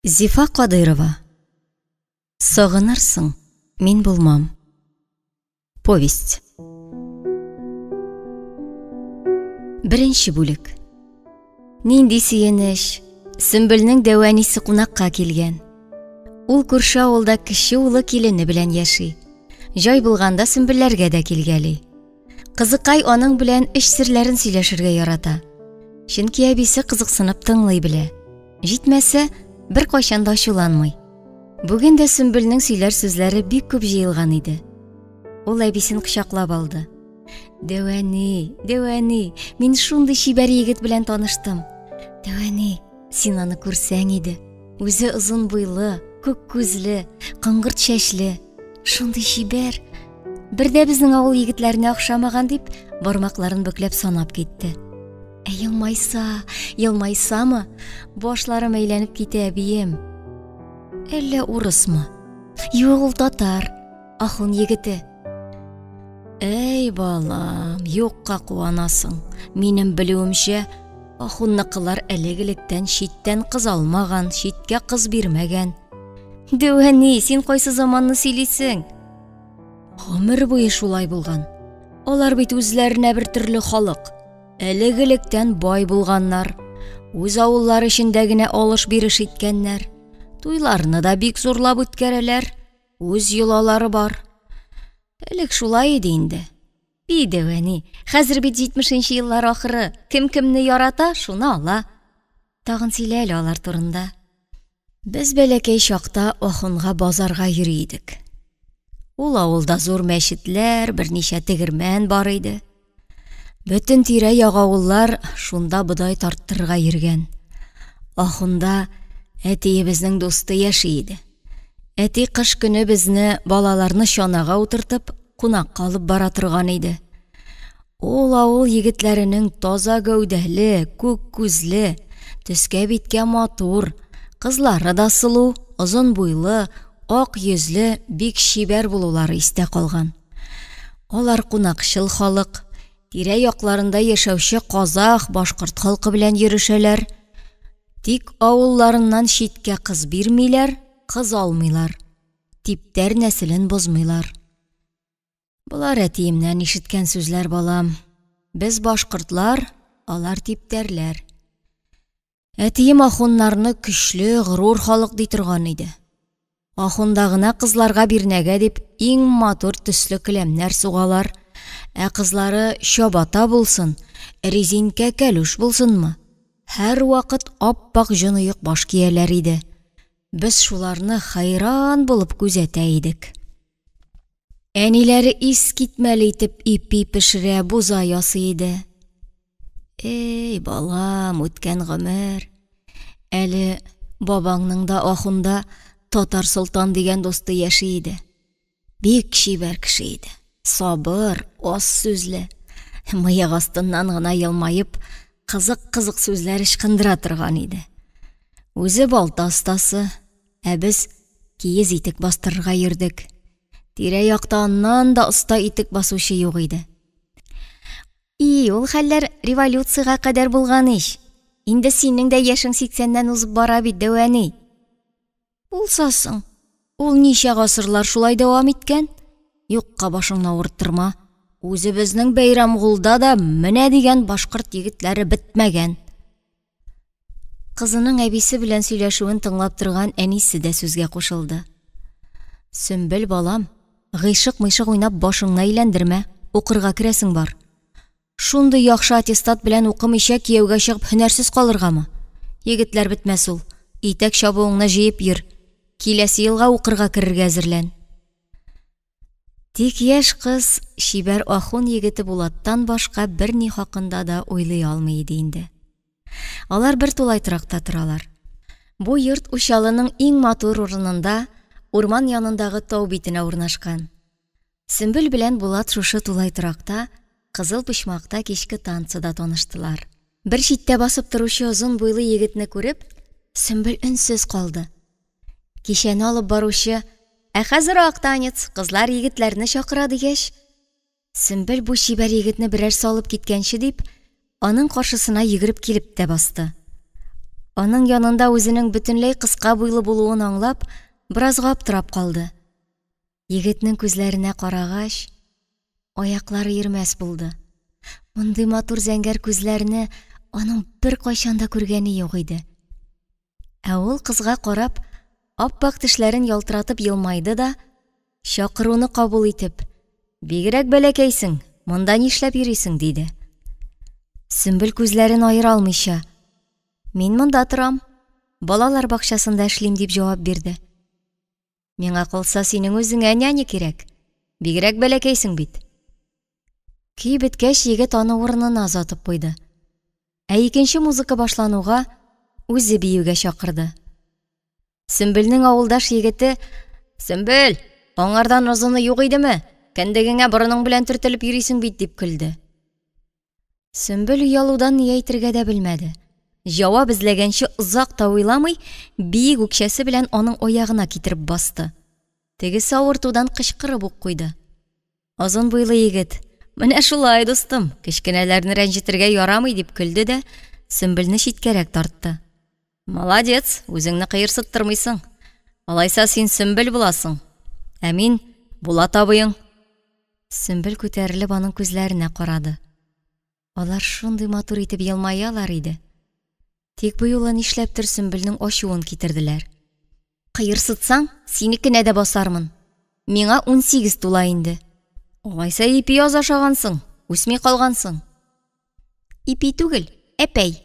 Зифа Кадыйрова. Сагынырсың, мин булмам. Повесть. Беренче бүлек. Нинди сөенеч! Сөмбелнең дәү әнисе кунакка килгән. Ул күрше авылда кече улы килене белән яши. Җай булганда Сөмбелләргә дә килгәли. Кызыкай аның белән эч серләрен сөйләшергә ярата. Чөнки әбисе кызыксынып тыңлый белә. Җитмәсә, беркайчан да ачуланмый. Бүген дә Сөмбелнең сөйләр сүзләре бик күп җыелган иде. Ул әбисен кочаклап алды. Дәү әни, дәү әни, мин шундый чибәр егет белән таныштым. Дәү әни, син аны күрсәң иде. Үзе озын буйлы, күк күзле, коңгырт чәчле. Шундый чибәр. Бер дә безнең авыл егетләренә охшамаган дип, бармакларын бөкләп санап китте. Ә елмайса, елмайсамы, башларым әйләнеп китә, әбием. Әллә урысмы? Юк, ул татар, ахун егете. Әй, балам, юкка куанасың. Минем белүемчә, ахунныкылар элек-электән читтән кыз алмаган, читкә кыз бирмәгән. Дәү әни, син кайсы заманны сөйлисең? Гомер буе шулай булган. Алар бит үзләренә бер төрле халык. Элек-электән бай булганнар. Үз авыллары эчендә генә алыш-биреш иткәннәр. Туйларны да бик зурлап үткәрәләр. Үз йолалары бар. Элек шулай иде инде. Би, дәү әни, хәзер бит 70 еллар ахыры. Кем кемне ярата, шуны ала. Тагын сөйлә әле алар турында. Без бәләкәй чакта Ахунга базарга йөри идек. Ул авылда зур мәчетләр, берничә тегермән бар иде. Бөтен тирә-як авыллар шунда бодай тарттырырга йөргән. Ахунда әтиебезнең дусты яши иде. Әти кыш көне безне, балаларны чанага утыртып, кунакка алып бара торган иде. Ул авыл егетләренең таза гәүдәле, күк күзле, төскә-биткә матур, кызлары да сылу, озын буйлы, ак йөзле, бик чибәр булулары истә калган. Алар кунакчыл халык, тирә-якларында яшәүче казах, башкорт халкы белән йөрешәләр. Тик авылларыннан читкә кыз бирмиләр, кыз алмыйлар. Типтәр нәселен бозмыйлар. Болар әтиемнән ишеткән сүзләр, балам. Без башкортлар, алар типтәрләр. Әтием ахуннарны көчле, горур халык ди торган иде. Ахунда гына кызларга бирнәгә дип иң матур төсле келәмнәр сугалар, ә кызлары чабата булсын, резинкә кәлүш булсынмы, һәрвакыт ап-ак җон оекбаш кияләр иде. Без шуларны хәйран булып күзәтә идек. Әниләре искитмәле итеп ипи пешерә, буза ясый иде. Эй, балам, үткән гомер. Әле бабаңның да ахунда Татар Солтан дигән дусты яши иде. Бик чибәр кеше иде. Сабыр, аз сүзле. Мыек астыннан гына елмаеп, кызык-кызык сүзләр ычкындыра торган иде. Үзе балта остасы, Ә без киез итек бастырырга йөрдек. Тирә-якта аннан да оста итек басучы юк иде. И, ул хәлләр революциягә кадәр булган ич. Инде синең дә яшең сиксәннән узып бара бит, дәү әни. Булса соң, ул ничә гасырлар шулай дәвам иткән? Юкка башыңны авырттырма. Үзебезнең Бәйрәмгулда да менә дигән башкорт егетләре бетмәгән. Кызының әбисе белән сөйләшүен тыңлап торган әнисе дә сүзгә кушылды. Сөмбел, балам, гыйшык-мыйшык уйнап башыңны әйләндермә, укырга керәсең бар. Шундый яхшы аттестат белән укымыйча кияүгә чыгып һөнәрсез калыргамы? Егетләр бетмәс ул. Итәк чабуыңны җыеп йөр. Киләсе елга укырга керергә әзерлән. Тик яшь кыз чибәр ахун егете Булаттан башка берни хакында да уйлый алмый иде инде. Алар бер тулай торакта торалар. Бу йорт Учалының иң матур урынында, урман янындагы тау битенә урнашкан. Сөмбел белән Булат шушы тулай торакта, кызыл почмакта кичке танцыда таныштылар. Бер читтә басып торучы озын буйлы егетне күреп, Сөмбел өнсез калды. Кичәне алып баручы, Ә хәзер ак танец, кызлар егетләрне чакыра дигәч, Сөмбел бу чибәр егетне берәрсе алып киткәнче дип, аның каршысына йөгереп килеп тә басты. Аның янында үзенең бөтенләй кыска буйлы булуын аңлап, беразга аптырап калды. Егетнең күзләренә карагач, аяклары йөрмәс булды. Мондый матур зәңгәр күзләрне аның беркайчан да күргәне юк иде. Ә ул кызга карап, ап-ак тешләрен ялтыратып елмайды да, чакыруны кабул итеп, «Бигрәк бәләкәйсең, монда нишләп йөрисең?» диде. Сөмбел күзләрен аера алмыйча, «Мин монда торам, балалар бакчасында эшлим», дип җавап бирде. Миңа калса, синең үзеңә няня кирәк. Бигрәк бәләкәйсең бит. Көй беткәч, егет аны урынына озатып куйды. Ә икенче музыка башлануга, үзе биюгә чакырды. Сөмбелнең авылдаш егете, Сөмбел, аңардан озыны юк идеме? Кендегеңә борының белән төртелеп йөрисең бит, дип көлде. Сөмбел оялудан ни әйтергә дә белмәде. Җавап эзләгәнче озак та уйламый, биек үкчәсе белән аның аягына китереп басты. Тегесе авыртудан кычкырып ук куйды. Озын буйлы егет, менә шулай, дустым, кечкенәләрне рәнҗетергә ярамый, дип көлде дә Сөмбелне читкәрәк тартты. Молодец, үзеңне кыерсыттырмыйсың. Алайса син Сөмбел буласың. Ә мин Булат абыең. Сөмбел күтәрелеп аның күзләренә карады. Алар шундый матур итеп елмаялар иде. Тик бу юлы нишләптер Сөмбелнең ачуын китерделәр. Кыерсытсаң, синекенә дә басармын. Миңа 18 тула инде. Алайса ипи аз ашагансың, үсми калгансың. Ипи түгел, әпәй.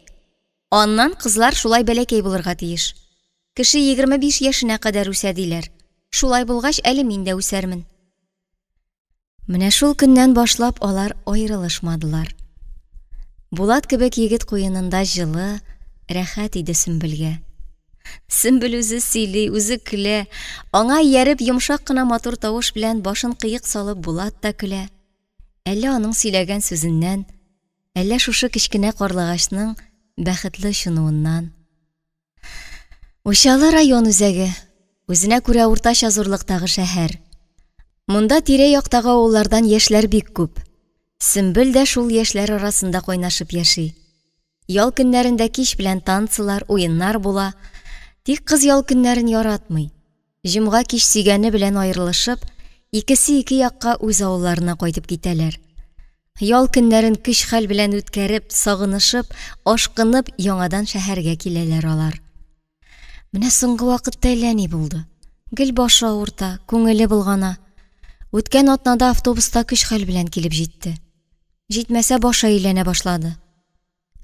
Аннан кызлар шулай бәләкәй булырга тиеш. Кеше 25 яшенә кадәр үсә диләр. Шулай булгач, әле мин дә үсәрмен. Менә шул көннән башлап алар аерылышмадылар. Булат кебек егет куенында җылы, рәхәт иде Сөмбелгә. Сөмбел үзе сөйли, үзе көлә. Аңа ияреп йомшак кына матур тавыш белән башын кыек салып Булат та көлә. Әллә аның сөйләгән сүзеннән, әллә шушы кечкенә карлыгачның бәхетле очынуыннан. Учалы район үзәге, үзенә күрә уртача зурлыктагы шәһәр. Монда тирә-яктагы авыллардан яшьләр бик күп. Сөмбел дә шул яшьләр арасында кайнашып яши. Ял көннәрендә кич белән танцылар, уеннар була. Тик кыз ял көннәрен яратмый. Җомга кич сөйгәне белән аерылышып, икесе ике якка үз авылларына кайтып китәләр. Ял көннәрен көч-хәл белән үткәреп, сагынышып, ашкынып яңадан шәһәргә киләләр алар. Менә соңгы вакытта әллә ни булды. Гел башы авырта, күңеле болгана. Үткән атнада автобуста көч-хәл белән килеп җитте. Җитмәсә башы әйләнә башлады.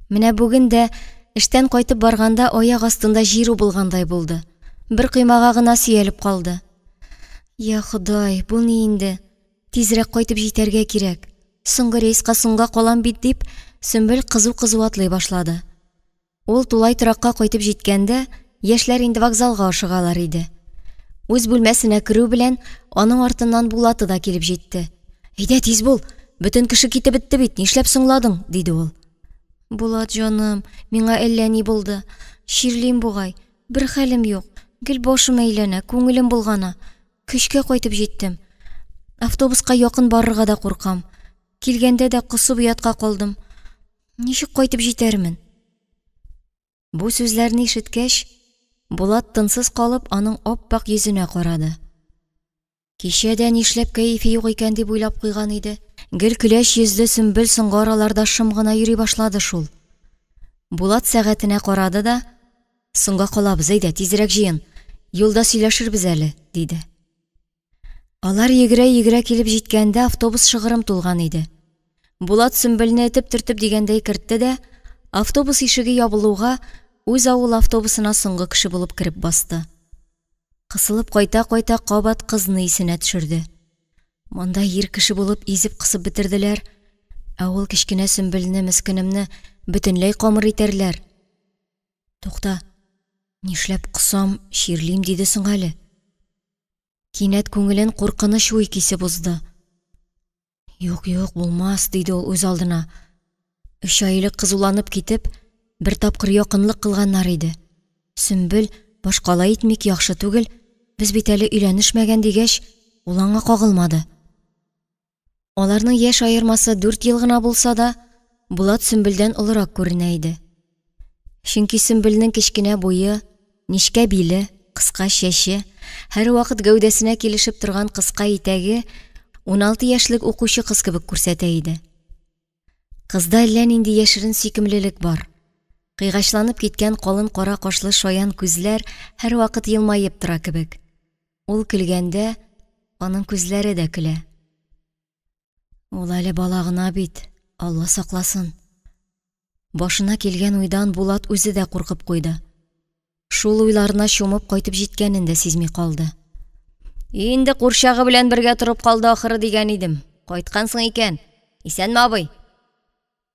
Менә бүген дә эштән кайтып барганда аяк астында җир убылгандай булды. Бер коймага гына сөялеп калды. Я Ходай, бу ни инде? Тизрәк кайтып җитәргә кирәк. Соңгы рейска соңга калам бит дип, Сөмбел кызу-кызу атлый башлады. Ул тулай торакка кайтып җиткәндә, яшьләр инде вокзалга ашыгалар иде. Үз бүлмәсенә керү белән аның артыннан Булаты да килеп җитте. Әйдә, тиз бул, бөтен кеше китеп бетте бит, нишләп соңладың, диде ул. Булат җаным, миңа әллә ни булды. Чирлим бугай, бер хәлем юк. Гел башым әйләнә, күңелем болгана. Көчкә кайтып җиттем. Автобуска якын барырга да куркам. Килгәндә дә косып оятка калдым. Ничек кайтып җитәрмен? Бу сүзләрне ишеткәч, Булат тынсыз калып, аның ап-ак йөзенә карады. Кичә дә нишләп кәефе юк икән дип уйлап куйган иде. Гел көләч йөзле Сөмбел соңгы араларда шым гына йөри башлады шул. Булат сәгатенә карады да, Соңга калабыз, әйдә, тизрәк җыен, юлда сөйләшербез әле, диде. Алар йөгерә-йөгерә килеп җиткәндә автобус шыгрым тулган иде. Булат Сөмбелне этеп-төртеп дигәндәй кертте дә, автобус ишеге ябылуга үз авыл автобусына соңгы кеше булып кереп басты. Кысылып кайта-кайта кабат кызны исенә төшерде. Монда ир кеше булып изеп кысып бетерделәр, ә ул кечкенә Сөмбелне, мескенемне бөтенләй камыр итәрләр. Тукта, нишләп косам, чирлим диде соң әле. Кинәт күңелен куркыныч уй кисеп узды. Юк, юк, булмас, диде ул үз алдына. 3 ай элек кызуланып китеп, бер тапкыр якынлык кылганнар иде. Сөмбел, башкала итмик, яхшы түгел, без бит әле өйләнешмәгән дигәч, ул аңа кагылмады. Аларның яшь аермасы 4 ел гына булса да, Булат Сөмбелдән олырак күренә иде. Чөнки Сөмбелнең кечкенә буе, нечкә биле, кыска чәче, һәрвакыт гәүдәсенә килешеп торган кыска итәге 16 яшьлек укучы кыз кебек күрсәтә иде. Кызда әллә нинди яшерен сөйкемлелек бар. Кыйгачланып киткән калын кара кашлы шаян күзләр һәрвакыт елмаеп тора кебек. Ул көлгәндә, аның күзләре дә көлә. Ул әле бала гына бит, Алла сакласын. Башына килгән уйдан Булат үзе дә куркып куйды. Шул уйларына чумып кайтып җиткәнен дә сизми калды. Инде курчагы белән бергә торып калды ахыры дигән идем. Кайткансың икән. Исәнме, абый?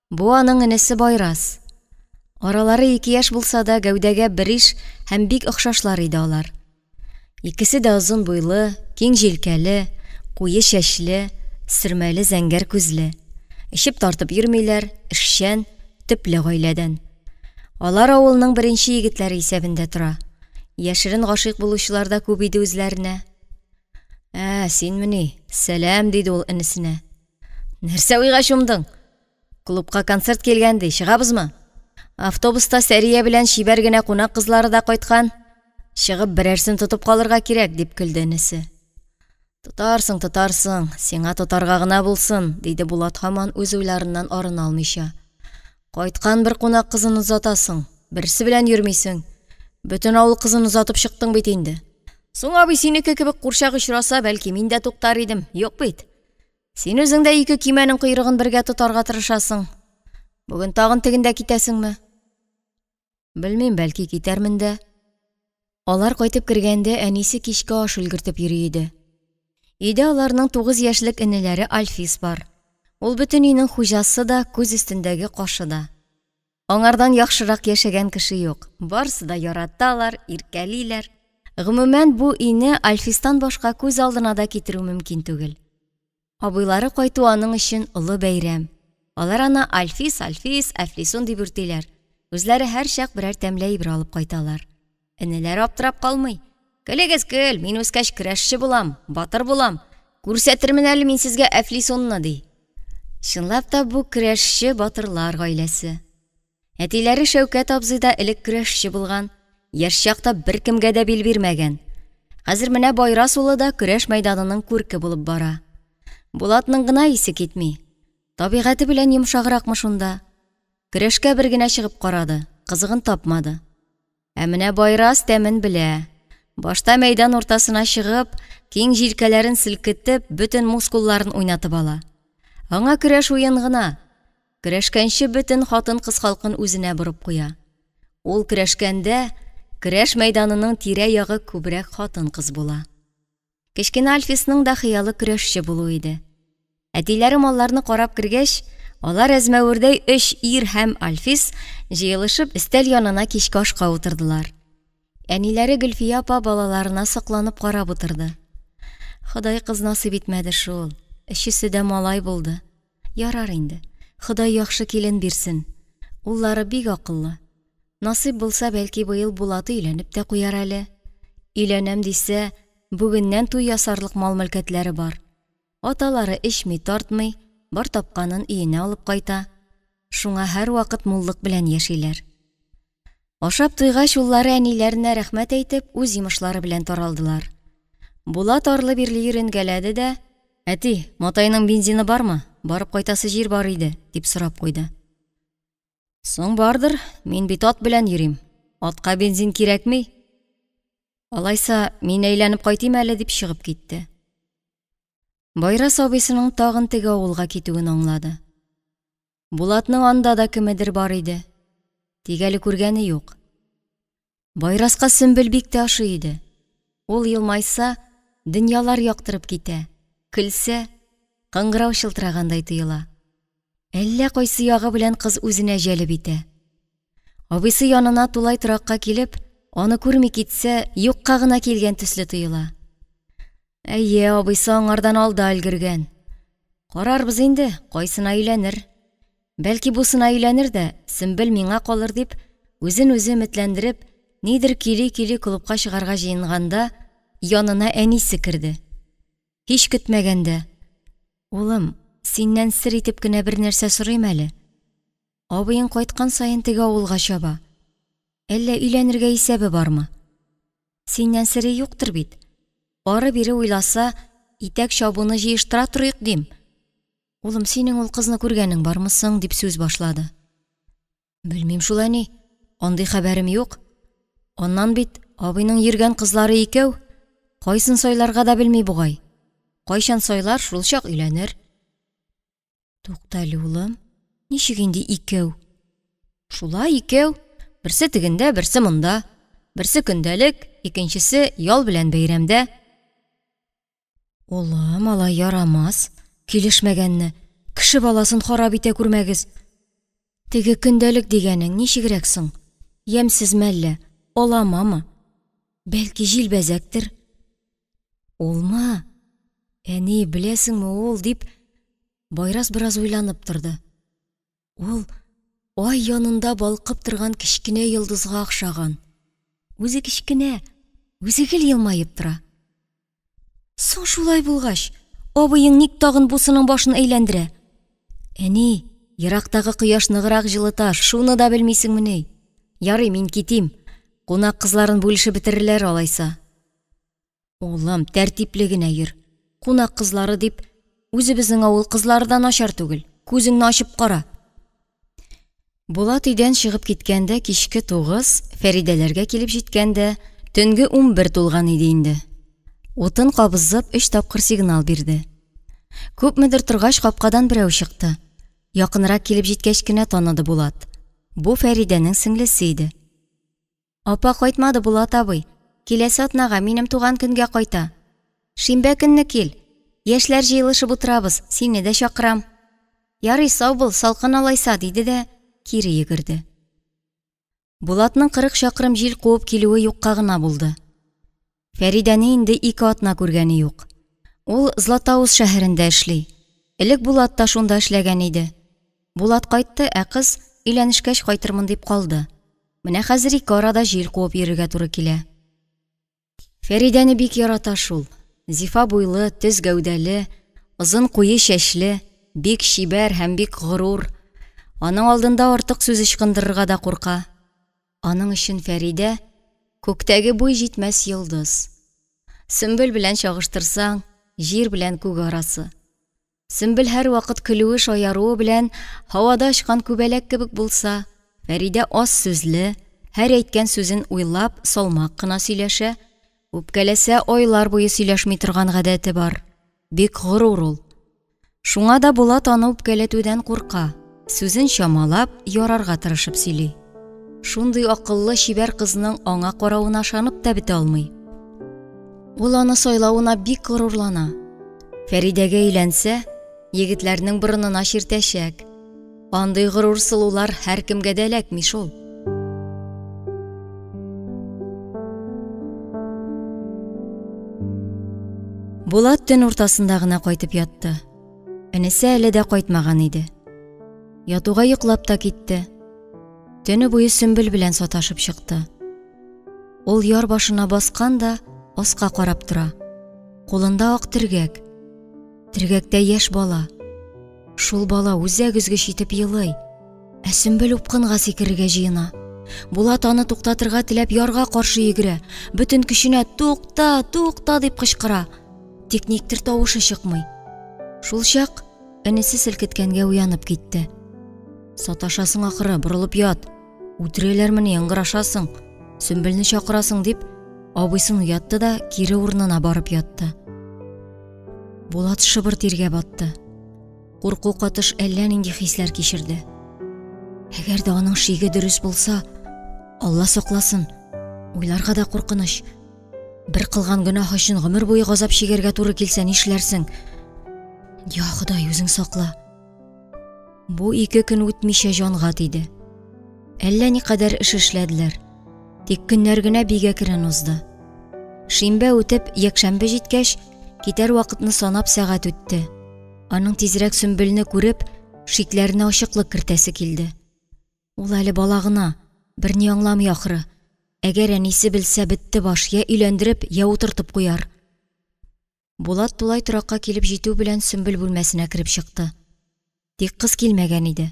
Бу аның энесе Байрас. Аралары 2 яшь булса да, гәүдәгә бер иш һәм бик охшашлар иде алар. Икесе дә озын буйлы, киң җилкәле, куе чәчле, сөрмәле зәңгәр күзле. Эчеп тартып йөрмиләр, эшчән, төпле гаиләдән. Алар авылның беренче егетләре исәбендә тора. Яшерен гашыйк булучылар да күп иде үзләренә. Ә, синмени? Сәлам, диде ул энесенә. Нәрсә уйга чумдың? Клубка концерт килгән ди, чыгабызмы? Автобуста Сәрия белән чибәр генә кунак кызлары да кайткан. Чыгып берәрсен тотып калырга кирәк, дип көлде энесе. Тотарсың, тотарсың, сиңа тотарга гына булсын, диде Булат һаман үз уйларыннан арына алмыйча. Кайткан бер кунак кызын озатасың, берсе белән йөрмисең. Бөтен авыл кызын озатып чыктың бит инде. Соң абый синеке кебек курчак очраса, бәлки мин дә туктар идем, юк бит. Син үзең дә ике көймәнең койрыгын бергә тотарга тырышасың. Бүген тагын тегендә китәсеңме? Белмим, бәлки китәрмен дә. Алар кайтып кергәндә әнисе кичке аш өлгертеп йөри иде. Өйдә аларның 9 яшьлек энеләре Альфис бар. Ул бөтен өйнең хуҗасы да, күз өстендәге кашы да. Аңардан яхшырак яшәгән кеше юк. Барысы да яраталар, иркәлиләр. Гомумән, бу өйне Альфистан башка күз алдына да китерү мөмкин түгел. Абыйлары кайту аның өчен олы бәйрәм. Алар аны Альфис, Альфис, Әфлисун дип үртиләр. Үзләре һәр чак берәр тәмле әйбер алып кайталар. Энеләре аптырап калмый. Көлегез, көл, мин үскәч көрәшче булам, батыр булам. Күрсәтермен әле мин сезгә Әфлисунны, ди. Чынлап та бу көрәшче батырлар гаиләсе. Әтиләре Шәүкәт абзый да элек көрәшче булган, яшь чакта беркемгә дә бил бирмәгән. Хәзер менә Байрас улы да көрәш мәйданының күрке булып бара. Булатның гына исе китми. Табигате белән йомшагракмы шунда. Көрәшкә бер генә чыгып карады, кызыгын тапмады. Ә менә Байрас тәмен белә. Башта мәйдан уртасына чыгып, киң җилкәләрен селкетеп, бөтен мускулларын уйнатып ала. Аңа көрәш уен гына. Көрәшкәнче бөтен хатын-кыз халкын үзенә борып куя. Ул көрәшкәндә, көрәш мәйданының тирә-ягы күбрәк хатын-кыз була. Кечкенә Альфисның да хыялы көрәшче булу иде. Әтиләре малларны карап кергәч, алар әзмәвердәй 3 ир һәм Альфис җыелышып өстәл янына кичке ашка утырдылар. Әниләре Гөлфия апа балаларына сокланып карап утырды. Ходай кыз насыйп итмәде шул. Өчесе дә малай булды. Ярар инде. Ходай яхшы килен бирсен. Уллары бик акыллы. Насыйп булса, бәлки быел Булаты өйләнеп тә куяр әле. Өйләнәм дисә, бүгеннән туй ясарлык мал-мөлкәтләре бар. Аталары эчми, тартмый, бар тапканын өенә алып кайта. Шуңа һәрвакыт муллык белән яшиләр. Ашап туйгач, уллары әниләренә рәхмәт әйтеп, үз йомышлары белән таралдылар. Булат арлы-бирле йөренгәләде дә, Әти, матайның бензины бармы? Барып кайтасы җир бар иде, дип сорап куйды. Соң бардыр, мин бит ат белән йөрим. Атка бензин кирәкми. Алайса, мин әйләнеп кайтыйм әле, дип чыгып китте. Байрас абыйсының тагын теге авылга китүен аңлады. Булатның анда да кемедер бар иде. Тик әле күргәне юк. Байраска Сөмбел бик тә ошый иде. Ул елмайса, дөньялар яктырып китә, көлсә, кыңгырау чылтырагандай тоела. Әллә кайсы ягы белән кыз үзенә җәлеп итә. Абыйсы янына тулай торакка килеп, аны күрми китсә, юкка гына килгән төсле тоела. Әйе, абыйсы аңардан алда өлгергән. Карарбыз инде, кайсына өйләнер. Бәлки бусына өйләнер дә, Сөмбел миңа калыр дип, үзен үзе өметләндереп, нидер көйли-көйли клубка чыгарга җыенганда, янына әнисе керде. Һич көтмәгәндә, Улым, синнән сер итеп кенә бер нәрсә сорыйм әле. Абыең кайткан саен теге авылга чаба. Әллә өйләнергә исәбе бармы? Синнән сере юктыр бит. Ары-бире уйласа, итәк чабуны җыештыра торыйк, дим. Улым, синең ул кызны күргәнең бармы соң? Дип сүз башлады. Белмим шул, әни, андый хәбәрем юк. Аннан бит абыйның йөргән кызлары икәү, кайсын сайларга да белми бугай. Кайчан сайлар, шул чак өйләнер. Тукта әле, улым, ничек инде икәү? Шулай икәү, берсе тегендә, берсе монда. Берсе көндәлек, икенчесе ял белән бәйрәмдә. Улым, алай ярамас, килешмәгәнне, кеше баласын харап итә күрмәгез. Теге көндәлек дигәнең ничегрәк соң? Ямьсезме әллә, аламамы? Бәлки җилбәзәктер? Улмы? Әни, беләсеңме ул, дип, Байрас бераз уйланып торды. Ул ай янында балкып торган кечкенә йолдызга охшаган. Үзе кечкенә, үзе гел елмаеп тора. Соң шулай булгач, абыең ник тагын бусының башын әйләндерә? Әни, ерактагы кояш ныграк җылыта, шуны да белмисеңмени? Ярый, мин китим. Кунак кызларын бүлешеп бетерерләр алайса. Улым, тәртипле генә йөр. Кунак кызлары дип, үзебезнең авыл кызлары да начар түгел. Күзеңне ачып кара. Булат өйдән чыгып киткәндә кичке 9, Фәридәләргә килеп җиткәндә төнге 11 тулган иде инде. Утын кабызып, 3 тапкыр сигнал бирде. Күпмедер торгач, капкадан берәү чыкты. Якынрак килеп җиткәч кенә таныды Булат. Бу Фәридәнең сеңлесе иде. Апа кайтмады, Булат абый. Киләсе атнага, минем туган көнгә кайта. Шимбә көнне кил. Яшьләр җыелышып утырабыз, сине дә чакырам. Ярый, сау бул, салкын алайса, диде дә кире йөгерде. Булатның 40 чакрым җил куып килүе юкка гына булды. Фәридәне инде 2 атна күргәне юк. Ул Златоуст шәһәрендә эшли. Элек Булат та шунда эшләгән иде. Булат кайтты, ә кыз өйләнешкәч кайтырмын дип калды. Менә хәзер ике арада җил куып йөрергә туры килә. Фәридәне бик ярата шул. Зифа буйлы, төз гәүдәле, озын куе чәчле, бик чибәр һәм бик горур. Аның алдында артык сүз ычкындырырга да курка. Аның өчен Фәридә күктәге буй җитмәс йолдыз. Сөмбел белән чагыштырсаң, җир белән күк арасы. Сөмбел һәрвакыт көлүе, шаяруы белән һавада очкан күбәләк кебек булса, Фәридә аз сүзле, һәр әйткән сүзен уйлап, салмак кына сөйләшә, үпкәләсә айлар буе сөйләшми торган гадәте бар. Бик горур ул. Шуңа да Булат аны үпкәләтүдән курка, сүзен чамалап, ярарга тырышып сөйли. Шундый акыллы чибәр кызның аңа каравына ышанып та бетә алмый. Ул аны сайлавына бик горурлана. Фәридәгә өйләнсә, егетләрнең борынына чиртәчәк. Андый горур сылулар һәркемгә дә эләкми шул. Булат төн уртасында гына кайтып ятты. Энесе әле дә кайтмаган иде. Ятуга йоклап та китте. Төне буе Сөмбел белән саташып чыкты. Ул яр башына баскан да аска карап тора. Кулында ак төргәк. Төргәктә яшь бала. Шул бала үзәк өзгеч итеп елый. Ә Сөмбел упкынга сикерергә җыена. Булат аны туктатырга теләп ярга каршы йөгерә. Бөтен көченә тукта, тукта дип кычкыра. Тик никтер тавышы чыкмый. Шул чак энесе селкеткәнгә уянып китте. Саташасың ахыры, борылып ят. Үтерәләрмени, ыңгырашасың, Сөмбелне чакырасың дип, абыйсын уятты да кире урынына барып ятты. Булат шыбыр тиргә батты. Курку катыш әллә нинди хисләр кичерде. Әгәр дә аның шиге дөрес булса, Алла сакласын, уйларга да куркыныч. Бер кылган гөнаһ өчен гомер буе газап чигәргә туры килсә, нишләрсең? Я Ходай, үзең сакла. Бу 2 көн үтмичә җанга тиде. Әллә никадәр эш эшләделәр. Тик көннәр генә бик әкрен узды. Шимбә үтеп, якшәмбе җиткәч, китәр вакытны санап сәгать үтте. Аның тизрәк Сөмбелне күреп, шикләренә ачыклык кертәсе килде. Ул әле бала гына, берни аңламый ахры. Әгәр әнисе белсә, бетте баш, я өйләндереп, я утыртып куяр. Булат тулай торакка килеп җитү белән Сөмбел бүлмәсенә кереп чыкты. Тик кыз килмәгән иде.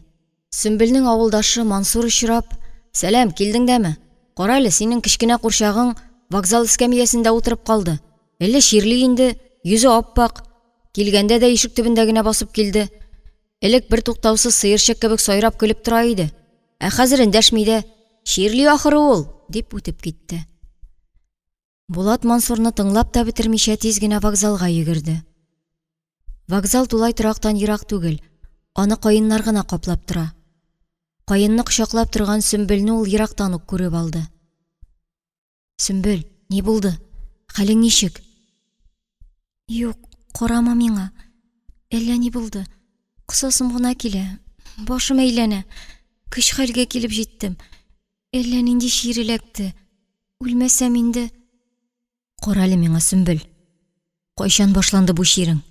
Сөмбелнең авылдашы Мансур очрап, Сәлам, килдең дәме? Кара әле, синең кечкенә курчагың вокзал эскәмиясендә утырып калды. Әллә чирли инде, йөзе ап-ак. Килгәндә дә ишек төбендә генә басып килде. Элек бертуктаусыз сыерчык кебек сайрап көлеп тора иде. Ә хәзер эндәшми дә. Чирли ахыры ул, дип үтеп китте. Булат Мансурны тыңлап та бетермичә тиз генә вокзалга йөгерде. Вокзал тулай торактан ерак түгел, аны каеннар гына каплап тора. Каенны кочаклап торган Сөмбелне ул ерактан ук күреп алды. Сөмбел, ни булды? Хәлең ничек? Юк, карама миңа. Әллә ни булды. Косасым гына килә. Башым әйләнә. Көч-хәлгә килеп җиттем. Әллә нинди чир эләкте. Үлмәсәм инде. Карале миңа, Сөмбел. Кайчан башланды бу чирең?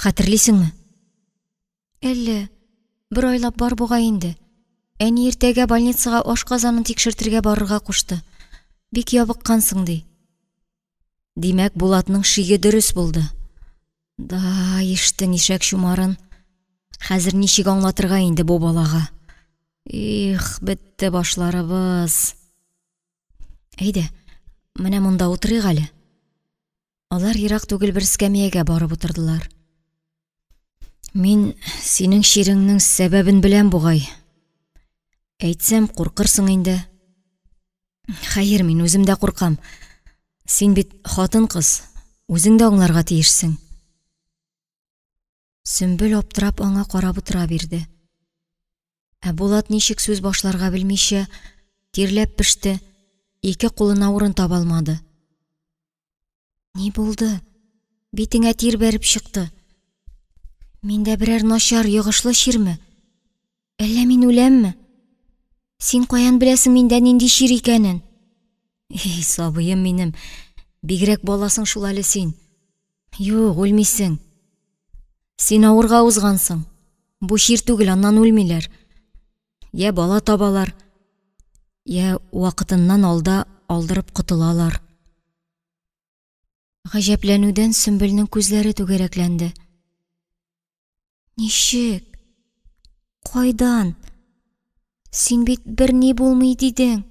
Хәтерлисеңме? Әллә, бер айлап бар бугай инде. Әни иртәгә больницага ашказанын тикшертергә барырга кушты. Бик ябыккансың, ди. Димәк, Булатның шиге дөрес булды. Да, иштең ишәк чумарын. Хәзер ничек аңлатырга инде бу балага? Их, бетте башларыбыз. Әйдә, менә монда утырыйк әле. Алар ерак түгел бер эскәмиягә барып утырдылар. Мин синең чиреңнең сәбәбен беләм бугай. Әйтсәм, куркырсың инде. Хәер, мин үзем дә куркам. Син бит хатын-кыз, үзең дә аңларга тиешсең. Сөмбел аптырап аңа карап утыра бирде. Ә Булат ничек сүз башларга белмичә, тирләп пеште, ике кулына урын таба алмады. Ни булды? Битеңә тир бәреп чыкты. Миндә берәр начар, йогышлы чирме? Әллә мин үләмме? Син каян беләсең миндә нинди чир икәнен? Эй, сабыем минем, бигрәк баласың шул әле син. Юк, үлмисең. Син авырга узгансың. Бу чир түгел, аннан үлмиләр. Йә бала табалар, йә вакытыннан алда алдырып котылалар. Гаҗәпләнүдән Сөмбелнең күзләре түгәрәкләнде. Ничек? Кайдан? Син бит берни булмый дидең.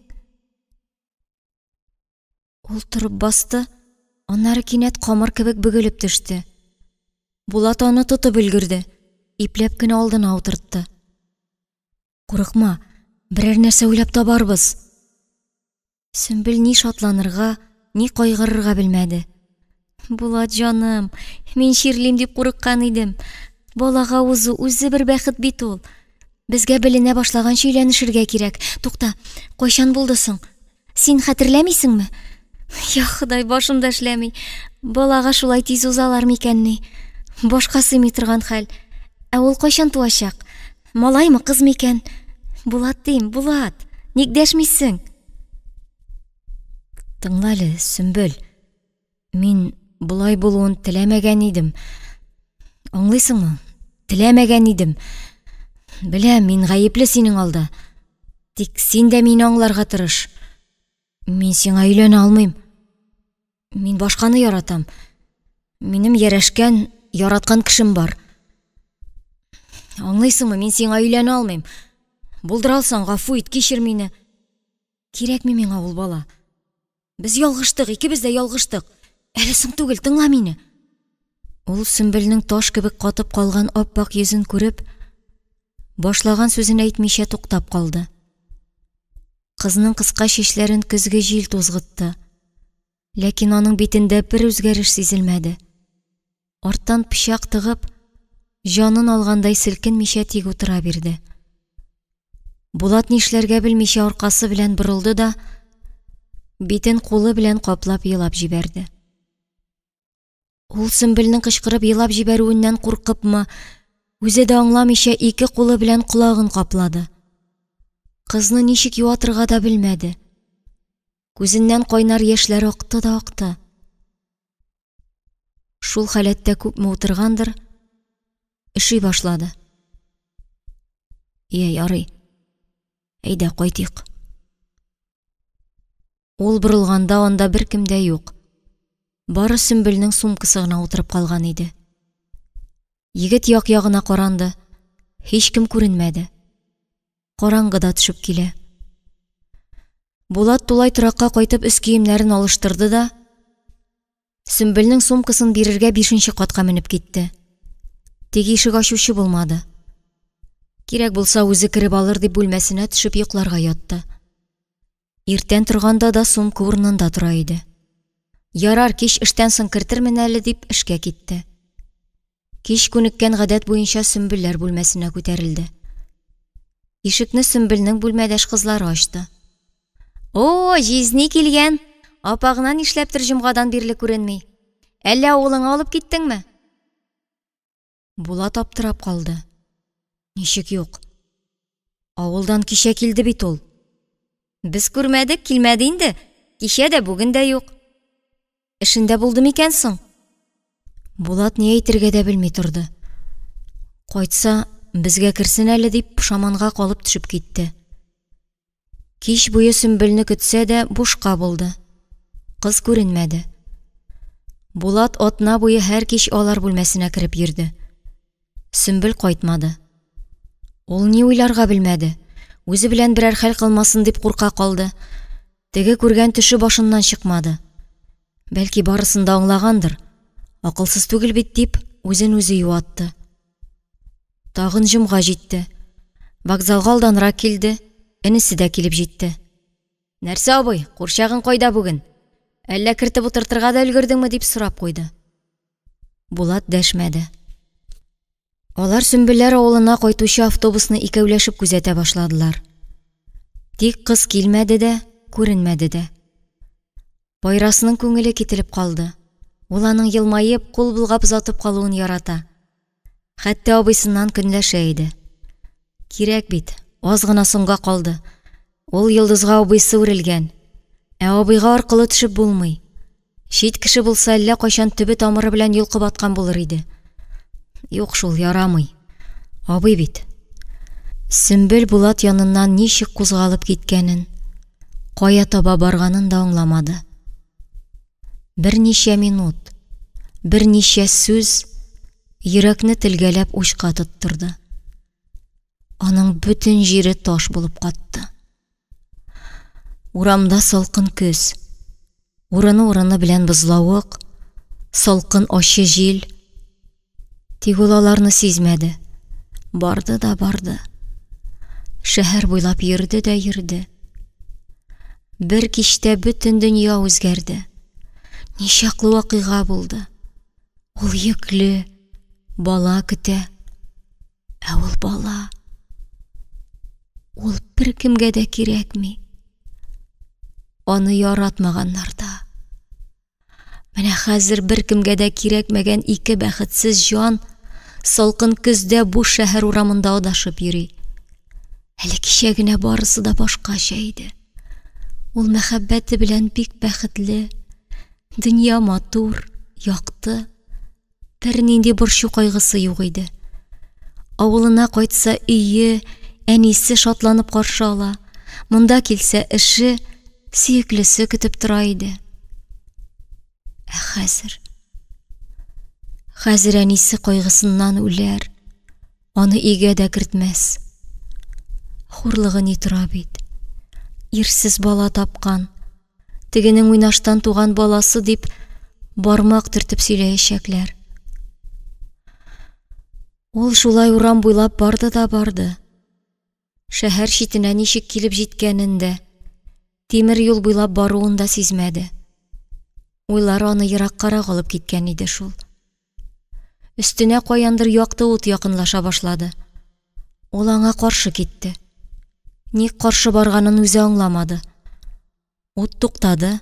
Ул торып басты, аннары кинәт камыр кебек бөгелеп төште. Булат аны тотып өлгерде, ипләп кенә алдына утыртты. Курыкма, берәр нәрсә уйлап табарбыз. Сөмбел ни шатланырга, ни кайгырырга белмәде. Булат җаным, мин чирлим дип курыккан идем. Балага узу үзе бер бәхет бит ул. Безгә беленә башлаганчы өйләнешергә кирәк. Тукта, кайчан булды соң? Син хәтерләмисеңме? Я Ходай, башым да эшләми. Балага шулай тиз узалар микәнни? Башка сыймый торган хәл. Ә ул кайчан туачак? Малаймы, кыз микән? Булат дим, Булат, ник дәшмисең? Тыңла әле, Сөмбел. Мин болай булуын теләмәгән идем. Аңлыйсыңмы? Теләмәгән идем. Беләм, мин гаепле синең алда. Тик син дә мине аңларга тырыш. Мин сиңа өйләнә алмыйм. Мин башканы яратам. Минем ярәшкән, яраткан кешем бар. Аңлыйсыңмы, мин сиңа өйләнә алмыйм. Булдыра алсаң, гафу ит, кичер мине. Кирәкми миңа ул бала. Без ялгыштык, икебез дә ялгыштык. Әле соң түгел, тыңла мине. Ул Сөмбелнең таш кебек катып калган ап-ак йөзен күреп, башлаган сүзен әйтмичә туктап калды. Кызның кыска чәчләрен көзге җил тузгытты. Ләкин аның битендә бер үзгәреш сизелмәде. Арттан пычак тыгып, җанын алгандай селкенмичә тик утыра бирде. Булат нишләргә белмичә аркасы белән борылды да, битен кулы белән каплап елап җибәрде. Ул Сөмбелнең кычкырып елап җибәрүеннән куркыпмы, үзе дә аңламыйча ике кулы белән колагын каплады. Кызны ничек юатырга да белмәде. Күзеннән кайнар яшьләр акты да акты. Шул халәттә күпме утыргандыр, өши башлады. Йә, ярый. Әйдә, кайтыйк. Ул борылганда анда беркем дә юк. Бары Сөмбелнең сумкасы гына утырып калган иде. Егет як-ягына каранды, һичкем күренмәде. Караңгы да төшеп килә. Булат тулай торакка кайтып өс киемнәрен алыштырды да, Сөмбелнең сумкасын бирергә бишенче катка менеп китте. Тик ишек ачучы булмады. Кирәк булса, үзе кереп алыр дип бүлмәсенә төшеп йокларга ятты. Иртән торганда да сумка урынында тора иде. Ярар, кич эштән соң кертермен әле дип эшкә китте. Кич күнеккән гадәт буенча Сөмбелләр бүлмәсенә күтәрелде. Ишекне Сөмбелнең бүлмәдәш кызлары ачты. О, җизни килгән! Апа гына нишләптер җомгадан бирле күренми. Әллә авылыңа алып киттеңме? Булат аптырап калды. Ничек юк? Авылдан кичә килде бит ул. Без күрмәдек, килмәде инде. Кичә дә, бүген дә юк. Эшендә булды микән соң? Булат ни әйтергә дә белми торды. Кайтса, безгә керсен әле дип, пошаманга калып төшеп китте. Кич буе Сөмбелне көтсә дә, бушка булды. Кыз күренмәде. Булат атна буе һәр кич алар бүлмәсенә кереп йөрде. Сөмбел кайтмады. Ул ни уйларга белмәде. Үзе белән берәр хәл кылмасын дип курка калды. Теге күргән төше башыннан чыкмады. Бәлки барысын да аңлагандыр. Акылсыз түгел бит дип, үзен үзе юатты. Тагын җомга җитте. Вокзалга алданрак килде, энесе дә килеп җитте. Нәрсә, абый, курчагың кайда бүген? Әллә кертеп утыртырга да өлгердеңме, дип сорап куйды. Булат дәшмәде. Алар Сөмбелләр авылына кайтучы автобусны икәүләшеп күзәтә башладылар. Тик кыз килмәде дә, күренмәде дә. Байрасның күңеле кителеп калды. Ул аның елмаеп, кул болгап озатып калуын ярата. Хәтта абыйсыннан көнләшә иде. Кирәк бит, аз гына соңга калды. Ул йолдызга абыйсы үрелгән. Ә абыйга аркылы төшеп булмый. Чит кеше булса, әллә кайчан төбе-тамыры белән йолкып аткан булыр иде. Юк шул, ярамый. Абый бит. Сөмбел Булат яныннан ничек кузгалып киткәнен, кая таба барганын да аңламады. Берничә минут, берничә сүз йөрәкне телгәләп учка тоттырды. Аның бөтен җире таш булып катты. Урамда салкын көз. Урыны-урыны белән бозлавык, салкын ачы җил. Тик ул аларны сизмәде. Барды да барды. Шәһәр буйлап йөрде дә йөрде. Бер кичтә бөтен дөнья үзгәрде. Ничаклы вакыйга булды. Ул йөкле, бала көтә. Ә ул бала. Ул беркемгә дә кирәкми. Аны яратмаганнар да. Менә хәзер беркемгә дә кирәкмәгән ике бәхетсез җан салкын көздә бу шәһәр урамында адашып йөри. Әле кичә генә барысы да башкача иде. Ул мәхәббәте белән бик бәхетле. Дөнья матур, якты. Бернинди борчу кайгысы юк иде. Авылына кайтса, өе, әнисе шатланып каршы ала. Монда килсә, эше, сөеклесе көтеп тора иде. Ә хәзер? Хәзер әнисе кайгысыннан үләр, аны өйгә дә кертмәс. Хурлыгы ни тора бит. Ирсез бала тапкан. Тегенең уйнаштан туган баласы дип бармак төртеп сөйләячәкләр. Ул шулай урам буйлап барды да барды. Шәһәр читенә ничек килеп җиткәнен дә, тимер юл буйлап баруын да сизмәде. Уйлар аны ераккарак алып киткән иде шул. Өстенә каяндыр якты ут якынлаша башлады. Ул аңа каршы китте. Ник каршы барганын үзе аңламады. Ут туктады.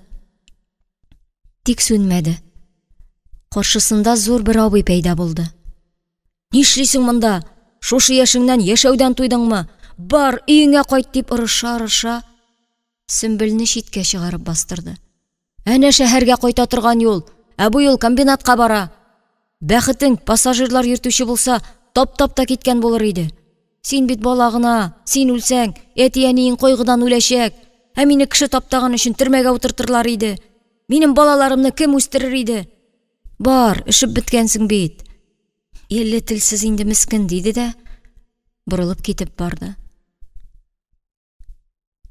Тик сүнмәде. Каршысында зур бер абый пәйда булды. Нишлисең монда? Шушы яшеңнән яшәүдән туйдыңмы? Бар, өеңә кайт, дип ырыша-ырыша, Сөмбелне читкә чыгарып бастырды. Әнә шәһәргә кайта торган юл, ә бу юл комбинатка бара. Бәхетең, пассажирлар йөртүче булса, таптап та киткән булыр иде. Син бит бала гына, син үлсәң, әти-әниең кайгыдан үләчәк. Ә мине кеше таптаган өчен төрмәгә утыртырлар иде. Минем балаларымны кем үстерер иде? Бар, өшеп беткәнсең бит. Әллә телсез инде мескен, диде дә, борылып китеп барды.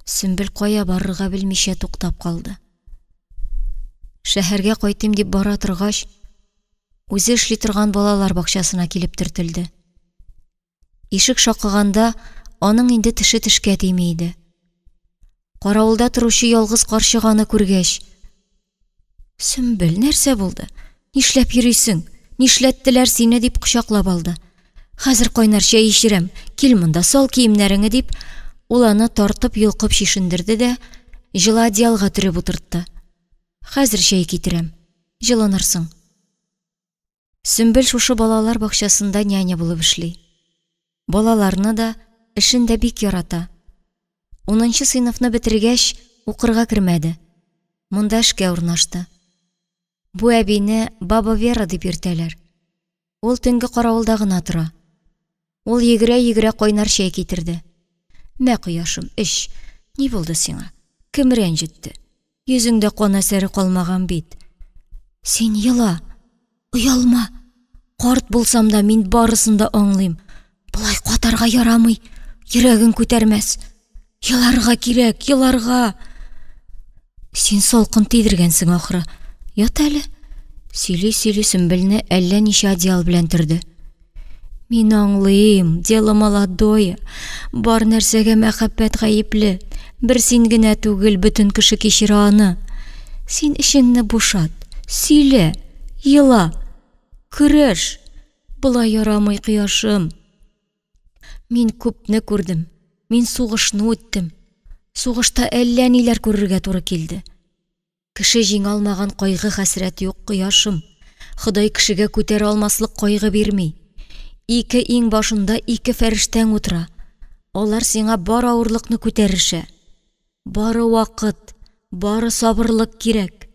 Сөмбел кая барырга белмичә туктап калды. Шәһәргә кайтыйм дип бара торгач, үзе эшли торган балалар бакчасына килеп төртелде. Ишек шакыганда, аның инде теше тешкә тими иде. Каравылда торучы ялгыз карчык аны күргәч, Сөмбел, нәрсә булды? Нишләп йөрисең? Нишләттеләр сине? дип кочаклап алды. Хәзер кайнар чәй эчерәм, кил монда, сал киемнәреңе, дип, ул аны тартып-йолкып чишендерде дә, җылы одеялга төреп утыртты. Хәзер чәй китерәм, җылынырсың. Сөмбел шушы балалар бакчасында няня булып эшли. Балаларны да, эшен дә бик ярата. Унынчы сыйныфны бетергәч, укырга кермәде. Монда эшкә урнашты. Бу әбине Баба Вера дип йөртәләр. Ул төнге каравылда гына тора. Ул йөгерә-йөгерә кайнар чәй китерде. Мә, кояшым, эч. Ни булды сиңа? Кем рәнҗетте? Йөзеңдә кан әсәре калмаган бит. Син ела, оялма. Карт булсам да, мин барысын да аңлыйм. Болай катарга ярамый, йөрәгең күтәрмәс. Еларга кирәк, еларга. Син салкын тидергәнсең ахры. Ят әле. Сөйли-сөйли Сөмбелне әллә ничә одеял белән төрде. Мин аңлыйм, дело молодое. Бар нәрсәгә мәхәббәт гаепле. Бер син генә түгел, бөтен кеше кичерә аны. Син эчеңне бушат, сөйлә, ела, көрәш. Болай ярамый, кояшым. Мин күпне күрдем. Мин сугышны үттем. Сугышта әллә ниләр күрергә туры килде. Кеше җиңә алмаган кайгы-хәсрәт юк, кояшым. Ходай кешегә күтәрә алмаслык кайгы бирми. Ике иң башында ике фәрештәң утыра. Алар сиңа бар авырлыкны күтәрешә. Бары вакыт, бары сабырлык кирәк.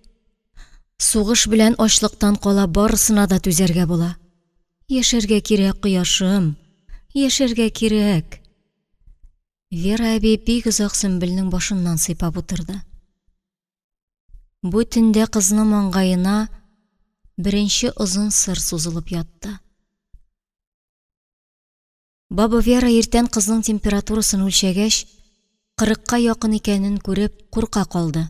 Сугыш белән ачлыктан кала барысына да түзәргә була. Яшәргә кирәк, кояшым, яшәргә кирәк. Вера әби бик озак Сөмбелнең башыннан сыйпап утырды. Бу төндә кызның маңгаена беренче озын сыр сузылып ятты. Баба Вера иртән кызның температурасын үлчәгәч, кырыкка якын икәнен күреп, курка калды.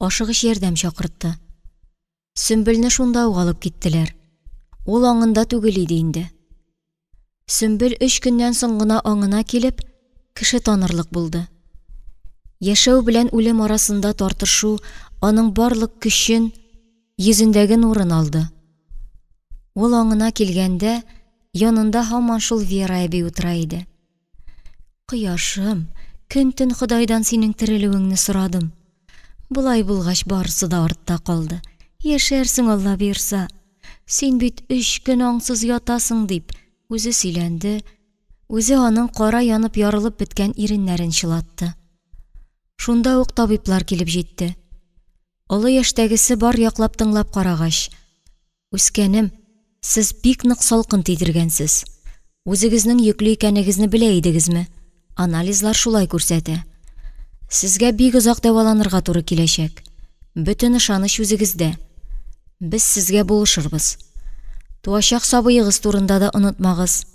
Ашыгыч ярдәм чакыртты. Сөмбелне шунда ук алып киттеләр. Ул аңында түгел иде инде. Сөмбел өч көннән соң гына аңына килеп, кеше танырлык булды. Яшәү белән үлем арасында тартышу аның барлык көчен, йөзендәге нурын алды. Ул аңына килгәндә, янында һаман шул Вера әби утыра иде. Кояшым, көн-төн Ходайдан синең терелүеңне сорадым. Болай булгач, барысы да артта калды. Яшәрсең, Алла боерса. Син бит өч көн аңсыз ятасың, дип, үзе сөйләнде, үзе аның кара янып ярылып беткән иреннәрен чылатты. Шунда ук табиблар килеп җитте. Олы яшьтәгесе бар яклап тыңлап карагач, Үскәнем, сез бик нык салкын тидергәнсез. Үзегезнең йөкле икәнегезне белә идегезме? Анализлар шулай күрсәтә. Сезгә бик озак дәваланырга туры киләчәк. Бөтен ышаныч үзегездә. Без сезгә булышырбыз. Туачак сабыегыз турында да онытмагыз.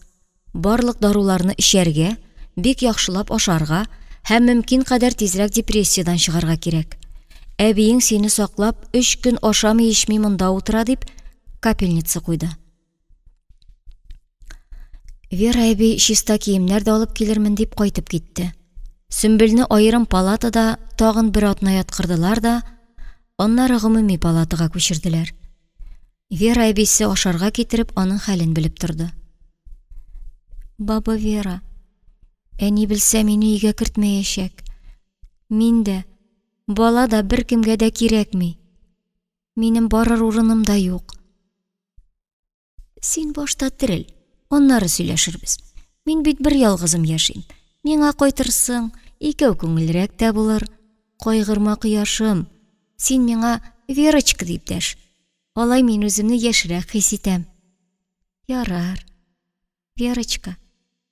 Барлык даруларны эчәргә, бик яхшылап ашарга һәм мөмкин кадәр тизрәк депрессиядән чыгарга кирәк. Әбиең сине саклап, өч көн ашамый-эчми монда утыра, дип, капельница куйды. Вера әби чиста киемнәр дә алып килермен дип кайтып китте. Сөмбелне аерым палатада тагын бер атна яткырдылар да, аннары гомуми палатага күчерделәр. Вера әбисе ашарга китереп, аның хәлен белеп торды. Баба Вера, әни белсә, мине өйгә кертмәячәк. Мин дә, бала да беркемгә дә кирәкми. Минем барыр урыным да юк. Син башта терел, аннары сөйләшербез. Мин бит бер ялгызым яшим. Миңа кайтырсың, икәү күңелрәк тә булыр. Кайгырма, кояшым. Син миңа Верочка дип дәш. Алай мин үземне яшьрәк хис итәм. Ярар. Верочка,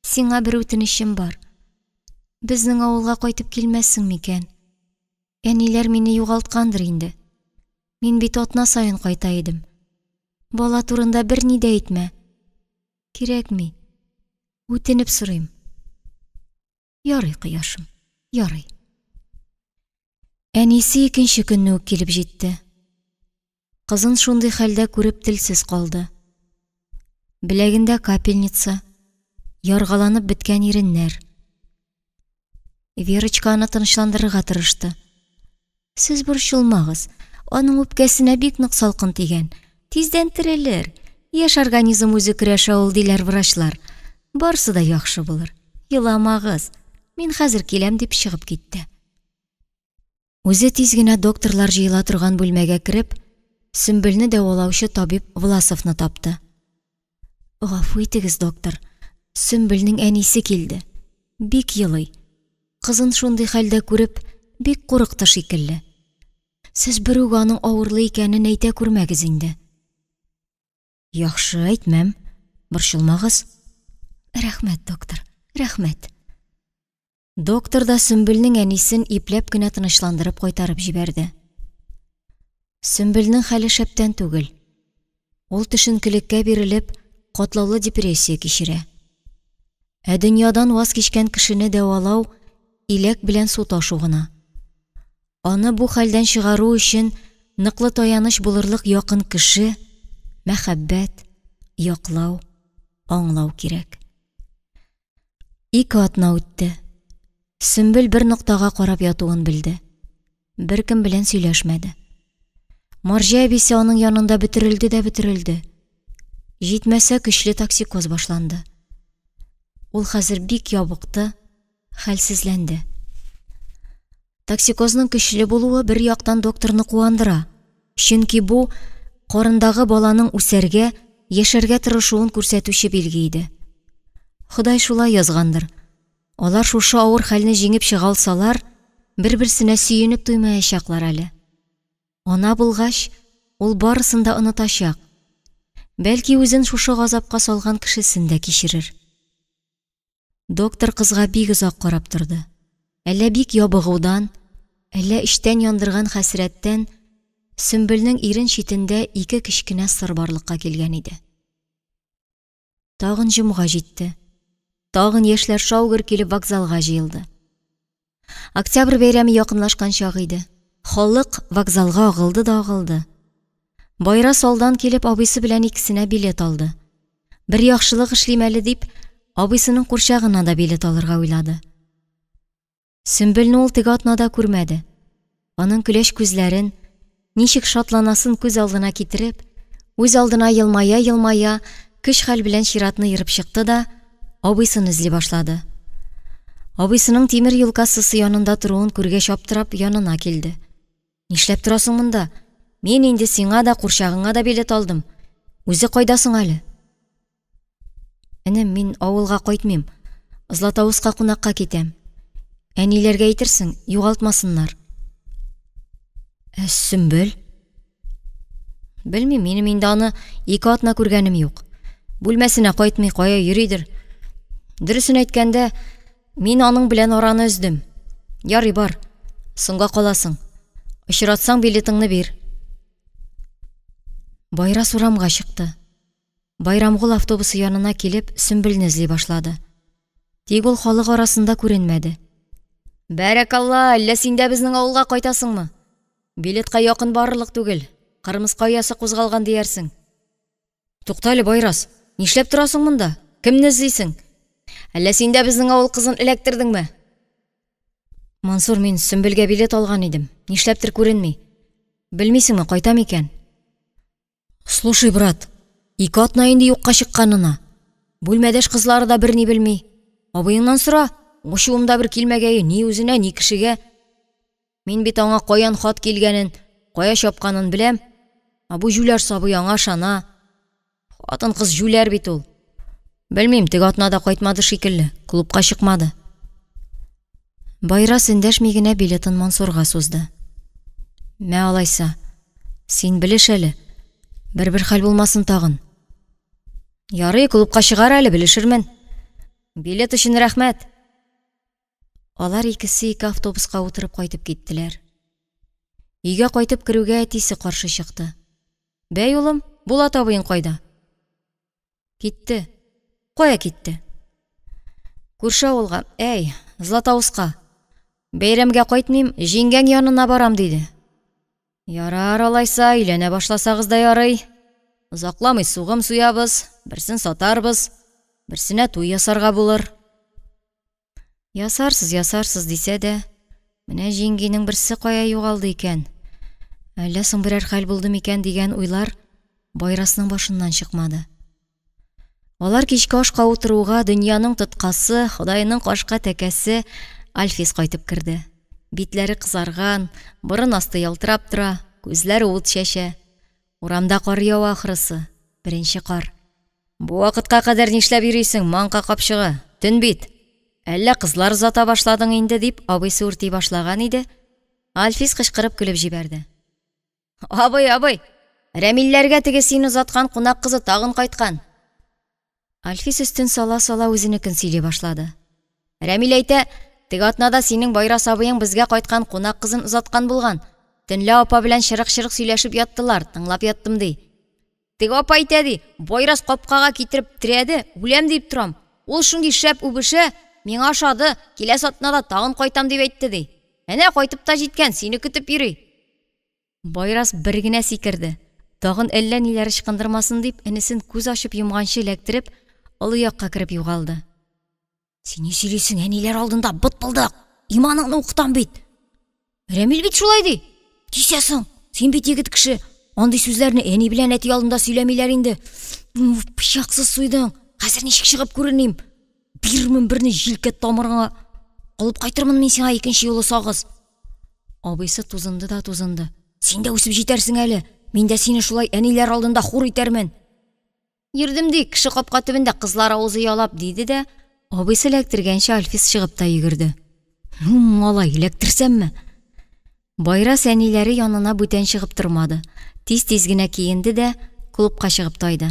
сиңа бер үтенечем бар. Безнең авылга кайтып килмәссең микән? Әниләр мине югалткандыр инде. Мин бит атна саен кайта идем. Бала турында берни дә әйтмә. Кирәкми. Үтенеп сорыйм. Ярый, кояшым, ярый. Әнисе икенче көнне үк килеп җитте. Кызын шундый хәлдә күреп телсез калды. Беләгендә капельница, яргаланып беткән иреннәр. Верочка аны тынычландырырга тырышты. Сез борчылмагыз, аның үпкәсенә бик нык салкын тигән. Тиздән терелер. Яшь организм үзе көрәшә ул, диләр врачлар. Барсы да яхшы булыр. Еламагыз. Мин хәзер киләм, дип чыгып китте. Үзе тиз генә докторлар җыела торган бүлмәгә кереп, Сөмбелне дәвалаучы табиб Власовны тапты. Гафу итегез, доктор, Сөмбелнең әнисе килде. Бик елый. Кызын шундый хәлдә күреп, бик курыкты шикелле. Сез берүк аның авырлы икәнен әйтә күрмәгез инде. Яхшы, әйтмәм. Борчылмагыз. Рәхмәт, доктор, рәхмәт. Доктор да Сөмбелнең әнисен ипләп кенә тынычландырып кайтарып җибәрде. Сөмбелнең хәле шәптән түгел. Ул төшенкелеккә бирелеп, катлаулы депрессия кичерә. Ә дөньядан ваз кичкән кешене дәвалау иләк белән су ташу гына. Аны бу хәлдән чыгару өчен ныклы таяныч булырлык якын кеше, мәхәббәт, яклау, аңлау кирәк. Ике атна үтте. Сөмбел бер ноктага карап ятуын белде. Беркем белән сөйләшмәде. Марҗа әбисе аның янында бөтерелде дә бөтерелде. Җитмәсә, көчле токсикоз башланды. Ул хәзер бик ябыкты, хәлсезләнде. Токсикозның көчле булуы бер яктан докторны куандыра, чөнки бу карындагы баланың үсәргә, яшәргә тырышуын күрсәтүче билге иде. Ходай шулай язгандыр. Алар шушы авыр хәлне җиңеп чыга алсалар, бер-берсенә сөенеп туймаячаклар әле. Ана булгач, ул барысын да онытачак. Бәлки үзен шушы газапка салган кешесен дә кичерер. Доктор кызга бик озак карап торды. Әллә бик ябыгудан, әллә эчтән яндырган хәсрәттән Сөмбелнең ирен читендә ике кечкенә сыр барлыкка килгән иде. Тагын җомга җитте. Тагын яшьләр шау-гөр килеп вокзалга җыелды. Октябрь бәйрәме якынлашкан чак иде. Халык вокзалга агылды да агылды. Байрас алдан килеп абыйсы белән икесенә билет алды. Бер яхшылык эшлим әле дип, абыйсының курчагына да билет алырга уйлады. Сөмбелне ул теге атнада күрмәде. Аның көләч күзләрен, ничек шатланасын күз алдына китереп, үз алдына елмая-елмая, көч-хәл белән чиратны ерып чыкты да, абыйсын эзли башлады. Абыйсының тимер юл кассасы янында торуын күргәч аптырап янына килде. Нишләп торасың монда? Мин инде сиңа да, курчагыңа да билет алдым. Үзе кайда соң әле? Энем, мин авылга кайтмыйм. Златоустка кунакка китәм. Әниләргә әйтерсең, югалтмасыннар. Ә Сөмбел? Белмим, минем инде аны ике атна күргәнем юк. Бүлмәсенә кайтмый, кая йөридер. Дөресен әйткәндә, мин аның белән араны өздем. Ярый, бар, соңга каласың. Очратсаң, билетыңны бир. Байрас урамга чыкты. Байрамгул автобусы янына килеп, Сөмбелне эзли башлады. Тик ул халык арасында күренмәде. Бәрәкалла, әллә син дә безнең авылга кайтасыңмы? Билетка якын барырлык түгел, кырмыска оясы кузгалган диярсең. Тукта әле, Байрас, нишләп торасың монда? Кемне эзлисең? Әллә син дә безнең авыл кызын эләктердеңме? Мансур, мин Сөмбелгә билет алган идем. Нишләптер күренми. Белмисеңме, кайта микән? Слушай, брат, ике атна инде юкка чыкканына. Бүлмәдәш кызлары да берни белми. Абыеңнан сора, ачуым да бер килмәгәе, ни үзенә, ни кешегә. Мин бит аңа каян хат килгәнен, кая чапканын беләм. Ә бу җүләр сабый аңа ышана. Хатын-кыз җүләр бит ул. Белмим, теге атнада кайтмады шикелле, клубка чыкмады. Байрас эндәшми генә билетын Мансурга сузды. Мә алайса, син белеш әле, бер-бер хәл булмасын тагын. Ярый, клубка чыгар әле, белешермен. Билет өчен рәхмәт. Алар икесе ике автобуска утырып кайтып киттеләр. Өйгә кайтып керүгә әтисе каршы чыкты. Бәй, улым, Булат абыең кайда? Китте. Кая китте? Күрше авылга, әй, Златоустка. Бәйрәмгә кайтмыйм, җиңгәң янына барам, диде. Ярар, алайса, өйләнә башласагыз да ярый. Озакламый сугым суябыз, берсен сатарбыз, берсенә туй ясарга булыр. Ясарсыз, ясарсыз дисә дә, менә җиңгинең берсе кая югалды икән? Әллә соң берәр хәл булды микән дигән уйлар Байрасның башыннан чыкмады. Алар кичке ашка утыруга дөньяның тоткасы, Ходайның кашка тәкәсе Альфис кайтып керде. Битләре кызарган, борын асты ялтырап тора, күзләре ут чәчә. Урамда кар ява ахрысы, беренче кар. Бу вакытка кадәр нишләп йөрисең, маңка капчыгы? Төн бит. Әллә кызлар озата башладың инде, дип абыйсы үрти башлаган иде, Альфис кычкырып көлеп җибәрде. Абый, абый, Рәмилләргә теге син озаткан кунак кызы тагын кайткан. Альфис өстен сала-сала үзенекен сөйли башлады. Рәмил әйтә, теге атнада синең Байрас абыең безгә кайткан кунак кызын озаткан булган. Төнлә апа белән чырык-чырык сөйләшеп яттылар, тыңлап яттым, ди. Теге апа әйтә, ди, Байрас капкага китереп терәде, үләм дип торам. Ул шундый шәп үбешә, миңа ошады, киләсе атнада тагын кайтам дип әйтте, ди. Әнә кайтып та җиткән, сине көтеп йөри. Байрас бер генә сикерде. Тагын әллә ниләр ычкындырмасын дип, энесен күз ачып йомганчы эләктереп, олы якка кереп югалды. Син ни сөйлисең, әниләр алдында бытбылдык? Иманыңны укытам бит. Рәмил бит шулай ди. Дисә соң, син бит егет кеше. Андый сүзләрне әни белән әти алдында сөйләмиләр инде. Пычаксыз суйдың. Хәзер ничек чыгып күреним? Бирмен берне җилкә тамырыңа. Алып кайтырмын мин сиңа икенче юлы сагыз. Абыйсы тузынды да тузынды. Син дә үсеп җитәрсең әле. Мин дә сине шулай әниләр алдында хур итәрмен. Йөрдем ди, кеше капка төбендә кызлар авызы ялап, диде дә, абыйсы эләктергәнче Альфис чыгып та йөгерде. Ну, малай, эләктерсәмме? Байрас әниләре янына бүтән чыгып тормады. Тиз-тиз генә киенде дә, клубка чыгып тайды.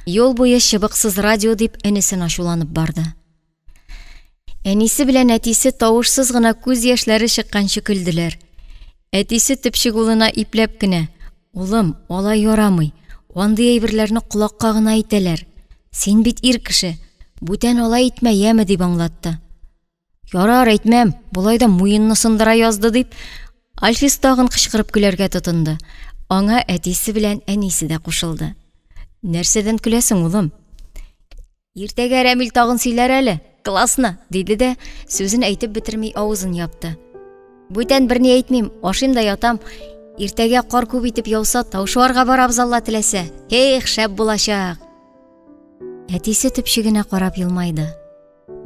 Юл буе чыбыксыз радио дип энесен ачуланып барды. Әнисе белән әтисе тавышсыз гына күз яшьләре чыкканчы көлделәр. Әтисе төпчек улына ипләп кенә, Улым, алай ярамый, андый әйберләрне колакка гына әйтәләр. Син бит ир кеше, бүтән алай итмә, яме, дип аңлатты. Ярар, әйтмәм, болай да муенны сындыра язды, дип, Альфис тагын кычкырып көләргә тотынды. Аңа әтисе белән әнисе дә кушылды. Нәрсәдән көләсең, улым? Иртәгә Рәмил тагын сөйләр әле, классно, диде дә, сүзен әйтеп бетерми авызын япты. Бүтән берни әйтмим, ашыйм да ятам. Иртәгә кар күп итеп яуса, таушуарга барабыз Алла теләсә. Эх, шәп булачак. Әтисе төпчегенә карап елмайды.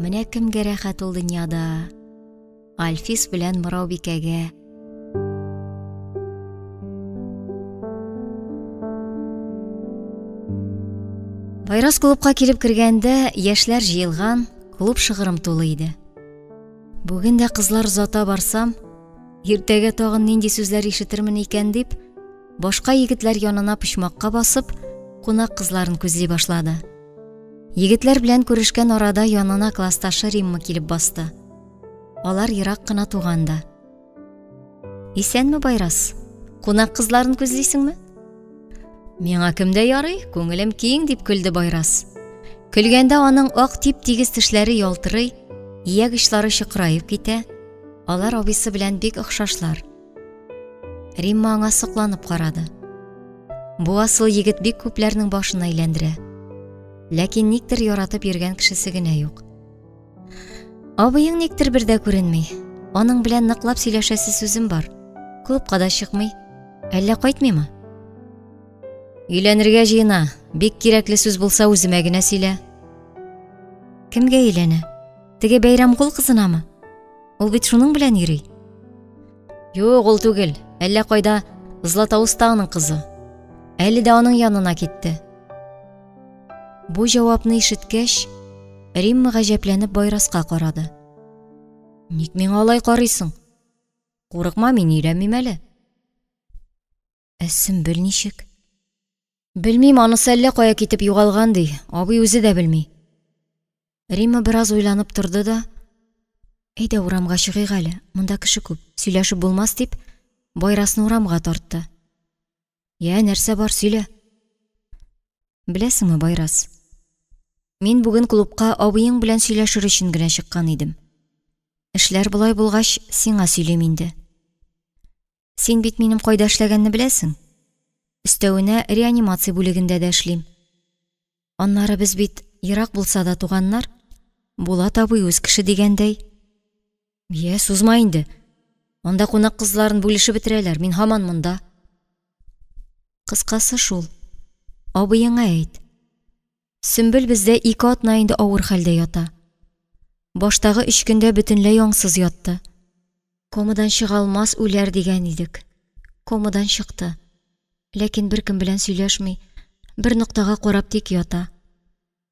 Менә кемгә рәхәт ул дөньяда. Альфис белән Мораубикәгә. Байрас клубка килеп кергәндә, яшьләр җыелган, клуб шыгрым тулы иде. Бүген дә кызлар озата барсам, иртәгә тагын нинди сүзләр ишетермен икән дип, башка егетләр янына почмакка басып, кунак кызларын күзли башлады. Егетләр белән күрешкән арада янына классташы Римма килеп басты. Алар ерак кына туган да. Исәнме, Байрас? Кунак кызларын күзлисеңме? Миңа кем дә ярый, күңелем киң, дип көлде Байрас. Көлгәндә аның ак тип-тигез тешләре ялтырый, ияк очлары чокыраеп китә. Алар абыйсы белән бик охшашлар. Римма аңа сокланып карады. Бу асыл егет бик күпләрнең башын әйләндерә. Ләкин никтер яратып йөргән кешесе генә юк. Абыең никтер бер дә күренми. Аның белән ныклап сөйләшәсе сүзем бар. Клубка да чыкмый. Әллә кайтмыймы? Өйләнергә җыена. Бик кирәкле сүз булса үземә генә сөйлә. Кемгә өйләнә? Теге Бәйрәмгул кызынамы? Ул бит шуның белән йөри. Юк, ул түгел. Әллә кайда Златоуста аның кызы. Әле дә аның янына китте. Бу җавапны ишеткәч, Римма гаҗәпләнеп Байраска карады. Ник миңа алай карыйсың? Курыкма, мин өйләнмим әле. Ә Сөмбел ничек? Белмим, анысы әллә кая китеп югалган ди, абый үзе дә белми. Римма бераз уйланып торды да, әйдә урамга чыгыйк әле, монда кеше күп, сөйләшеп булмас дип, Байрасны урамга тартты. Йә, нәрсә бар, сөйлә. Беләсеңме, Байрас, мин бүген клубка абыең белән сөйләшер өчен генә чыккан идем. Эшләр болай булгач, сиңа сөйлим инде. Син бит минем кайда эшләгәнне беләсең. Өстәвенә реанимация бүлегендә дә эшлим. Аннары без бит ерак булса да туганнар. Булат абый үз кеше дигәндәй. Йә, сузма инде. Анда кунак кызларын бүлешеп бетерәләр, мин һаман монда. Кыскасы шул. Абыеңа әйт. Сөмбел бездә 2 атна инде авыр хәлдә ята. Баштагы 3 көндә бөтенләй аңсыз ятты. Комадан чыга алмас, үләр дигән идек. Комадан чыкты. Ләкин беркем белән сөйләшми, бер ноктага карап тик ята.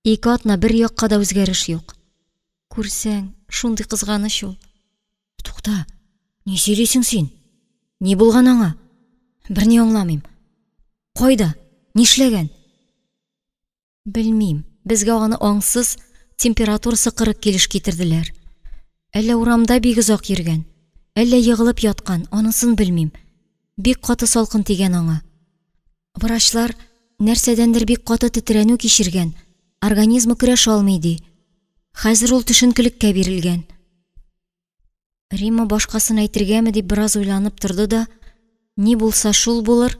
2 атна бер якка да үзгәреш юк. Күрсәң, шундый кызганыч ул. Тукта, ни сөйлисең син? Ни булган аңа? Берни аңламыйм. Кайда? Нишләгән? Белмим, безгә аны аңсыз, температурасы 40 килеш китерделәр. Әллә урамда бик озак йөргән, әллә егылып яткан, анысын белмим. Бик каты салкын тигән аңа. Врачлар нәрсәдәндер бик каты тетрәнү кичергән, организмы көрәшә алмый ди. Хәзер ул төшенкелеккә бирелгән. Римма башкасын әйтергәме дип бераз уйланып торды да, ни булса шул булыр,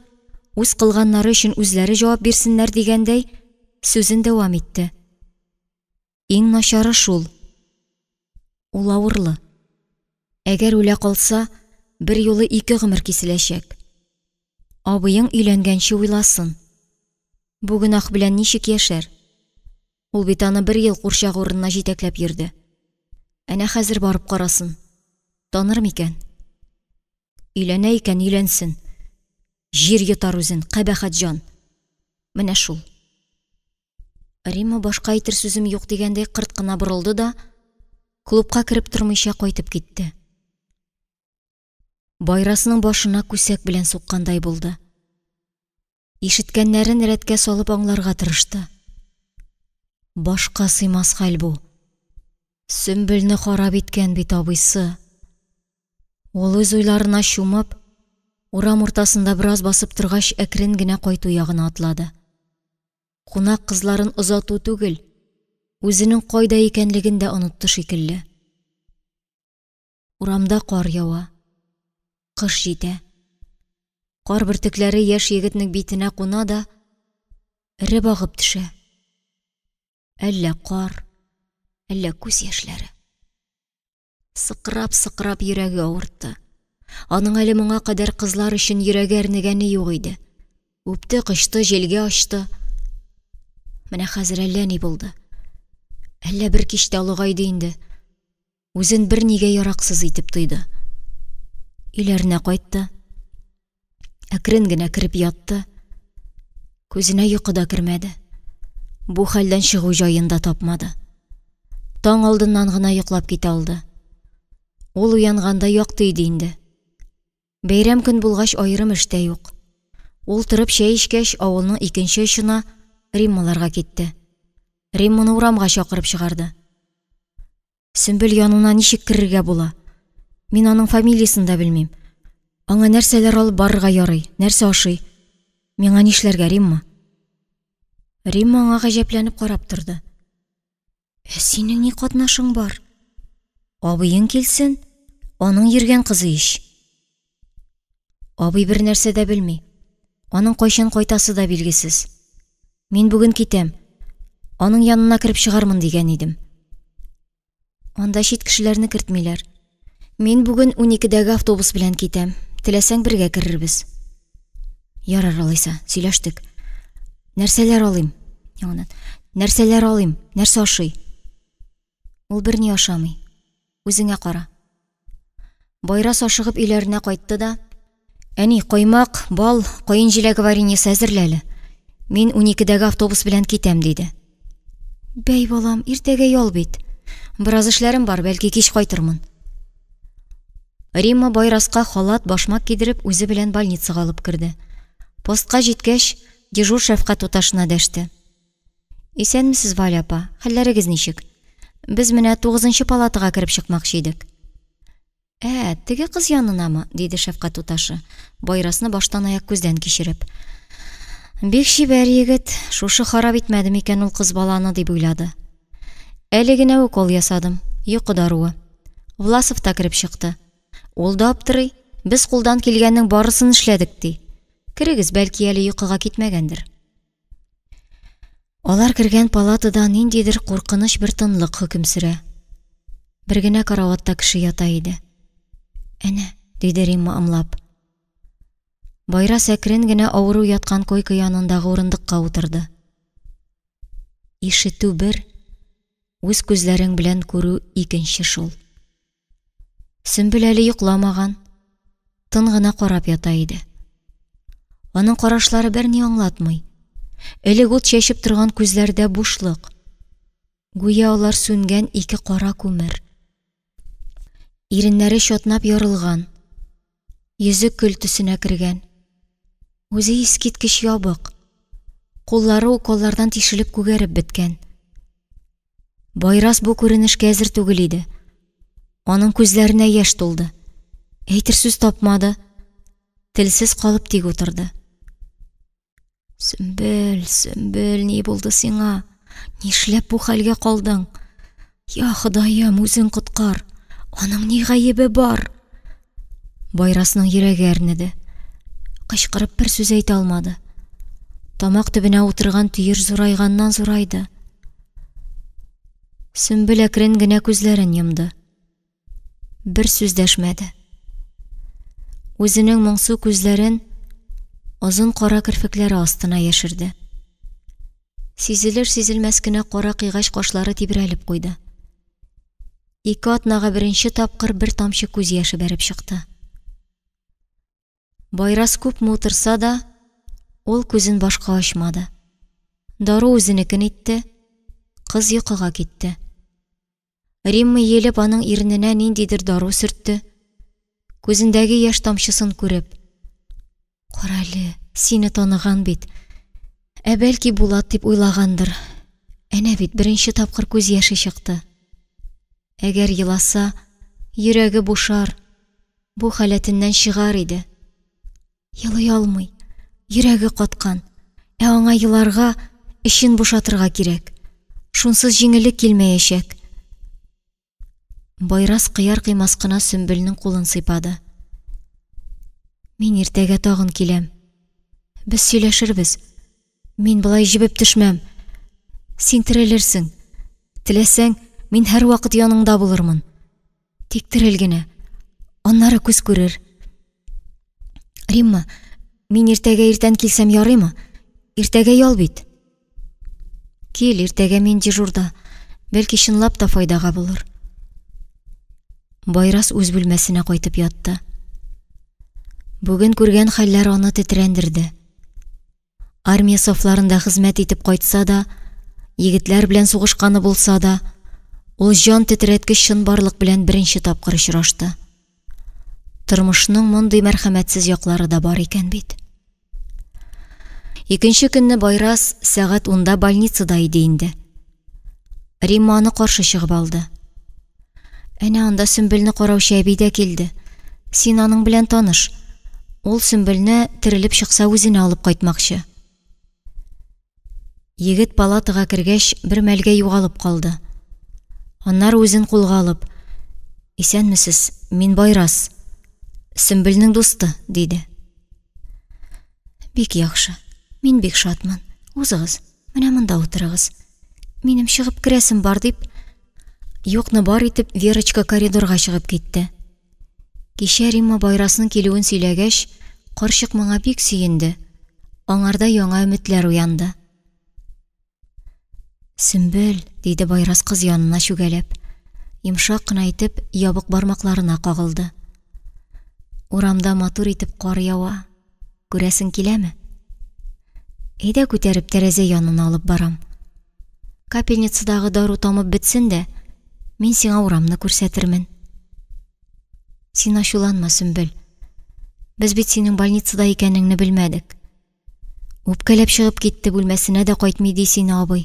үз кылганнары өчен үзләре җавап бирсеннәр дигәндәй, сүзен дәвам итте. Иң начары шул. Ул авырлы. Әгәр үлә калса, бер юлы 2 гомер киселәчәк. Абыең өйләнгәнче уйласын. Бу гөнаһ белән ничек яшәр? Ул бит аны бер ел курчак урынына җитәкләп йөрде. Әнә хәзер барып карасын. Таныр микән? Өйләнә икән, өйләнсен. Җир йотар үзен, кабахәт җан. Менә шул. Римма башка әйтер сүзем юк дигәндәй кырт кына борылды да, клубка кереп тормыйча кайтып китте. Байрасның башына күсәк белән суккандай булды. Ишеткәннәрен рәткә салып аңларга тырышты. Башка сыймас хәл бу. Сөмбелне харап иткән бит абыйсы. Ул үз уйларына чумып, урам уртасында бераз басып торгач, әкрен генә кайту ягына атлады. Кунак кызларын озату түгел, үзенең кайда икәнлеген дә онытты шикелле. Урамда кар ява. Кыш җитә. Кар бөртекләре яшь егетнең битенә куна да, эреп агып төшә. Әллә кар, әллә күз яшьләре. Сыкрап-сыкрап йөрәге авыртты. Аның әле моңа кадәр кызлар өчен йөрәге әрнегәне юк иде. Үпте, кочты, җилгә очты. Менә хәзер әллә ни булды. Әллә бер кичтә олыгайды инде. Үзен бер нигә яраксыз итеп тойды. Өйләренә кайтты. Әкрен генә кереп ятты. Күзенә йокы да кермәде. Бу хәлдән чыгу җаен да тапмады. Таң алдыннан гына йоклап китә алды. Ул уянганда якты иде инде. Бәйрәм көн булгач аерым эш тә юк. Ул торып чәй эчкәч, авылның икенче очына Риммаларга китте. Римманы урамга чакырып чыгарды. Сөмбел янына ничек керергә була? Мин аның фамилиясын да белмим. Аңа нәрсәләр алып барырга ярый, нәрсә ашый? Миңа нишләргә, Римма? Римма аңа гаҗәпләнеп карап торды. Ә синең ни катнашың бар? Абыең килсен, аның йөргән кызы ич. Абый бер нәрсә дә белми. Аның кайчан кайтасы да билгесез. Мин бүген китәм. Аның янына кереп чыгармын дигән идем. Анда чит кешеләрне кертмиләр. Мин бүген 12-дәге автобус белән китәм. Теләсәң бергә керербез. Ярар алайса, сөйләштек. Нәрсәләр алыйм? Яңадан. Нәрсәләр алыйм? Нәрсә ашый? Ул берни ашамый. Үзеңә кара. Байрас ашыгып өйләренә кайтты да, Әни, каймак, бал, каен җиләге вареньесы әзерлә әле. Мин 12-дәге автобус белән китәм, диде. Бәй, балам, иртәгә ял бит. Бераз эшләрем бар, бәлки кич кайтырмын. Римма Байраска халат, башмак кидереп, үзе белән больницага алып керде. Постка җиткәч, дежур шәфкать туташына дәште. Исәнмесез, Валя апа, хәлләрегез ничек? Без менә 9-нчы палатага кереп чыкмакчы идек. Ә, теге кыз янынамы? Диде шәфкать туташы, Байрасны баштан аяк күздән кичереп. Бик чибәр егет, шушы харап итмәде микән ул кыз баланы, дип уйлады. Әле генә укол ясадым, йокы даруы. Власов та кереп чыкты. Ул да аптырый, без кулдан килгәннең барысын эшләдек, ди. Керегез, бәлки әле йокыга китмәгәндер. Алар кергән палатада ниндидер куркыныч бер тынлык хөкем сөрә. Бер генә караватта кеше ята иде. Әнә, диде Римма ымлап. Байрас әкрен генә авыру яткан койка янындагы урындыкка утырды. Ишетү бер, үз күзләрең белән күрү икенче шул. Сөмбел әле йокламаган, тын гына карап ята иде. Аның карашлары берни аңлатмый. Элек ут чәчеп торган күзләрдә бушлык. Гүя алар сүнгән ике кара күмер. Иреннәре чатнап ярылган, йөзе көл төсенә кергән. Үзе искиткеч ябык. Куллары уколлардан тишелеп күгәреп беткән. Байрас бу күренешкә әзер түгел иде. Аның күзләренә яшь тулды. Әйтер сүз тапмады. Телсез калып тик утырды. Сөмбел, Сөмбел, ни булды сиңа? Нишләп бу хәлгә калдың? Я Ходаем, үзең коткар. Аның ни гаебе бар? Байрасның йөрәге әрнеде. Кычкырып бер сүз әйтә алмады. Тамак төбенә утырган төер зурайганнан зурайды. Сөмбел әкрен генә күзләрен йомды. Бер сүз дәшмәде. Үзенең моңсу күзләрен озын кара керфекләре астына яшерде. Сизелер-сизелмәс кенә кара кыйгач кашлары тибрәлеп куйды. Ике атнага беренче тапкыр бер тамчы күз яше бәреп чыкты. Байрас күпме утырса да, ул күзен башка ачмады. Дару үзенекен итте, кыз йокыга китте. Римма иелеп аның ирененә ниндидер дару сөртте. Күзендәге яшь тамчысын күреп, Кара әле, сине таныган бит. Ә бәлки Булат дип уйлагандыр. Әнә бит беренче тапкыр күз яше чыкты. Әгәр еласа, йөрәге бушар, бу халәтеннән чыгар иде. Елый алмый, йөрәге каткан. Ә аңа еларга, эчен бушатырга кирәк. Шунсыз җиңеллек килмәячәк. Байрас кыяр-кыймас кына Сөмбелнең кулын сыйпады. Мин иртәгә тагын киләм. Без сөйләшербез. Мин болай җебеп төшмәм. Син терелерсең. Теләсәң, мин һәрвакыт яныңда булырмын. Тик терел генә. Аннары күз күрер. Римма, мин иртәгә иртән килсәм ярыймы? Иртәгә ял бит. Кил, иртәгә мин дежурда. Бәлки чынлап та файдага булыр. Байрас үз бүлмәсенә кайтып ятты. Бүген күргән хәлләр аны тетрәндерде. Армия сафларында хезмәт итеп кайтса да, егетләр белән сугышканы булса да, ул җан тетрәткеч чынбарлык белән беренче тапкыр очрашты. Тормышның мондый мәрхәмәтсез яклары да бар икән бит. Икенче көнне Байрас сәгать унда больницада иде инде. Римма аны каршы чыгып алды. Әнә анда Сөмбелне караучы әби дә килде. Син аның белән таныш. Ул Сөмбелне терелеп чыкса үзенә алып кайтмакчы. Егет палатага кергәч, бер мәлгә югалып калды. Аннары үзен кулга алып, Исәнмесез, мин Байрас. Сөмбелнең дусты, диде. Бик яхшы. Мин бик шатмын. Узыгыз, менә монда утырыгыз. Минем чыгып керәсем бар, дип, юкны бар итеп, Верочка коридорга чыгып китте. Кичә Римма Байрасның килүен сөйләгәч, карчык моңа бик сөенде. Аңарда яңа өметләр уянды. Сөмбел, диде Байрас кыз янына чүгәләп. Йомшак кына итеп, ябык бармакларына кагылды. Урамда матур итеп кар ява. Күрәсең киләме? Әйдә күтәреп тәрәзә янына алып барам. Капельницадагы дару тамып бетсен дә, мин сиңа урамны күрсәтермен. Син ачуланма, Сөмбел. Без бит синең больницада икәнеңне белмәдек. Үпкәләп чыгып китте, бүлмәсенә дә кайтмый ди сине абый.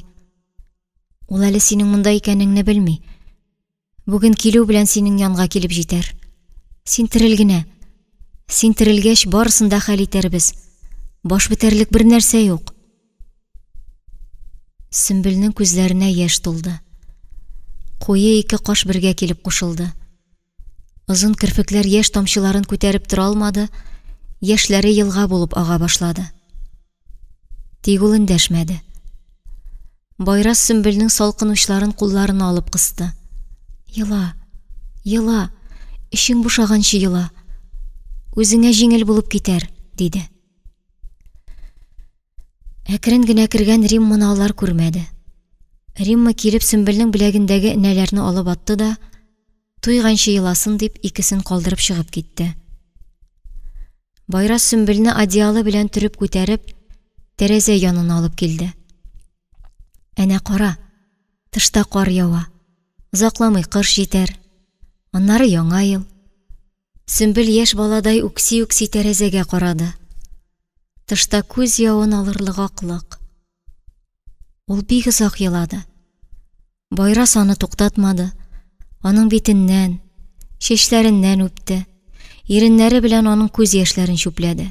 Ул әле синең монда икәнеңне белми. Бүген килү белән синең янга килеп җитәр. Син терел генә. Син терелгәч, барысын да хәл итәрбез. Баш бетәрлек бер нәрсә юк. Сөмбелнең күзләренә яшь тулды. Куе ике каш бергә килеп кушылды. Озын керфекләр яшь тамчыларын күтәреп тора алмады, яшьләре елга булып ага башлады. Тик ул эндәшмәде. Байрас Сөмбелнең салкын учларын кулларына алып кысты. Ела, ела, эчең бушаганчы ела. Үзеңә җиңел булып китәр, диде. Әкрен генә кергән Римманы алар күрмәде. Римма килеп Сөмбелнең беләгендәге энәләрне алып атты да, туйганчы еласын дип, икесен калдырып чыгып китте. Байрас Сөмбелне одеялы белән төреп күтәреп, тәрәзә янына алып килде. Әнә кара, тышта кар ява. Озакламый кыш җитәр. Аннары яңа ел. Сөмбел яшь баладай үкси-үкси тәрәзәгә карады. Тышта күз явын алырлык аклык. Ул бик озак елады. Байрас аны туктатмады. Аның битеннән, чәчләреннән үпте, иреннәре белән аның күз яшьләрен чүпләде.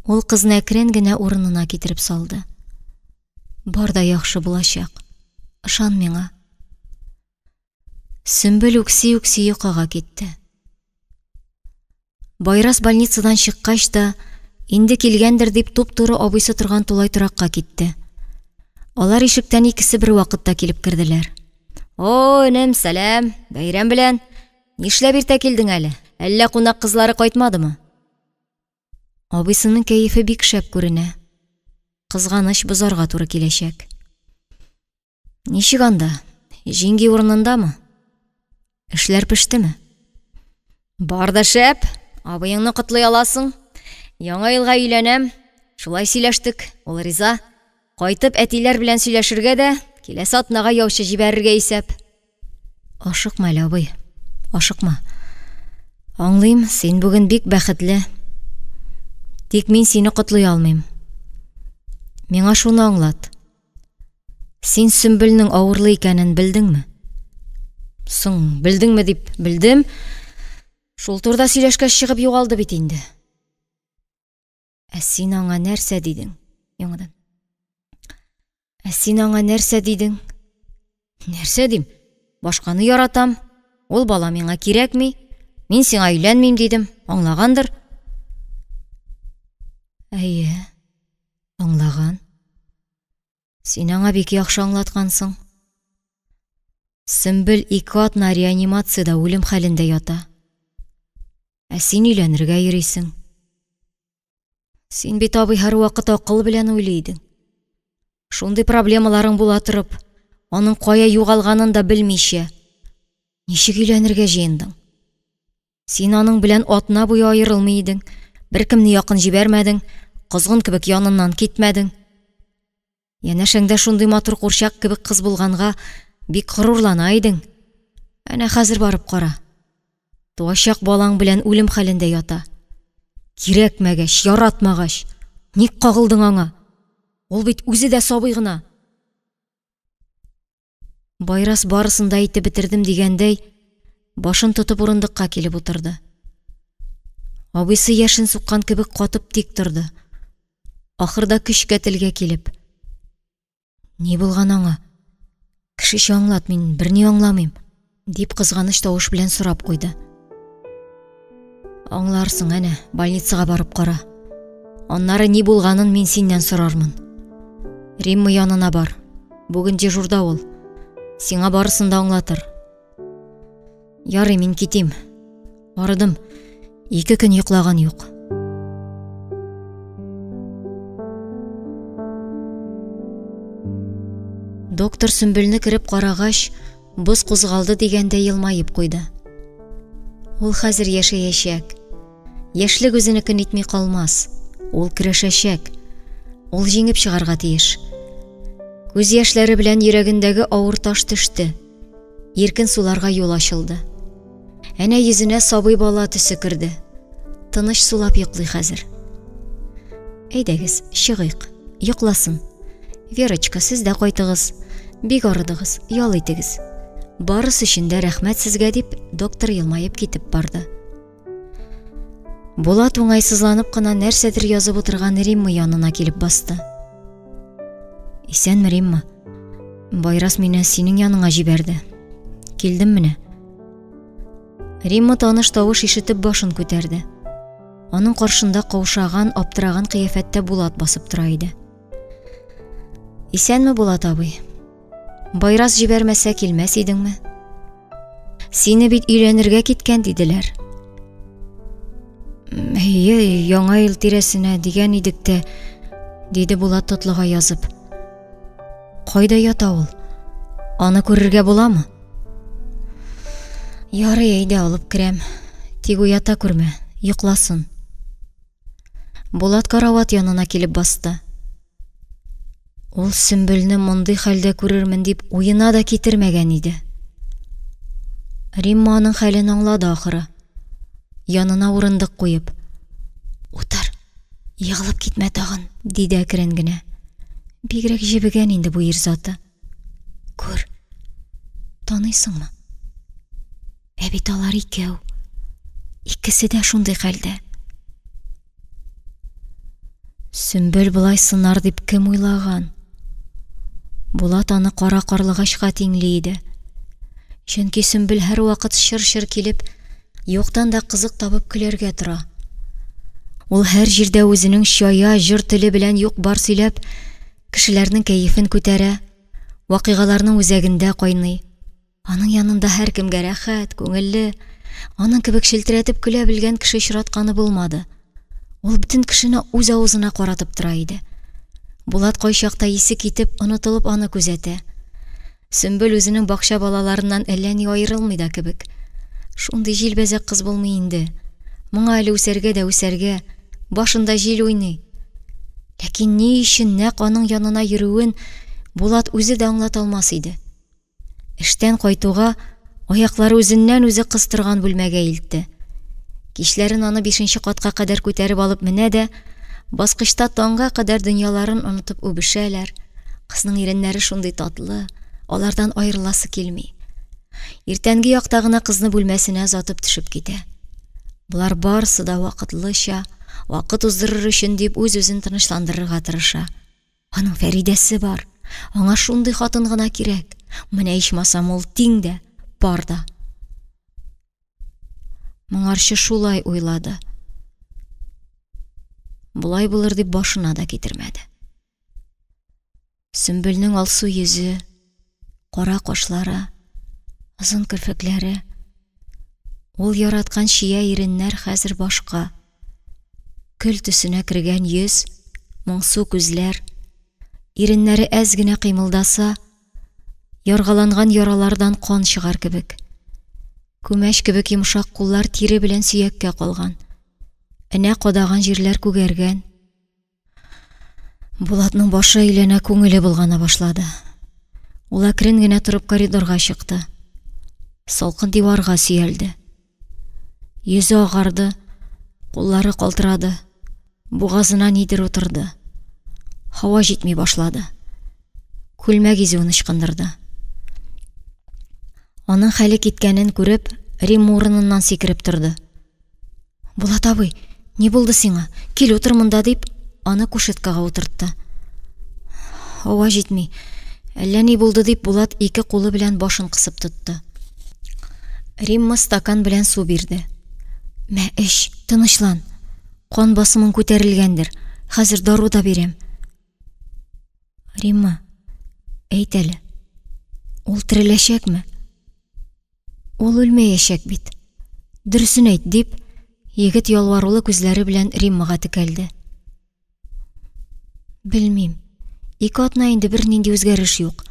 Ул кызны әкрен генә урынына китереп салды. Бар да яхшы булачак. Ышан миңа. Сөмбел үкси-үкси йокыга китте. Байрас больницадан чыккач та, инде килгәндер дип туп-туры абыйсы торган тулай торакка китте. Алар ишектән икесе бер вакытта килеп керделәр. О, энем, сәлам, бәйрәм белән. Нишләп иртә килдең әле? Әллә кунак кызлары кайтмадымы? Абыйсының кәефе бик шәп күренә. Кызганыч бозарга туры киләчәк. Ничек анда? Җиңги урынындамы? Эшләр пештеме? Бар да шәп, абыеңны котлый аласың. Яңа елга өйләнәм. Шулай сөйләштек, ул риза. Кайтып әтиләр белән сөйләшергә дә, киләсе атнага яучы җибәрергә исәп. Ашыкма әле, абый, ашыкма. Аңлыйм, син бүген бик бәхетле. Тик мин сине котлый алмыйм. Миңа шуны аңлат. Син Сөмбелнең авырлы икәнен белдеңме? Соң, белдеңме дип белдем. Шул турыда сөйләшкәч чыгып югалды бит инде. Ә син аңа нәрсә дидең? Яңадан. Ә син аңа нәрсә дидең? Нәрсә дим? Башканы яратам. Ул бала миңа кирәкми. Мин сиңа өйләнмим дидем. Аңлагандыр. Әйе, аңлаган. Син аңа бик яхшы аңлаткансың. Сөмбел ике атна реанимациядә үлем хәлендә ята. Ә син өйләнергә йөрисең. Син бит, абый, һәрвакыт акыл белән уйлый идең. Шундый проблемаларың була торып, аның кая югалганын да белмичә, ничек өйләнергә җыендың? Син аның белән атна буе аерылмый идең, беркемне якын җибәрмәдең, козгын кебек яныннан китмәдең. Янәшәңдә шундый матур курчак кебек кыз булганга бик горурлана идең. Әнә хәзер барып кара. Туачак балаң белән үлем хәлендә ята. Кирәкмәгәч, яратмагач, ник кагылдың аңа? Ул бит үзе дә сабый гына. Байрас барысын да әйтеп бетердем дигәндәй, башын тотып урындыкка килеп утырды. Абыйсы яшен суккан кебек катып тик торды. Ахырда көчкә телгә килеп. Ни булган аңа? Кешечә аңлат, мин берни аңламыйм, дип кызганыч тавыш белән сорап куйды. Аңларсың, әнә, больницага барып кара. Аннары ни булганын мин синнән сорармын. Римма янына бар. Бүген дежурда ул. Сиңа барысын да аңлатыр. Ярый, мин китим. Арыдым. Ике көн йоклаган юк. Доктор Сөмбелне кереп карагач, боз кузгалды дигәндә елмаеп куйды. Ул хәзер яшәячәк. Яшьлек үзенекен итми калмас. Ул көрәшәчәк. Ул җиңеп чыгарга тиеш. Күз яшьләре белән йөрәгендәге авыр таш төште. Иркен суларга юл ачылды. Әнә йөзенә сабый бала төсе керде. Тыныч сулап йоклый хәзер. Әйдәгез, чыгыйк. Йокласын. Верочка, сез дә кайтыгыз. Бик арыдыгыз, ял итегез. Барысы өчен дә рәхмәт сезгә, дип, доктор елмаеп китеп барды. Булат уңайсызланып кына нәрсәдер язып утырган Римма янына килеп басты. Исәнме, Римма? Байрас мине синең яныңа җибәрде. Килдем менә. Римма таныш тавыш ишетеп башын күтәрде. Аның каршында каушаган, аптыраган кыяфәттә Булат басып тора иде. Исәнме, Булат абый? Байрас җибәрмәсә килмәс идеңме? Сине бит өйләнергә киткән диделәр. Әйе, яңа ел тирәсенә дигән идек тә, диде Булат тотлыга язып. Кайда ята ул? Аны күрергә буламы? Ярый, әйдә алып керәм. Тик уята күрмә, йокласын. Булат карават янына килеп басты. Ул Сөмбелне мондый хәлдә күрермен дип уена да китермәгән иде. Римма аның хәлен аңлады ахыры. Янына урындык куеп, "Утыр, егылып китмә тагын", диде әкрен генә. Бигрәк җебегән инде бу ир заты. Күр, таныйсыңмы? Ә бит алар икәү. Икесе дә шундый хәлдә. Сөмбел болай сынар дип кем уйлаган? Булат аны кара карлыгачка тиңли иде. Чөнки Сөмбел һәрвакыт чыр-чыр килеп, юктан да кызык табып көләргә тора. Ул һәр җирдә үзенең чая җор теле белән юк-бар сөйләп, кешеләрнең кәефен күтәрә, вакыйгаларның үзәгендә кайный. Аның янында һәркемгә рәхәт, күңелле. Аның кебек челтерәтеп көлә белгән кеше очратканы булмады. Ул бөтен кешене үз авызына каратып тора иде. Булат кайчакта исе китеп, онытылып аны күзәтә. Сөмбел үзенең бакча балаларыннан әллә ни аерылмый да кебек. Шундый җилбәзәк кыз булмый инде. Моңа әле үсәргә дә үсәргә, башында җил уйный. Ләкин ни өчен нәкъ аның янына йөрүен Булат үзе дә аңлата алмас иде. Эштән кайтуга, аяклары үзеннән-үзе кыстырган бүлмәгә илтте. Кичләрен аны бишенче катка кадәр күтәреп алып менә дә, баскычта таңга кадәр дөньяларын онытып үбешәләр. Кызның иреннәре шундый татлы, алардан аерыласы килми. Иртәнге якта гына кызны бүлмәсенә озатып төшеп китә. Болар барысы да вакытлыча, вакыт уздырыр өчен дип үз-үзен тынычландырырга тырыша. Аның Фәридәсе бар. Аңа шундый хатын гына кирәк. Менә ичмасам ул тиң дә, пар да. Моңарчы шулай уйлады. Болай булыр дип башына да китермәде. Сөмбелнең алсу йөзе, кара кашлары, озын керфекләре, ул яраткан чия иреннәр хәзер башка. Көл төсенә кергән йөз, моңсу күзләр, иреннәре әз генә кыймылдаса, яргаланган яралардан кан чыгар кебек. Күмәч кебек йомшак куллар тире белән сөяккә калган. Энә кадаган җирләр күгәргән. Булатның башы әйләнә, күңеле болгана башлады. Ул әкрен генә торып коридорга чыкты. Салкын диварга сөялде. Йөзе агарды, куллары калтырады, бугазына нидер утырды. Һава җитми башлады. Күлмәк изүен ычкындырды. Аның хәле киткәнен күреп, Римма урыныннан сикереп торды. Булат абый, ни булды сиңа? Кил утыр монда, дип, аны кушеткага утыртты. Һава җитми. Әллә ни булды, дип, Булат ике кулы белән башын кысып тотты. Римма стакан белән су бирде. Мә, эч, тынычлан. Кан басымың күтәрелгәндер. Хәзер дару да бирәм. Римма, әйт әле, ул тереләчәкме? Ул үлмәячәк бит. Дөресен әйт, дип, егет ялварулы күзләре белән Риммага текәлде. Белмим. Ике атна инде бернинди үзгәреш юк.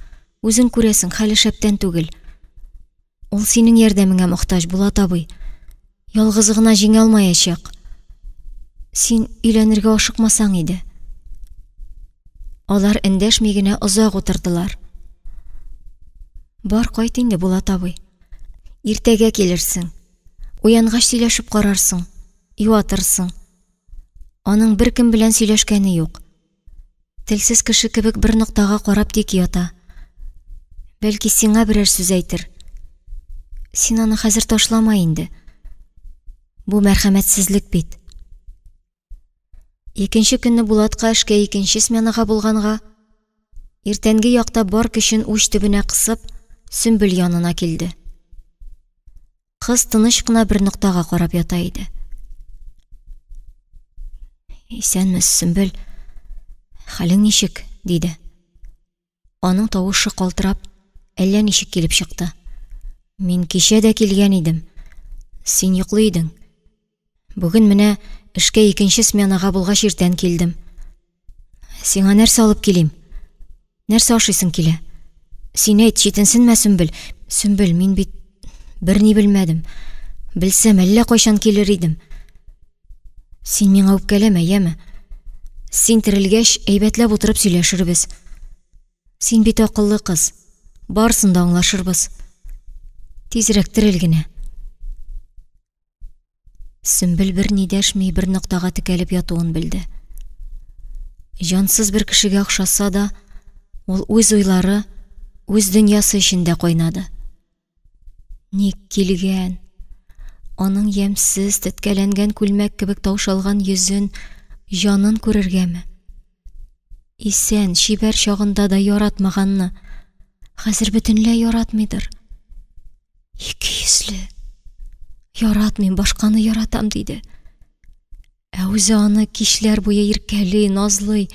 Үзең күрәсең, хәле шәптән түгел. Ул синең ярдәмеңә мохтаҗ, Булат абый. Ялгызы гына җиңә алмаячак. Син өйләнергә ашыкмасаң иде. Алар эндәшми генә озак утырдылар. Бар, кайт инде, Булат абый. Иртәгә килерсең. Уянгач сөйләшеп карарсың, юатырсың. Аның беркем белән сөйләшкәне юк. Телсез кеше кебек бер ноктага карап тик ята. Бәлки сиңа берәр сүз әйтер. Син аны хәзер ташлама инде. Бу мәрхәмәтсезлек бит. Икенче көнне Булатка эшкә икенче сменага булганга, иртәнге якта бар көчен уч төбенә кысып, Сөмбел янына килде. Кыз тыныч кына бер ноктага карап ята иде. Исәнме, Сөмбел. Хәлең ничек? диде. Аның тавышы калтырап, әллә ничек килеп чыкты. Мин кичә дә килгән идем. Син йоклый идең. Бүген менә эшкә икенче сменага булгач иртән килдем. Сиңа нәрсә алып килим? Нәрсә ашыйсың килә? Син әйт, читенсенмә, Сөмбел. Сөмбел, мин бит берни белмәдем. Белсәм, әллә кайчан килер идем. Син миңа үпкәләмә, яме? Син терелгәч, әйбәтләп утырып сөйләшербез. Син бит акыллы кыз. Барысын да аңлашырбыз. Тизрәк терел генә. Сөмбел берни дәшми, бер ноктага текәлеп ятуын белде. Җансыз бер кешегә охшаса да, ул үз уйлары, үз дөньясы эчендә кайнады. Ник килгән? Аның ямьсез, теткәләнгән күлмәк кебек таушалган йөзен, җанын күрергәме? Исән, чибәр чагында да яратмаганны, хәзер бөтенләй яратмыйдыр. Икейөзле. Яратмыйм, башканы яратам, диде. Ә үзе аны кичләр буе иркәли, назлый.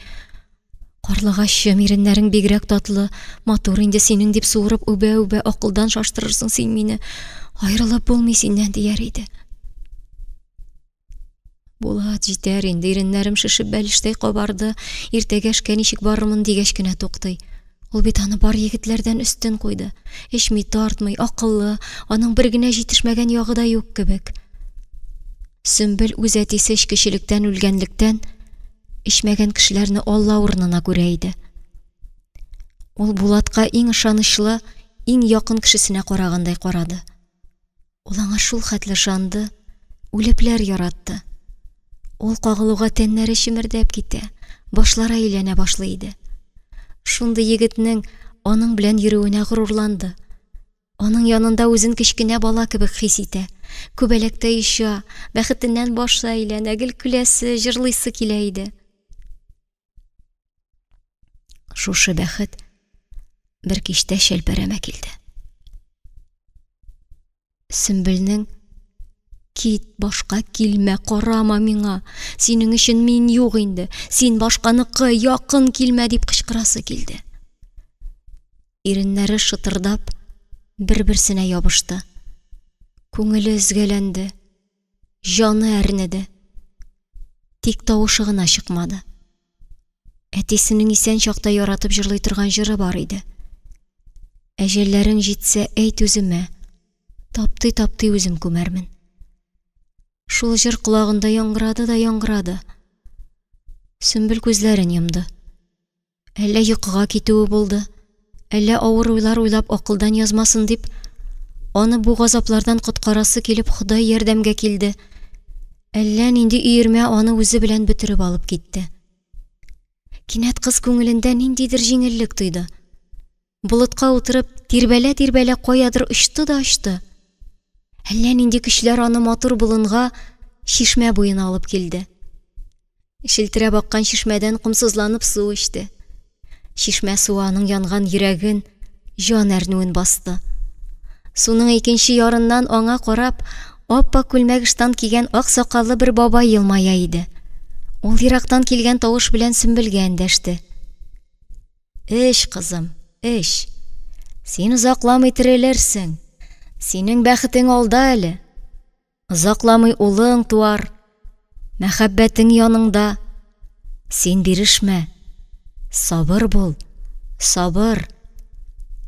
Карлыгачым, иреннәрең бигрәк татлы, матур инде синең дип суырып үбә-үбә акылдан шаштырырсың син мине. Аерылып булмый синнән, дияр иде. Булат, җитәр инде, иреннәрем шешеп бәлештәй кабарды, иртәгә эшкә ничек барырмын дигәч кенә туктый. Ул бит аны бар егетләрдән өстен куйды. Эчми, тартмый, акыллы, аның бер генә җитешмәгән ягы да юк кебек. Сөмбел үз әтисе эчкечелектән үлгәнлектән, эчмәгән кешеләрне Алла урынына күрә иде. Ул Булатка иң ышанычлы, иң якын кешесенә карагандай карады. Ул аңа шул хәтле ышанды, үлепләр яратты. Ул кагылуга тәннәре чемердәп китә, башлары әйләнә башлый иде. Шундый егетнең аның белән йөрүенә горурланды. Аның янында үзен кечкенә бала кебек хис итә. Күбәләктәй оча, бәхетеннән башы әйләнә, гел көләсе, җырлыйсы килә иде. Шушы бәхет бер кичтә чәлпәрәмә килде. Сөмбелнең Кит, башка килмә, карама миңа. Синең өчен мин юк инде. Син башканыкы, якын килмә дип кычкырасы килде. Иреннәре шытырдап бер-берсенә ябышты. Күңеле өзгәләнде. Җаны әрнеде. Тик тавышы гына чыкмады. Әтисенең исән чакта яратып җырлый торган җыры бар иде. Әҗәлләрең җитсә, әйт үземә, таптый-таптый үзем күмәрмен. Шул җыр колагында яңгырады да яңгырады. Сөмбел күзләрен йомды. Әллә йокыга китүе булды, әллә авыр уйлар уйлап акылдан язмасын дип, аны бу газаплардан коткарасы килеп Ходай ярдәмгә килде. Әллә нинди өермә аны үзе белән бөтереп алып китте. Кинәт кыз күңелендә ниндидер җиңеллек тойды. Болытка утырып, тирбәлә-тирбәлә каядыр очты да очты. Әллә нинди көчләр аны матур болынга, чишмә буена алып килде. Челтерәп аккан чишмәдән комсызланып су эчте. Чишмә суы аның янган йөрәген, җан әрнүен басты. Суның икенче ярыннан аңа карап, ап-ак күлмәк-ыштан кигән ак сакаллы бер бабай елмая иде. Ул ерактан килгән тавыш белән Сөмбелгә эндәште. Эч, кызым, эч. Син озакламый терелерсең. Синең бәхетең алда әле. Озакламый улың туар. Мәхәббәтең яныңда. Син бирешмә. Сабыр бул, сабыр.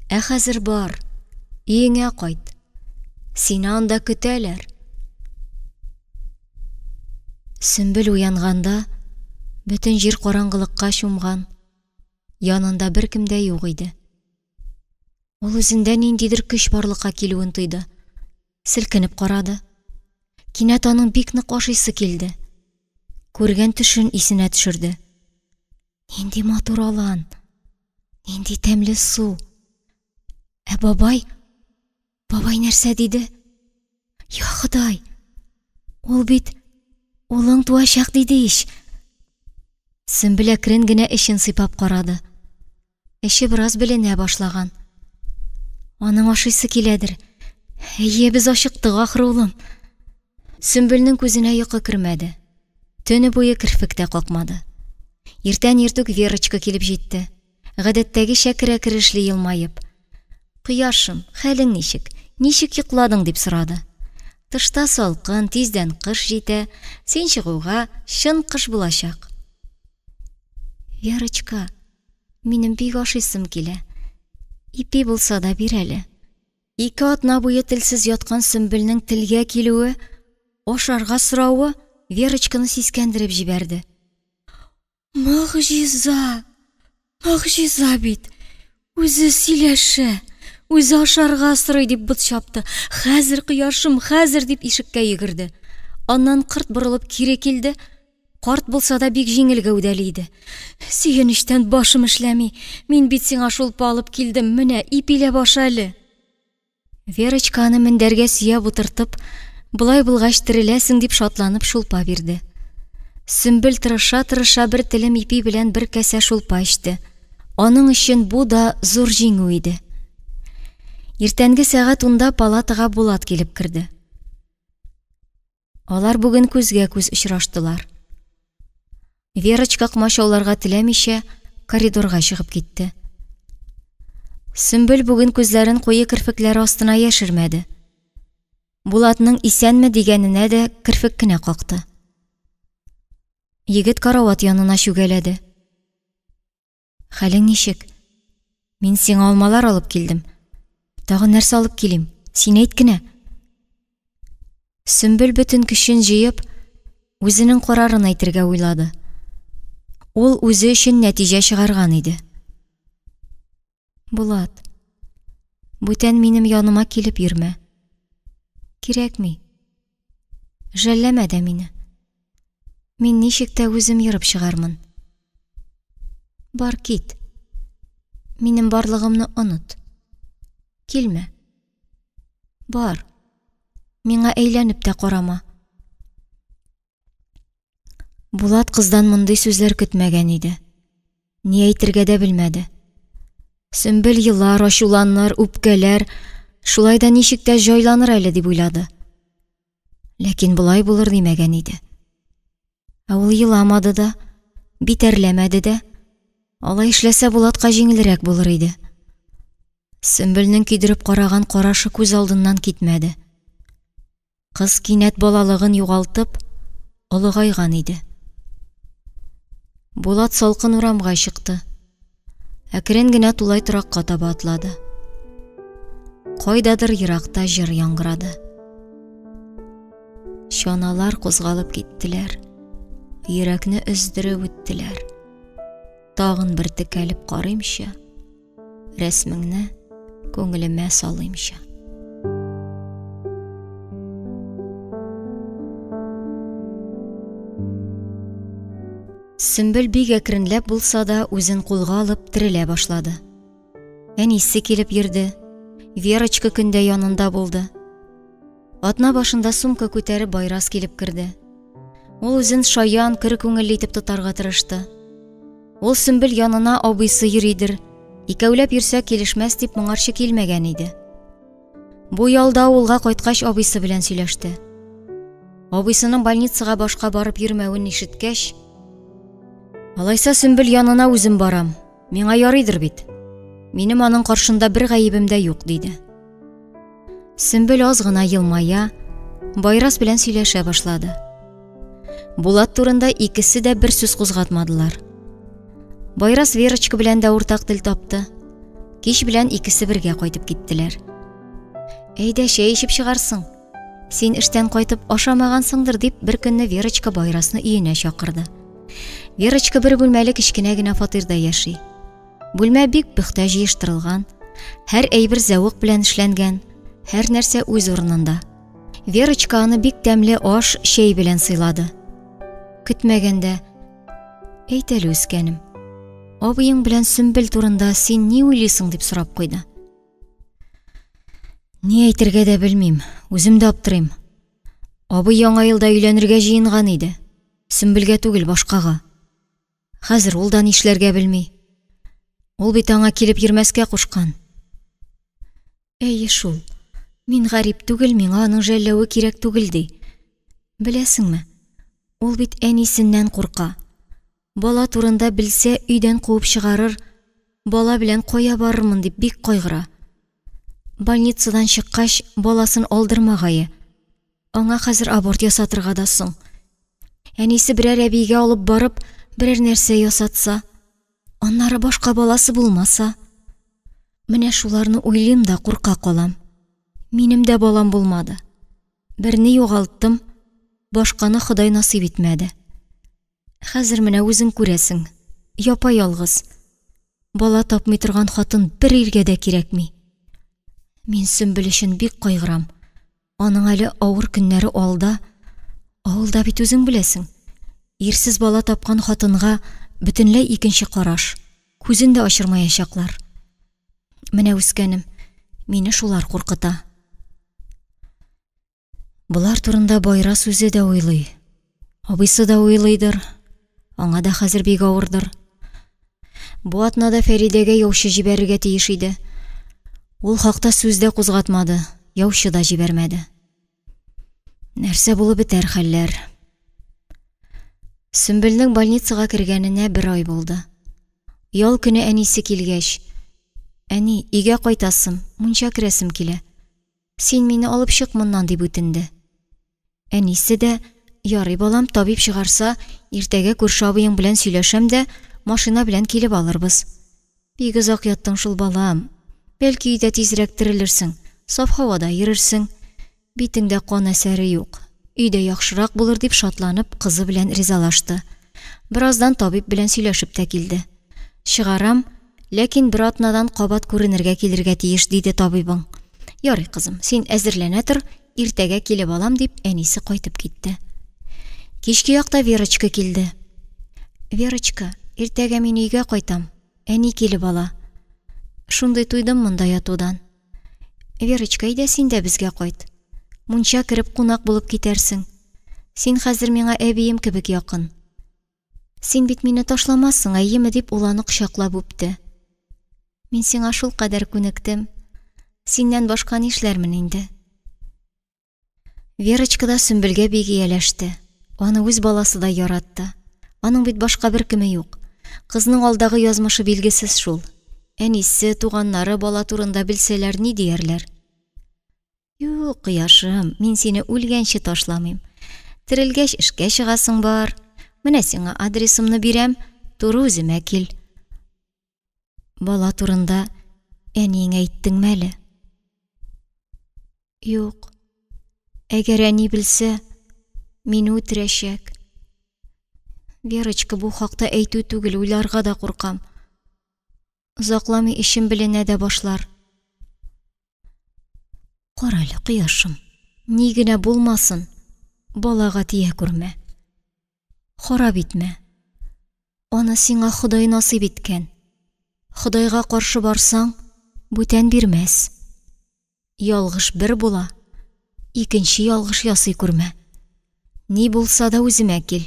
Ә хәзер бар, өеңә кайт. Сине анда көтәләр. Сөмбел уянганда, бөтен җир караңгылыкка чумган. Янында беркем дә юк иде. Ул үзендә ниндидер көч барлыкка килүен тойды. Селкенеп карады. Кинәт аның бик нык ашыйсы килде. Күргән төшен исенә төшерде. Нинди матур алан, нинди тәмле су. Ә бабай, бабай нәрсә диде? Я Ходай, ул бит улың туачак диде ич. Сөмбел әкрен генә эчен сыйпап карады. Эче бераз беленә башлаган. Аның ашыйсы киләдер. Әйе, без ачыктык ахры, улым. Сөмбелнең күзенә йокы кермәде. Төне буе керфек тә какмады. Иртән иртүк Верочка килеп җитте. Гадәттәгечә керә-керешли елмаеп. Кояшым, хәлең ничек? Ничек йокладың? дип сорады. Тышта салкын, тиздән кыш җитә. Син чыгуга, чын кыш булачак. Верочка, минем бик ашыйсым килә. Ипи булса да бир әле. Ике атна буе телсез яткан Сөмбелнең телгә килүе, ашарга соравы Верочканы сискәндереп җибәрде. Могҗиза! Могҗиза бит! Үзе сөйләшә, үзе ашарга сорый, дип бот чапты. Хәзер, кояшым, хәзер, дип ишеккә йөгерде. Аннан кырт борылып кире килде. Карт булса да бик җиңел гәүдәле иде. Сөенечтән башым эшләми. Мин бит сиңа шулпа алып килдем, менә, ипиләп аша әле. Верочка аны мендәргә сөяп утыртып, болай булгач тереләсең дип шатланып шулпа бирде. Сөмбел тырыша-тырыша бер телем ипи белән бер касә шулпа эчте. Аның өчен бу да зур җиңү иде. Иртәнге сәгать унда палатага Булат килеп керде. Алар бүген күзгә-күз очраштылар. Верочка комачауларга теләмичә, коридорга чыгып китте. Сөмбел бүген күзләрен куе керфекләре астына яшермәде. Булатның исәнме дигәненә дә керфек кенә какты. Егет карават янына чүгәләде. Хәлең ничек? Мин сиңа алмалар алып килдем. Тагын нәрсә алып килим? Син әйт кенә. Сөмбел бөтен көчен җыеп, үзенең карарын әйтергә уйлады. Ул үзе өчен нәтиҗә чыгарган иде. Булат, бүтән минем яныма килеп йөрмә. Кирәкми. Жәлләмә дә мине. Мин ничек тә үзем ерып чыгармын. Бар кит. Минем барлыгымны оныт. Килмә. Бар. Миңа әйләнеп тә карама. Булат кыздан мондый сүзләр көтмәгән иде. Ни әйтергә дә белмәде. Сөмбел елар, ачуланыр, үпкәләр, шулай да ничек тә җайланыр әле дип уйлады. Ләкин болай булыр димәгән иде. Ә ул еламады да, битәрләмәде дә. Алай эшләсә, Булатка җиңелрәк булыр иде. Сөмбелнең көйдереп караган карашы күз алдыннан китмәде. Кыз кинәт балалыгын югалтып, олыгайган иде. Булат салкын урамга чыкты. Әкрен генә тулай торакка таба атлады. Кайдадыр еракта җыр яңгырады. Чаналар кузгалып киттеләр. Йөрәкне өздереп үттеләр. Тагын бер текәлеп карыймчы, рәсмеңне күңелемә салыймчы. Сөмбел бик әкренләп булса да үзен кулга алып терелә башлады. Әнисе килеп йөрде, Верочка көндә янында булды. Атна башында сумка күтәреп Байрас килеп керде. Ул үзен шаян, көр күңелле итеп тотарга тырышты. Ул Сөмбел янына абыйсы йөридер, икәүләп йөрсә килешмәс дип моңарчы килмәгән иде. Бу ялда авылга кайткач абыйсы белән сөйләште. Абыйсының больницага башка барып йөрмәвен ишеткәч, алайса Сөмбел янына үзем барам, миңа ярыйдыр бит. Минем аның каршында бер гаебем дә юк, диде. Сөмбел аз гына елмая, Байрас белән сөйләшә башлады. Булат турында икесе дә бер сүз кузгатмадылар. Байрас Верочка белән дә уртак тел тапты. Кич белән икесе бергә кайтып киттеләр. Әйдә, чәй эчеп чыгарсың. Син эштән кайтып ашамагансыңдыр, дип бер көнне Верочка Байрасны өенә чакырды. Верочка бер бүлмәле кечкенә генә фатирда яши. Бүлмә бик пөхтә җыештырылган, һәр әйбер зәвык белән эшләнгән, һәр нәрсә үз урынында. Верочка аны бик тәмле аш, чәй белән сыйлады. Көтмәгәндә, әйт әле, үскәнем, абыең белән Сөмбел турында син ни уйлыйсың, дип сорап куйды. Ни әйтергә дә белмим, үзем дә аптырыйм. Абый яңа елда өйләнергә җыенган иде. Сөмбелгә түгел, башкага. Хәзер ул да нишләргә белми. Ул бит аңа килеп йөрмәскә кушкан. Әйе шул. Мин гарип түгел, миңа аның жәлләве кирәк түгел, ди. Беләсеңме, ул бит әнисеннән курка. Бала турында белсә, өйдән куып чыгарыр, бала белән кая барырмын дип бик кайгыра. Больницадан чыккач, баласын алдырмагае. Аңа хәзер аборт ясатырга да соң. Әнисе берәр әбигә алып барып, берәр нәрсә ясатса, аннары башка баласы булмаса. Менә шуларны уйлыйм да курка калам. Минем дә балам булмады. Берне югалттым, башканы Ходай насыйп итмәде. Хәзер менә үзең күрәсең, япа-ялгыз. Бала тапмый торган хатын бер иргә дә кирәкми. Мин Сөмбел өчен бик кайгырам. Аның әле авыр көннәре алда. Авылда бит үзең беләсең, ирсез бала тапкан хатынга бөтенләй икенче караш, күзен дә ачырмаячаклар. Менә, үскәнем, мине шулар куркыта. Болар турында Байрас үзе дә уйлый. Абыйсы да уйлыйдыр. Аңа да хәзер бик авырдыр. Бу атнада Фәридәгә яучы җибәрергә тиеш иде. Ул хакта сүз дә кузгатмады, яучы да җибәрмәде. Нәрсә булып бетәр хәлләр? Сөмбелнең больницага кергәненә бер ай булды. Ял көне әнисе килгәч, Әни, өйгә кайтасым, мунча керәсем килә. Син мине алып чык моннан, дип үтенде. Әнисе дә, Ярый, балам, табиб чыгарса, иртәгә күрше абыең белән сөйләшәм дә, машина белән килеп алырбыз. Бик озак яттың шул, балам. Бәлки өйдә тизрәк терелерсең, саф һавада йөрерсең. Битеңдә кан әсәре юк. Өйдә яхшырак булыр, дип шатланып, кызы белән ризалашты. Бераздан табиб белән сөйләшеп тә килде. Чыгарам, ләкин бер атнадан кабат күренергә килергә тиеш, диде табибың. Ярый, кызым, син әзерләнә тор, иртәгә килеп алам, дип, әнисе кайтып китте. Кичке якта Верочка килде. Верочка, иртәгә мин өйгә кайтам, әни килеп ала. Шундый туйдым монда ятудан. Верочка, әйдә син дә безгә кайт. Мунча кереп кунак булып китәрсең. Син хәзер миңа әбием кебек якын. Син бит мине ташламассың, әйеме, дип ул аны кочаклап үпте. Мин сиңа шулкадәр күнектем. Синнән башка нишләрмен инде? Верочка да Сөмбелгә бик ияләште. Аны үз баласыдай яратты. Аның бит башка беркеме юк. Кызның алдагы язмышы билгесез шул. Әнисе, туганнары бала турында белсәләр, ни диярләр? Юк, кояшым, мин сине үлгәнче ташламыйм. Терелгәч эшкә чыгасың бар. Менә сиңа адресымны бирәм, туры үземә кил. Бала турында әниеңә әйттеңме әле? Юк. Әгәр әни белсә, мине үтерәчәк. Верочка, бу хакта әйтү түгел, уйларга да куркам. Озакламый эчем беленә дә башлар. Карале, кояшым, ни генә булмасын, балага тия күрмә. Харап итмә. Аны сиңа Ходай насыйп иткән. Ходайга каршы барсаң, бүтән бирмәс. Ялгыш бер була, икенче ялгыш ясый күрмә. Ни булса да үземә кил.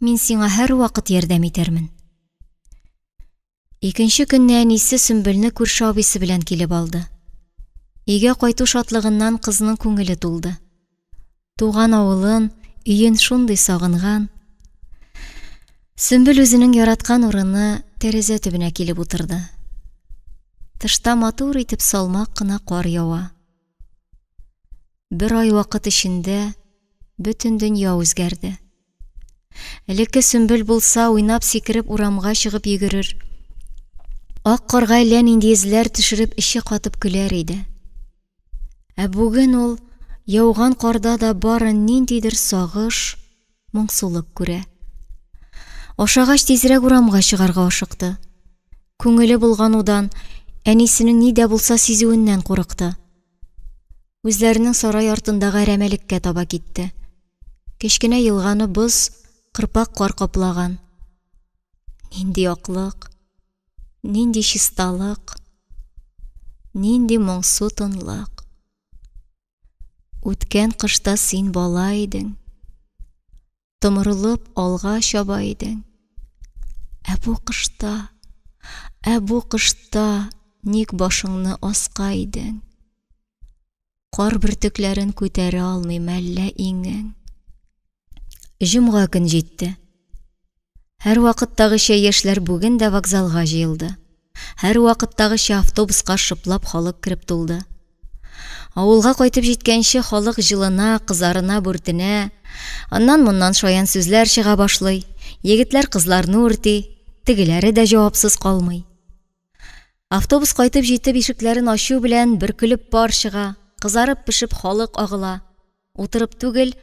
Мин сиңа һәрвакыт ярдәм итәрмен. Икенче көнне әнисе Сөмбелне күрше абыйсы белән килеп алды. Өйгә кайту шатлыгыннан кызның күңеле тулды. Туган авылын, өен шундый сагынган. Сөмбел үзенең яраткан урыны тәрәзә төбенә килеп утырды. Тышта матур итеп салмак кына кар ява. Бер ай вакыт эчендә бөтен дөнья үзгәрде. Элекке Сөмбел булса, уйнап сикереп урамга чыгып йөгерер. Ак карга әллә нинди эзләр төшереп эче катып көләр иде. Ә бүген ул яуган карда да бары ниндидер сагыш, моңсулык күрә. Ашагач тизрәк урамга чыгарга ашыкты. Күңеле болганудан, әнисенең ни дә булса сизүеннән курыкты. Үзләренең сарай артындагы әрәмәлеккә таба китте. Кечкенә елганы боз, кырпак кар каплаган. Нинди аклык, нинди чисталык, нинди моңсу тынлык. Үткән кышта син бала идең, томырылып алга чаба идең. Ә бу кышта, ә бу кышта ник башыңны аска идең? Кар бөртекләрен күтәрә алмый мәллә иңең? Җомга көн җитте. Һәрвакыттагыча яшьләр бүген дә вокзалга җыелды. Һәрвакыттагыча автобуска шыплап халык кереп тулды. Авылга кайтып җиткәнче халык җылына, кызарына, бүртенә. Аннан-моннан шаян сүзләр чыга башлый. Егетләр кызларны үрти, тегеләре дә җавапсыз калмый. Автобус кайтып җитеп ишекләрен ачу белән бөркелеп пар чыга, кызарып-пешеп халык агыла. Утырып түгел,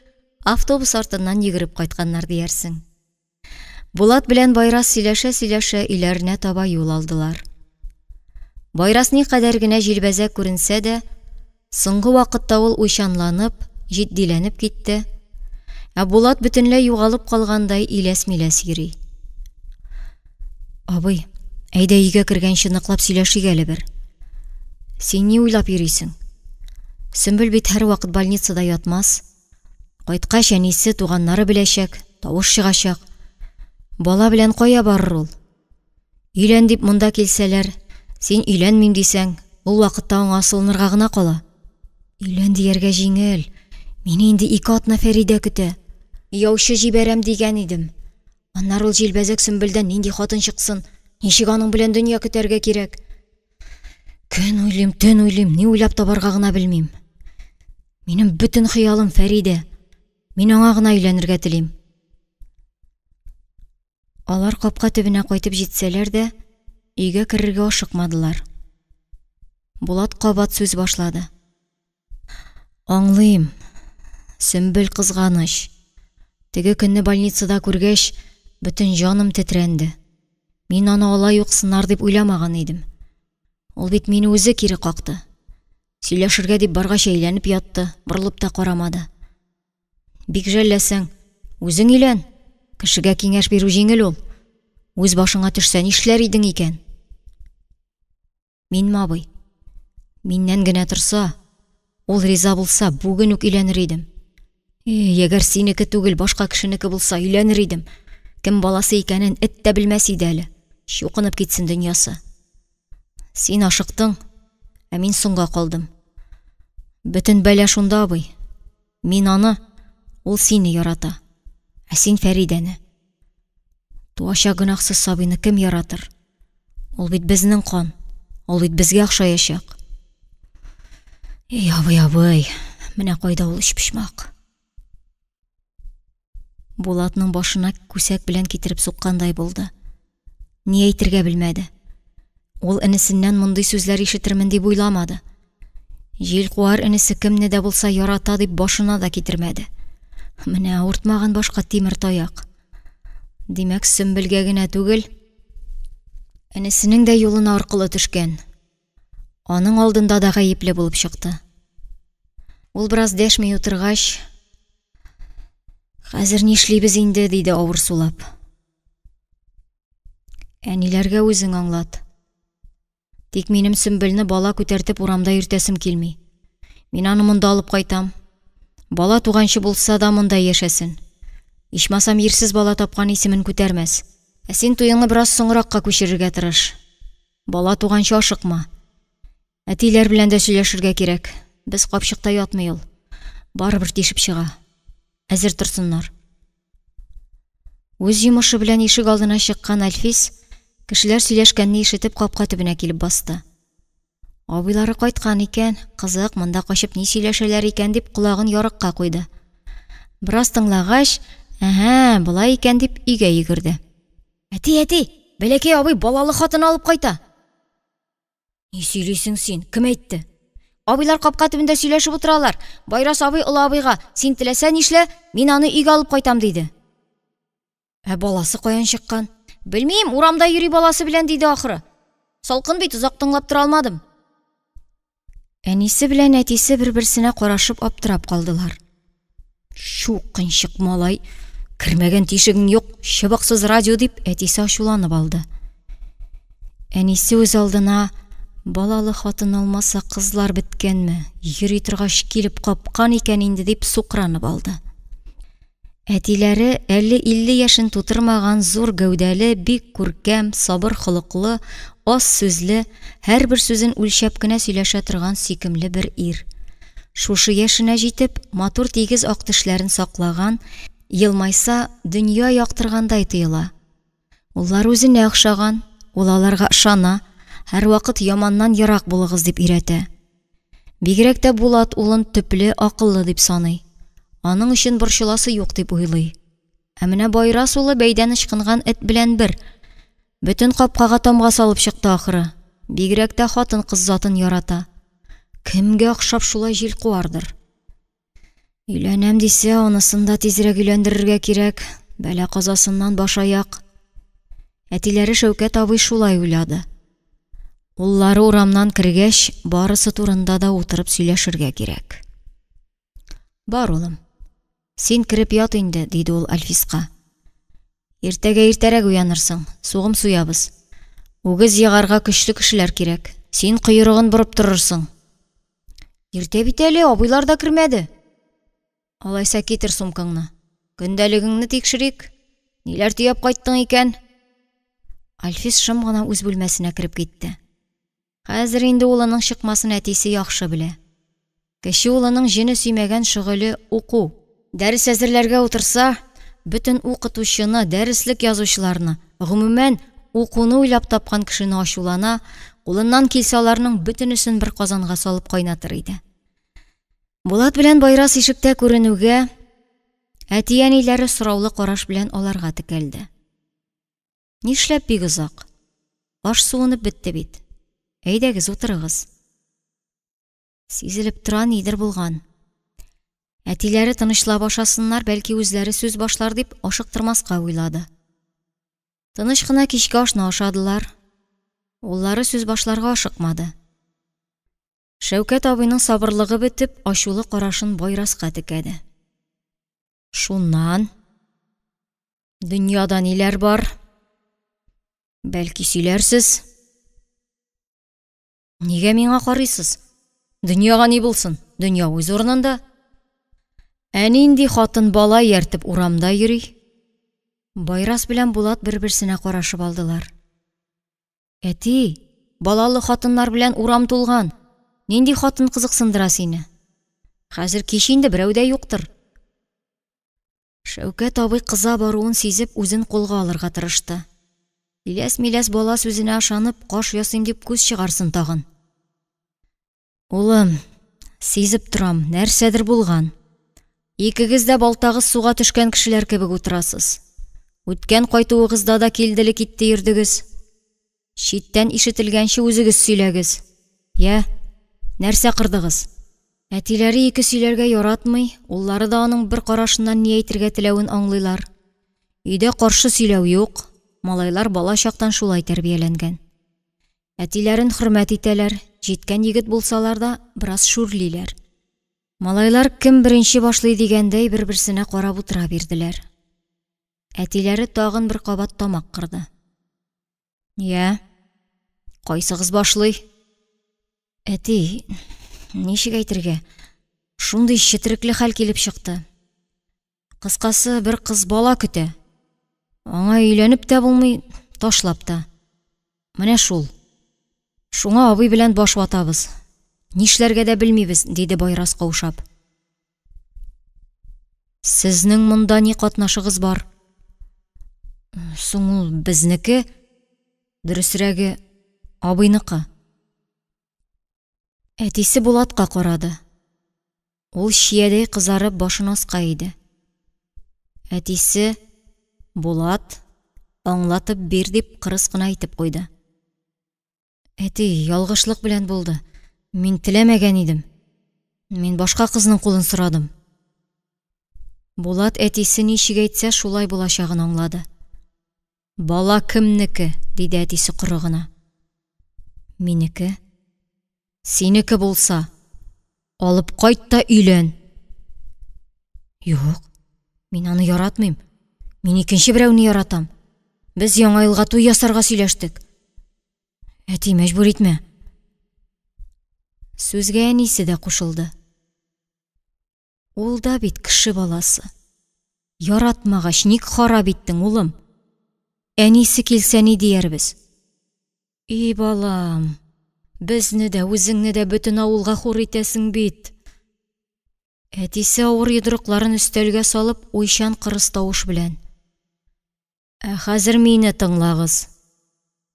автобус артыннан йөгереп кайтканнар диярсең. Булат белән Байрас сөйләшә-сөйләшә өйләренә таба юл алдылар. Байрас никадәр генә җилбәзәк күренсә дә, соңгы вакытта ул уйчанланып, җитдиләнеп китте, ә Булат бөтенләй югалып калгандай иләс-миләс йөри. Абый, әйдә өйгә кергәнче ныклап сөйләшик әле бер. Син ни уйлап йөрисең? Сөмбел бит һәрвакыт больницада ятмас. Кайткач, әнисе, туганнары беләчәк, тавыш чыгачак. Бала белән кая барыр ул? Өйлән дип монда килсәләр, син өйләнмим дисәң, ул вакытта аңа асылынырга гына кала. Өйлән дияргә җиңел. Мине инде ике атна Фәридә көтә. Яучы җибәрәм дигән идем. Аннары ул җилбәзәк Сөмбелдән нинди хатын чыксын? Ничек аның белән дөнья көтәргә кирәк? Көн уйлыйм, төн уйлыйм, ни уйлап табарга гына белмим. Минем бөтен хыялым Фәридә. Мин аңа гына өйләнергә телим. Алар капка төбенә кайтып җитсәләр дә, өйгә керергә ашыкмадылар. Булат кабат сүз башлады. Аңлыйм, Сөмбел кызганыч. Теге көнне больницада күргәч, бөтен җаным тетрәнде. Мин аны алай ук сынар дип уйламаган идем. Ул бит мине үзе кире какты. Сөйләшергә дип баргач әйләнеп ятты, борылып та карамады. Бик жәлләсәң, үзең өйлән. Кешегә киңәш бирү җиңел ул. Үз башыңа төшсә нишләр идең икән? Минме, абый? Миннән генә торса, ул риза булса, бүген үк өйләнер идем. Эй, әгәр синеке түгел, башка кешенеке булса, өйләнер идем. Кем баласы икәнен эт тә белмәс иде әле. Чукынып китсен дөньясы. Син ашыктың, ә мин соңга калдым. Бөтен бәла шунда, абый. Мин аны, ул сине ярата. Ә син Фәридәне. Туачак гөнаһсыз сабыйны кем яратыр? Ул бит безнең кан, ул бит безгә охшаячак. Эй, абый, абый, менә кайда ул өчпочмак. Булатның башына күсәк белән китереп суккандай булды. Ни әйтергә белмәде. Ул энесеннән мондый сүзләр ишетермен дип уйламады. Җилкуар энесе кемне дә булса ярата дип башына да китермәде. Менә авыртмаган башка тимер таяк. Димәк, Сөмбелгә генә түгел, энесенең дә юлына аркылы төшкән. Аның алдында да гаепле булып чыкты. Ул бераз дәшми утыргач, «Хәзер нишлибез инде?» диде авыр сулап. Әниләргә үзең аңлат. Тик минем Сөмбелне бала күтәртеп урамда йөртәсем килми. Мин аны монда алып кайтам. Бала туганчы булса да монда яшәсен. Ичмасам ирсез бала тапкан исемен күтәрмәс. Ә син туеңны бераз соңракка күчерергә тырыш. Бала туганчы ашыкма. Әтиләр белән дә сөйләшергә кирәк. Без капчыкта ятмый ул. Барыбер тишеп чыга. Әзер торсыннар. Үз йомышы белән ишек алдына чыккан Әлфис, кешеләр сөйләшкәнне ишетеп, капка төбенә килеп басты. Абыйлары кайткан икән, кызык, монда качып ни сөйләшәләр икән дип колагын ярыкка куйды. Бераз тыңлагач, әһә, болай икән дип өйгә йөгерде. Әти, әти, бәләкәй абый балалы хатын алып кайта. Ни сөйлисең син? Кем әйтте? Абыйлар капка төбендә сөйләшеп утыралар. Байрас абый олы абыйга, син теләсә нишлә, мин аны өйгә алып кайтам, диде. Ә баласы каян чыккан? Белмим, урамда йөри баласы белән, диде ахры. Салкын бит, озак тыңлап тора алмадым. Әнисе белән әтисе бер-берсенә карашып аптырап калдылар. Чукынчык малай, кермәгән тишегең юк, чыбыксыз радио дип әтисе ачуланып алды. Әнисе үз алдына балалы хатын алмаса кызлар беткәнме, йөри торгач килеп капкан икән инде дип сукранып алды. Әтиләре әле 50 яшен тутырмаган зур гәүдәле, бик күркәм, сабыр холыклы, аз сүзле, һәрбер сүзен үлчәп кенә сөйләшә торган сөйкемле бер ир. Шушы яшенә җитеп, матур тигез ак тешләрен саклаган, елмайса, дөнья яктыргандай тоела. Уллары үзенә охшаган, ул аларга ышана, һәрвакыт яманнан ерак булыгыз дип өйрәтә. Бигрәк тә Булат улын төпле, акыллы дип саный. Аның өчен борчыласы юк дип уйлый. Ә менә Байрас улы бәйдән ычкынган эт белән бер. Бөтен капкага тамга салып чыкты ахры. Бигрәк тә хатын-кыз затын ярата. Кемгә охшап шулай җил куардыр? Өйләнәм дисә, анысын да тизрәк өйләндерергә кирәк. Бәла-казасыннан баш-аяк. Әтиләре Шәүкәт абый шулай уйлады. Уллары урамнан кергәч, барысы турында да утырып сөйләшергә кирәк. Бар, улым, син кереп ят инде, диде ул Альфиска. Иртәгә иртәрәк уянырсың, сугым суябыз. Үгез егарга көчле кешеләр кирәк. Син койрыгын борып торырсың. Иртә бит әле, абыйлар да кермәде. Алайса китер сумкаңны. Көндәлегеңне тикшерик. Ниләр төяп кайттың икән? Альфис шым гына үз бүлмәсенә кереп китте. Хәзер инде улының чыкмасын әтисе яхшы белә. Кече улының җене сөймәгән шөгыле уку. Дәрес әзерләргә утырса, бөтен укытучыны, дәреслек язучыларны, гомумән, укуны уйлап тапкан кешене ачулана, кулыннан килсә аларның бөтенесен бер казанга салып кайнатыр иде. Булат белән Байрас ишектә күренүгә, әти-әниләре сораулы караш белән аларга текәлде. Нишләп бик озак? Аш суынып бетте бит. Әйдәгез, утырыгыз. Сизелеп тора, нидер булган. Әтиләре тынычлап ашасыннар, бәлки үзләре сүз башлар дип ашыктырмаска уйлады. Тыныч кына кичке ашны ашадылар. Уллары сүз башларга ашыкмады. Шәүкәт абыйның сабырлыгы бетеп, ачулы карашын Байраска текәде. Шуннан? Дөньяда ниләр бар? Бәлки сөйләрсез? Нигә миңа карыйсыз? Дөньяга ни булсын? Дөнья үз урынында. Ә нинди хатын бала ияртеп урамда йөри? Байрас белән Булат бер-берсенә карашып алдылар. Әти, балалы хатыннар белән урам тулган. Нинди хатын кызыксындыра сине? Хәзер кич инде, берәү дә юктыр. Шәүкәт абый кыза баруын сизеп, үзен кулга алырга тырышты. Иләс-миләс бала сүзенә ышанып, каш ясыйм дип күз чыгарсын тагын. Улым, сизеп торам, нәрсәдер булган. Икегез дә балтагыз суга төшкән кешеләр кебек утырасыз. Үткән кайтуыгызда да килделе-китте йөрдегез. Читтән ишетелгәнче үзегез сөйләгез. Йә, нәрсә кырдыгыз? Әтиләре ике сөйләргә яратмый, уллары да аның бер карашыннан ни әйтергә теләвен аңлыйлар. Өйдә каршы сөйләү юк, малайлар бала чактан шулай тәрбияләнгән. Әтиләрен хөрмәт итәләр, җиткән егет булсалар да, бераз шүрлиләр. Малайлар кем беренче башлый дигәндәй бер-берсенә карап утыра бирделәр. Әтиләре тагын бер кабат тамак кырды. Йә, кайсыгыз башлый? Әти, ничек әйтергә? Шундый четерекле хәл килеп чыкты. Кыскасы, бер кыз бала көтә. Аңа өйләнеп тә булмый, ташлап та. Менә шул. Шуңа абый белән баш ватабыз. Нишләргә дә белмибез, диде Байрас каушап. Сезнең монда ни катнашыгыз бар? Соң ул безнеке, дөресрәге, абыйныкы. Әтисе Булатка карады. Ул чиядәй кызарып башын аска иде. Әтисе, Булат, аңлатып бир дип кырыс кына әйтеп куйды. Әти, ялгышлык белән булды. Мин теләмәгән идем. Мин башка кызның кулын сорадым. Булат әтисе ничек әйтсә, шулай булачагын аңлады. Бала кемнеке? диде әтисе коры гына. Минеке. Синеке булса, алып кайт та өйлән. Юк, мин аны яратмыйм. Мин икенче берәүне яратам. Без яңа елга туй ясарга сөйләштек. Әти, мәҗбүр итмә. Сүзгә әнисе дә кушылды. Ул да бит кеше баласы. Яратмагач, ник харап иттең, улым? Әнисе килсә ни диярбез? И балам, безне дә, үзеңне дә бөтен авылга хур итәсең бит. Әтисе авыр йодрыкларын өстәлгә салып, уйчан кырыс тавыш белән: «Ә хәзер мине тыңлагыз.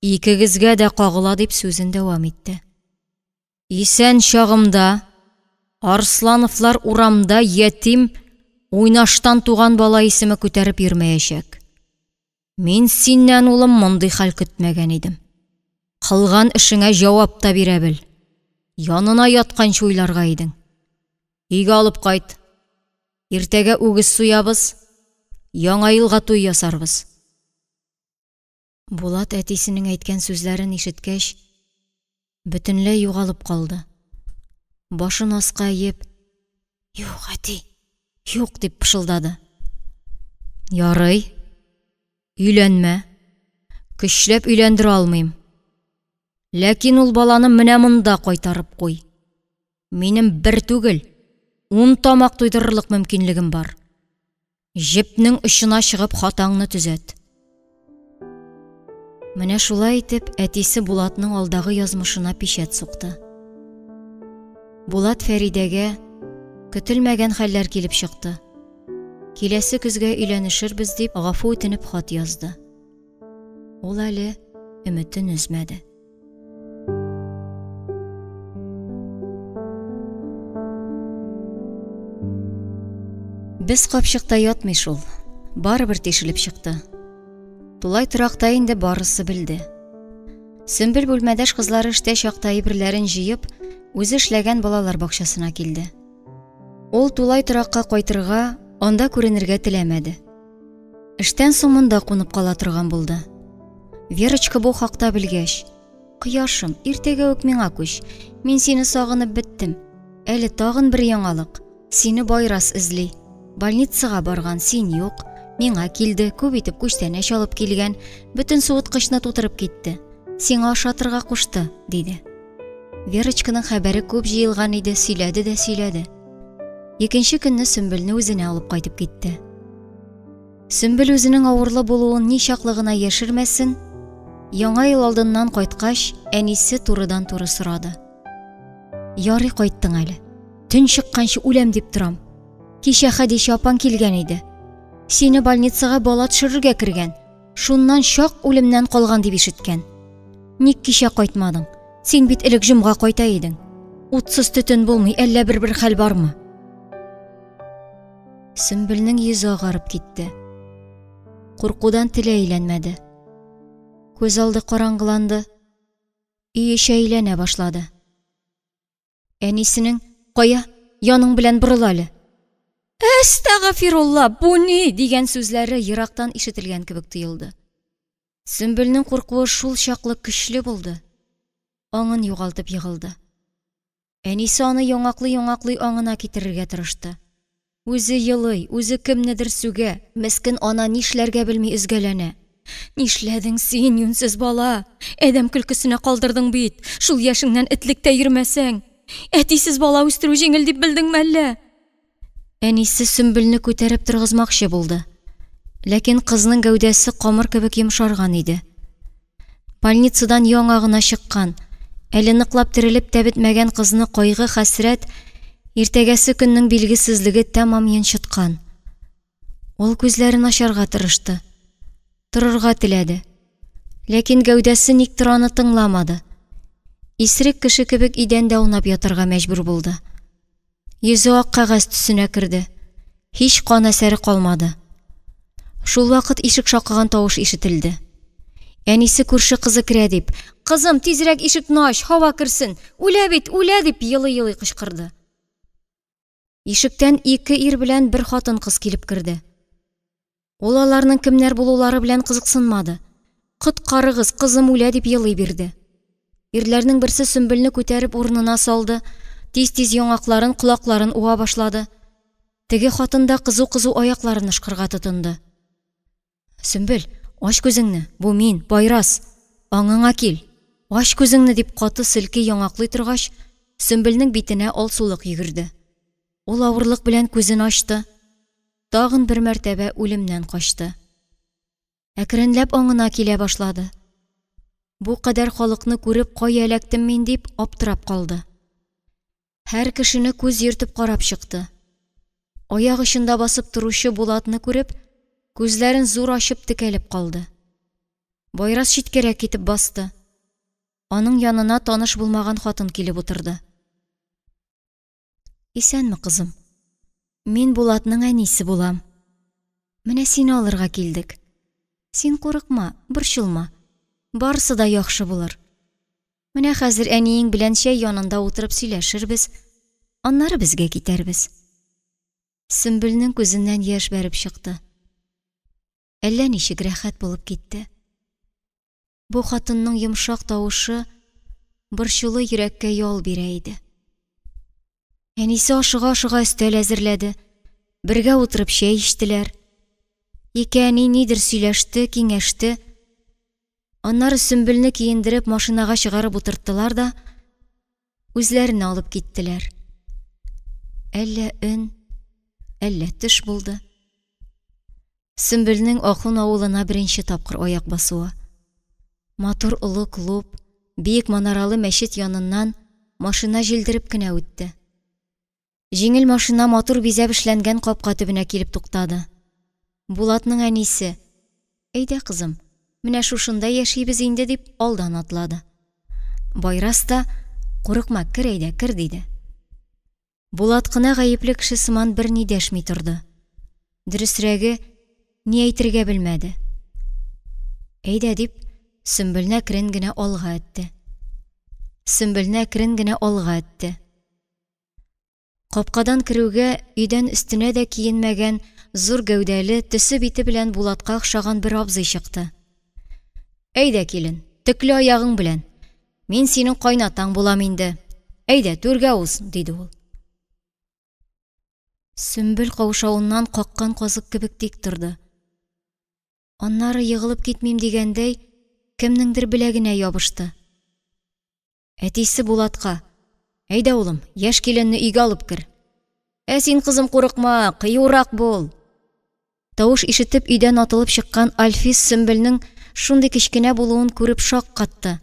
Икегезгә дә кагыла», – дип сүзен дәвам итте. «Исән чагымда Арслановлар урамда ятим, уйнаштан туган бала исеме күтәреп йөрмәячәк. Мин синнән, улым, мондый хәл көтмәгән идем. Кылган эшеңә җавап та бирә бел. Янына ятканчы уйларга идең. Өйгә алып кайт. Иртәгә үгез суябыз, Яңа елга туй ясарбыз. Булат әтисенең әйткән сүзләрен ишеткәч, бөтенләй югалып калды. Башын аска иеп, «Юк, әти, юк», дип пышылдады. Ярый, өйләнмә. Көчләп өйләндерә алмыйм. Ләкин ул баланы менә монда кайтарып куй. Минем бер түгел, ун тамак туйдырырлык мөмкинлегем бар. Җепнең очына чыгып хатаңны төзәт. Менә шулай итеп әтисе Булатның алдагы язмышына пичәт сукты. Булат Фәридәгә көтелмәгән хәлләр килеп чыкты. Киләсе көзгә өйләнешербез дип гафу үтенеп хат язды. Ул әле өметен өзмәде. Без капчыкта ятмый шул. Барыбер тишелеп чыкты. Тулай торакта инде барысы белде. Сөмбел бүлмәдәш кызлары эштә чакта әйберләрен җыеп, үзе эшләгән балалар бакчасына килде. Ул тулай торакка кайтырга, анда күренергә теләмәде. Эштән соң монда кунып кала торган булды. Верочка бу хакта белгәч, «Кояшым, иртәгә үк миңа күч, мин сине сагынып беттем. Әле тагын бер яңалык, сине Байрас эзли. Больницага барган, син юк. Миңа килде, күп итеп күчтәнәч алып килгән, бөтен суыткычны тутырып китте. Сиңа ашатырга кушты», диде. Верочканың хәбәре күп җыелган иде, сөйләде дә сөйләде. Икенче көнне Сөмбелне үзенә алып кайтып китте. Сөмбел үзенең авырлы булуын ничаклы гына яшермәсен, Яңа ел алдыннан кайткач, әнисе турыдан-туры сорады. Ярый кайттың әле. Төн чыкканчы үләм дип торам. Кичә Хәдичә апаң килгән иде. Сине больницага бала төшерергә кергән. Шуннан чак үлемнән калган дип ишеткән. Ник кичә кайтмадың? Син бит элек җомга кайта идең. Утсыз төтен булмый, әллә бер-бер хәл бармы? Сөмбелнең йөзе агарып китте. Куркудан теле әйләнмәде. Күз алды караңгыланды. Өй эче әйләнә башлады. Әнисенең, "Кая, яның белән борыл әле." Әстәгъфирулла, бу ни? дигән сүзләре ерактан ишетелгән кебек тоелды. Сөмбелнең куркуы шул чаклы көчле булды. Аңын югалтып егылды. Әнисе аны яңаклый-яңаклый аңына китерергә тырышты. Үзе елый, үзе кемнедер сүгә, мескен ана нишләргә белми өзгәләнә. Нишләдең син, юньсез бала? Адәм көлкесенә калдырдың бит, шул яшеңнән этлектә йөрмәсәң. Әтисез бала үстерү җиңел дип белдеңме әллә? Әнисе Сөмбелне күтәреп торгызмакчы булды. Ләкин кызның гәүдәсе камыр кебек йомшарган иде. Больницадан яңа гына чыккан, әле ныклап терелеп тә бетмәгән кызны кайгы-хәсрәт, иртәгәсе көннең билгесезлеге тәмам йончыткан. Ул күзләрен ачарга тырышты. Торырга теләде. Ләкин гәүдәсе никтер аны тыңламады. Исерек кеше кебек идәндә аунап ятарга мәҗбүр булды. Йөзе ак кәгазь төсенә керде. Һич кан әсәре калмады. Шулвакыт ишек шакыган тавыш ишетелде. Әнисе күрше кызы керә дип, «Кызым, тизрәк ишекне ач, һава керсен! Үлә бит, үлә!» дип елый-елый кычкырды. Ишектән ике ир белән бер хатын-кыз килеп керде. Ул аларның кемнәр булулары белән кызыксынмады. Коткарыгыз, кызым үлә дип елый бирде. Ирләрнең берсе Сөмбелне күтәреп урынына салды, тиз-тиз яңакларын, колакларын уа башлады. Теге хатын да кызу-кызу аякларын ышкырга тотынды. Сөмбел, ач күзеңне, бу мин, Байрас. Аңыңа кил. Ач күзеңне дип каты селки яңаклый торгач, Сөмбелнең битенә алсулык йөгерде. Ул авырлык белән күзен ачты. Тагын бер мәртәбә үлемнән качты. Әкренләп аңына килә башлады. Бу кадәр халыкны күреп, кая эләктем мин дип аптырап калды. Һәр кешене күз йөртеп карап чыкты. Аяк очында басып торучы Булатны күреп, күзләрен зур ачып текәлеп калды. Байрас читкәрәк китеп басты. Аның янына таныш булмаган хатын килеп утырды. Исәнме, кызым. Мин Булатның әнисе булам. Менә сине алырга килдек. Син курыкма, борчылма. Барысы да яхшы булыр. Менә хәзер әниең белән чәй янында утырып сөйләшербез, аннары безгә китәрбез. Сөмбелнең күзеннән яшь бәреп чыкты. Әллә ничек рәхәт булып китте. Бу хатынның йомшак тавышы борчулы йөрәккә ял бирә иде. Әнисе ашыга-ашыга өстәл әзерләде. Бергә утырып чәй эчтеләр. Ике әни нидер сөйләште, киңәште. Аннары Сөмбелне киендереп машинага чыгарып утырттылар да үзләренә алып киттеләр. Әллә өн, әллә төш булды. Сөмбелнең Ахун авылына беренче тапкыр аяк басуы. Матур олы клуб, биек манаралы мәчет яныннан машина җилдереп кенә үтте. Җиңел машина матур бизәп эшләнгән капка төбенә килеп туктады. Булатның әнисе: "Әйдә, кызым, менә шушында яшибез инде", дип алдан атлады. Байрас та: "Курыкма, кер әйдә, кер", диде. Булат кына гаепле кеше сыман берни дәшми торды. Дөресрәге, ни әйтергә белмәде. Әйдә, дип, Сөмбелне әкрен генә алга этте. Сөмбелне әкрен генә алга этте. Капкадан керүгә, өйдән өстенә дә киенмәгән, зур гәүдәле, төсе-бите белән Булатка охшаган бер абзый чыкты. Әйдә, килен, төкле аягың белән. Мин синең кайнатаң булам инде. Әйдә, түргә уз, диде ул. Сөмбел каушавыннан каккан казык кебек тик торды. Аннары егылып китмим дигәндәй, кемнеңдер беләгенә ябышты. Әтисе Булатка: "Әйдә, улым, яшь киленне өйгә алып кер. Ә син, кызым, курыкма, кыюрак бул." Тавыш ишетеп өйдән атылып чыккан Альфис Сөмбелнең шундый кечкенә булуын күреп шаккатты.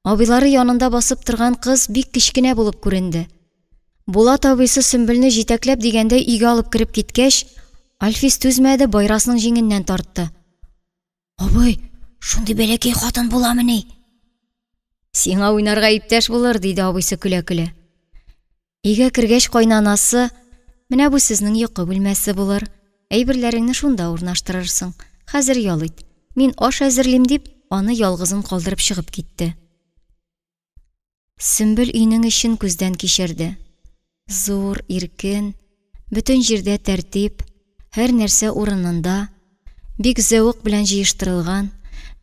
Абыйлары янында басып торган кыз бик кечкенә булып күренде. Булат абыйсы Сөмбелне җитәкләп дигәндәй өйгә алып кереп киткәч, Альфис түзмәде, Байрасның җиңеннән тартты. Абый, шундый бәләкәй хатын буламыни? Сиңа уйнарга иптәш булыр, диде абыйсы көлә-көлә. Өйгә кергәч, кайнанасы, менә бу сезнең йокы бүлмәсе булыр, әйберләреңне шунда урнаштырырсың, хәзер ял ит, мин аш әзерлим, дип, аны ялгызын калдырып чыгып китте. Сөмбел өйнең эчен күздән кичерде. Зур, иркен, бөтен җирдә тәртип, һәр нәрсә урынында, бик зәвык белән җыештырылган,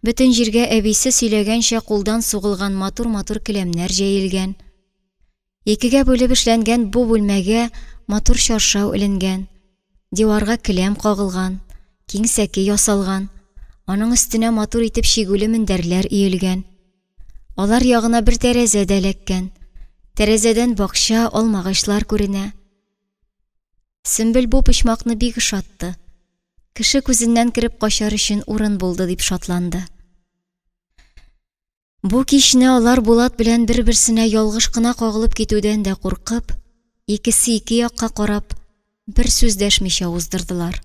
бөтен җиргә әбисе сөйләгәнчә кулдан сугылган матур-матур келәмнәр җәелгән. Икегә бүлеп эшләнгән бу бүлмәгә матур чаршау эленгән, диварга келәм кагылган, киң сәке ясалган, аның өстенә матур итеп чигүле мендәрләр өелгән. Алар ягына бер тәрәзә дә эләккән. Тәрәзәдән бакча, алмагачлар күренә. Сөмбел бу почмакны бик ошатты. Кеше күзеннән кереп качар өчен урын булды дип шатланды. Бу кичне алар Булат белән бер-берсенә ялгыш кына кагылып китүдән дә куркып, икесе ике якка карап, бер сүз дәшмичә уздырдылар.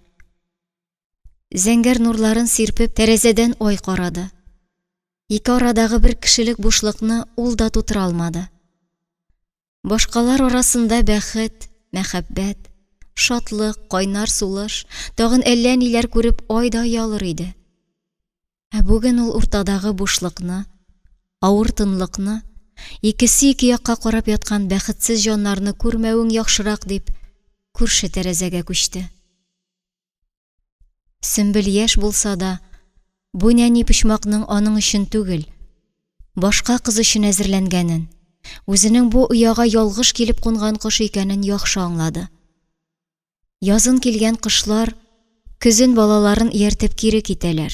Зәңгәр нурларын сирпеп, тәрәзәдән ай карады. Ике арадагы бер кешелек бушлыкны ул да тутыра алмады. Башкалар арасында бәхет, мәхәббәт, шатлык, кайнар сулыш, тагын әллә ниләр күреп ай да оялыр иде. Ә бүген ул уртадагы бушлыкны, авыр тынлыкны, икесе ике якка карап яткан бәхетсез җаннарны күрмәвең яхшырак дип, күрше тәрәзәгә күчте. Сөмбел яшь булса да, бу нәни почмакның аның өчен түгел, башка кыз өчен әзерләнгәнен, үзенең бу ояга ялгыш килеп кунган кош икәнен яхшы аңлады. Язын килгән кошлар көзен балаларын ияртеп кире китәләр.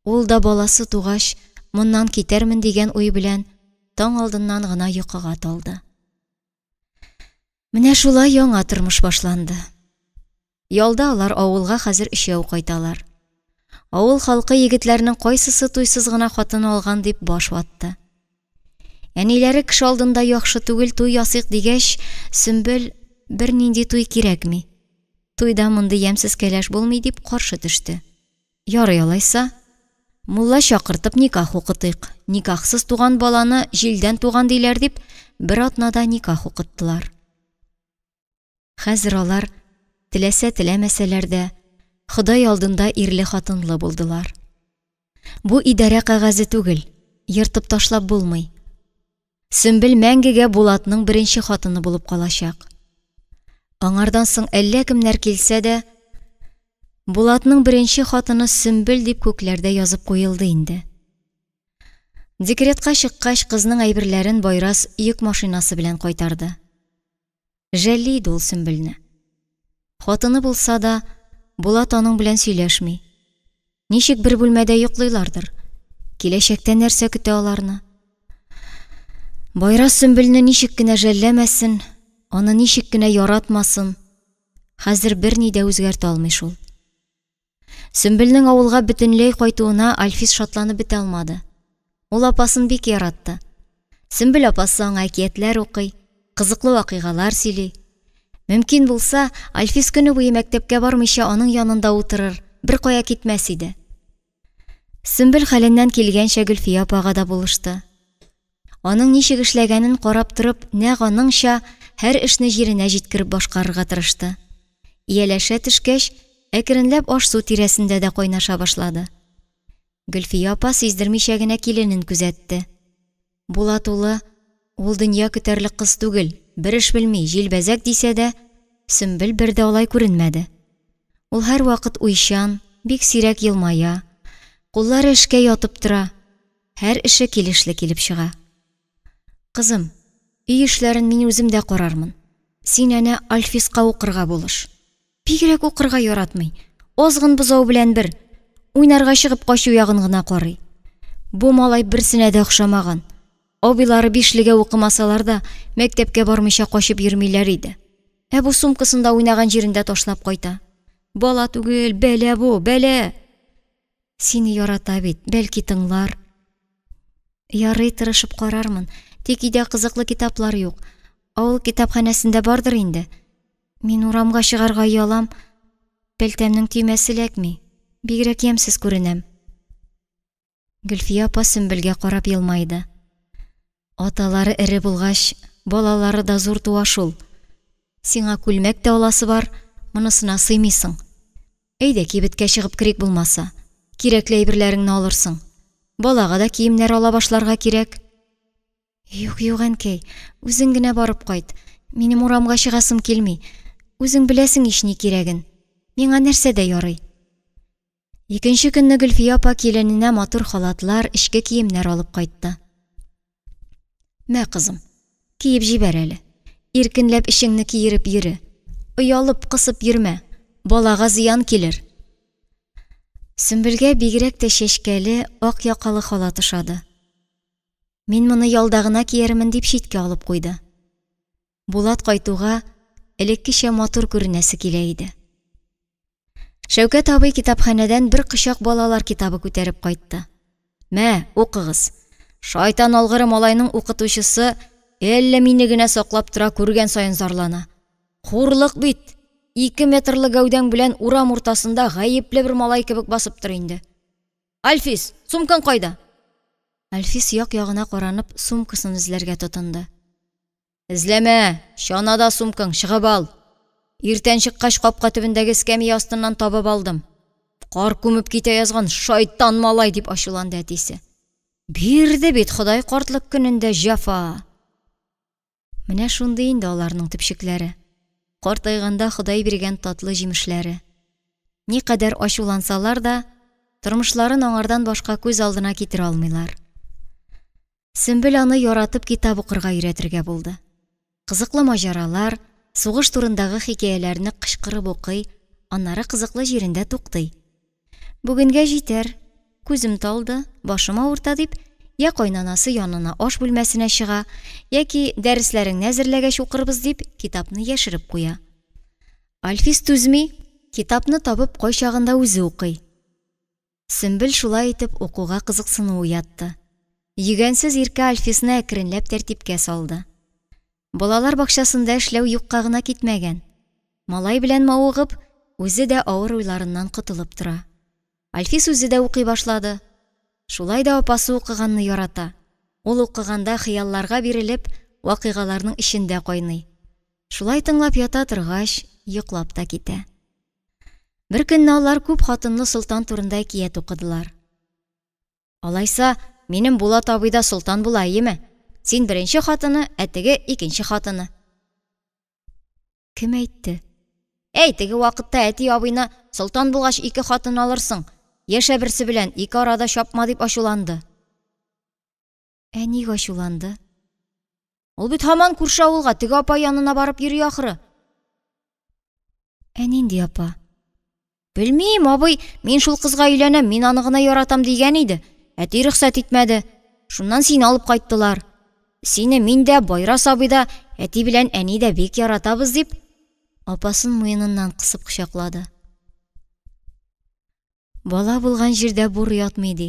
Ул да баласы тугач, моннан китәрмен дигән уй белән таң алдыннан гына йокыга талды. Менә шулай яңа тормыш башланды. Ялда алар авылга хәзер өчәү кайталар. Авыл халкы егетләрнең кайсысы туйсыз гына хатын алган дип баш ватты. Әниләре кеше алдында яхшы түгел, туй ясыйк дигәч, Сөмбел, бернинди туй кирәкми. Туйда мондый ямьсез кәләш булмый, дип каршы төште. Ярый алайса, мулла чакыртып никах укытыйк. Никахсыз туган баланы җилдән туган диләр, дип, бер атнада никах укыттылар. Хәзер алар, теләсә-теләмәсәләр дә, Ходай алдында ирле-хатынлы булдылар. Бу идарә кәгазе түгел, ертып ташлап булмый. Сөмбел мәңгегә Булатның беренче хатыны булып калачак. Аңардан соң әллә кемнәр килсә дә, Булатның беренче хатыны Сөмбел дип күкләрдә язып куелды инде. Декретка чыккач, кызның әйберләрен Байрас йөк машинасы белән кайтарды. Жәлли иде ул Сөмбелне. Хатыны булса да, Булат аның белән сөйләшми. Ничек бер бүлмәдә йоклыйлардыр? Киләчәктә нәрсә көтә аларны? Байрас Сөмбелне ничек кенә жәлләмәсен, аны ничек кенә яратмасын, хәзер берни дә үзгәртә алмый шул. Сөмбелнең авылга бөтенләй кайтуына Альфис шатланып бетә алмады. Ул апасын бик яратты. Сөмбел апасы аңа әкиятләр укый, кызыклы вакыйгалар сөйли. Мөмкин булса, Альфис көне буе мәктәпкә бармыйча аның янында утырыр, беркая китмәс иде. Сөмбел хәленнән килгәнчә Гөлфия апага да булышты. Аның ничек эшләгәнен карап торып, нәкъ аныңча һәр эшне җиренә җиткереп башкарырга тырышты. Ияләшә төшкәч, әкренләп аш-су тирәсендә дә кайнаша башлады. Гөлфия апа сиздермичә генә киленен күзәтте. Булат улы, ул дөнья көтәрлек кыз түгел, бер эш белми, җилбәзәк дисә дә, Сөмбел бер дә алай күренмәде. Ул һәрвакыт уйчан, бик сирәк елмая, куллары эшкә ятып тора, һәр эше килешле килеп чыга. Кызым, өй эшләрен мин үзем дә карармын. Син әнә Альфиска укырга булыш. Бигрәк укырга яратмый. Азгын бозау белән бер. Уйнарга чыгып качу ягын гына карый. Бу малай берсенә дә охшамаган. Абыйлары бишлегә укымасалар да, мәктәпкә бармыйча качып йөрмиләр иде. Ә бу сумкасын да уйнаган җирендә ташлап кайта. Бала түгел, бәла бу, бәла. Сине ярата бит, бәлки тыңлар. Ярый, тырышып карармын. Тик өйдә кызыклы китаплар юк. Авыл китапханәсендә бардыр инде. Мин урамга чыгарга оялам. Пәлтәмнең төймәсе эләкми. Бигрәк ямьсез күренәм. Гөлфия апа Сөмбелгә карап елмайды. Аталары эре булгач, балалары да зур туа шул. Сиңа күлмәк тә аласы бар, монысына сыймыйсың. Әйдә, кибеткә чыгып керик булмаса. Кирәкле әйберләреңне алырсың. Балага да киемнәр ала башларга кирәк. Юк, юк, әнкәй, үзең генә барып кайт. Минем урамга чыгасым килми. Үзең беләсең ич ни кирәген. Миңа нәрсә дә ярый. Икенче көнне Гөлфия апа килененә матур халатлар, эчке киемнәр алып кайтты. Мә, кызым, киеп җибәр әле. Иркенләп эчеңне киереп йөре. Оялып, кысып йөрмә. Балага зыян килер. Сөмбелгә бигрәк тә чәчкәле, ак якалы халат ошады. Мин моны ялда гына киярмен дип читкә алып куйды. Булат кайтуга элеккечә матур күренәсе килә иде. Шәүкәт абый китапханәдән бер кочак балалар китабы күтәреп кайтты. Мә, укыгыз. Шайтан алгыры малайның укытучысы әллә мине генә саклап тора, күргән саен зарлана. Хурлык бит. 2 метрлы гәүдәң белән урам уртасында гаепле бер малай кебек басып тор инде. Альфис, сумкаң кайда? Альфис як-ягына каранып, сумкасын эзләргә тотынды. Эзләмә, чанада сумкаң, чыгып ал. Иртән чыккач, капка төбендәге эскәмия астыннан табып алдым. Кар күмеп китә язган шайтан малай, дип ачуланды әтисе. Бирде бит Ходай картлык көнендә җәфа. Менә шундый инде аларның төпчекләре. Картайганда Ходай биргән татлы җимешләре. Никадәр ачулансалар да, тормышларын аңардан башка күз алдына китерә алмыйлар. Сөмбел аны яратып китап укырга өйрәтергә булды. Кызыклы маҗаралар, сугыш турындагы хикәяләрне кычкырып укый, аннары кызыклы җирендә туктый. Бүгенгә җитәр, күзем талды, башым авырта дип, я кайнанасы янына аш бүлмәсенә чыга, яки дәресләреңне әзерләгәч укырбыз дип, китапны яшереп куя. Альфис түзми, китапны табып кайчагында үзе укый. Сөмбел шулай итеп укуга кызыксыну уятты. Йөгәнсез иркә Альфисны әкренләп тәртипкә салды. Балалар бакчасында эшләү юкка гына китмәгән. Малай белән мавыгып, үзе дә авыр уйларыннан котылып тора. Альфис үзе дә укый башлады. Шулай да апасы укыганны ярата. Ул укыганда хыялларга бирелеп, вакыйгаларның эчендә кайный. Шулай тыңлап ята торгач, йоклап та китә. Бер көнне алар күп хатынлы солтан турында әкият укыдылар. Алайса, минем Булат абый да солтан була, әйеме? Син беренче хатыны, ә теге икенче хатыны. Кем әйтте? Әй, теге вакытта әти абыйны солтан булгач ике хатын алырсың, яшә берсе белән, ике арада чапма дип ачуланды. Ә ник ачуланды? Ул бит һаман күрше авылга, теге апа янына барып йөри ахры. Ә нинди апа? Белмим, абый, мин шул кызга өйләнәм, мин аны гына яратам дигән иде. Әти рөхсәт итмәде. Шуннан сине алып кайттылар. Сине мин дә, Байрас абый да, әти белән әни дә бик яратабыз дип, апасын муеныннан кысып кочаклады. Бала булган җирдә бур ятмый ди.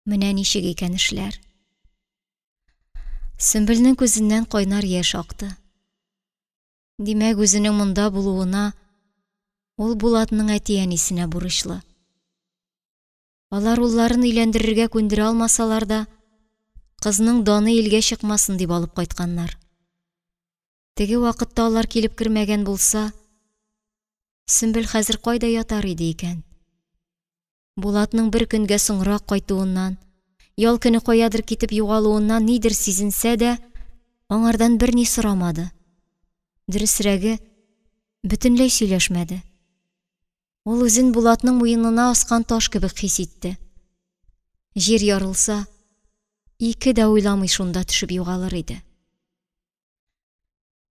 Менә ничек икән эшләр. Сөмбелнең күзеннән кайнар яшь акты. Димәк, үзенең монда булуына ул Булатның әти-әнисенә бурычлы. Алар улларын өйләндерергә күндерә алмасалар да, кызның даны илгә чыкмасын дип алып кайтканнар. Теге вакытта алар килеп кермәгән булса, Сөмбел хәзер кайда ятар иде икән? Булатның бер көнгә соңрак кайтуыннан, ял көне каядыр китеп югалуыннан нидер сизенсә дә, аңардан берни сорамады. Дөресрәге, бөтенләй сөйләшмәде. Ул үзен Булатның муенына аскан таш кебек хис итте. Җир ярылса, ике дә уйламый шунда төшеп югалыр иде.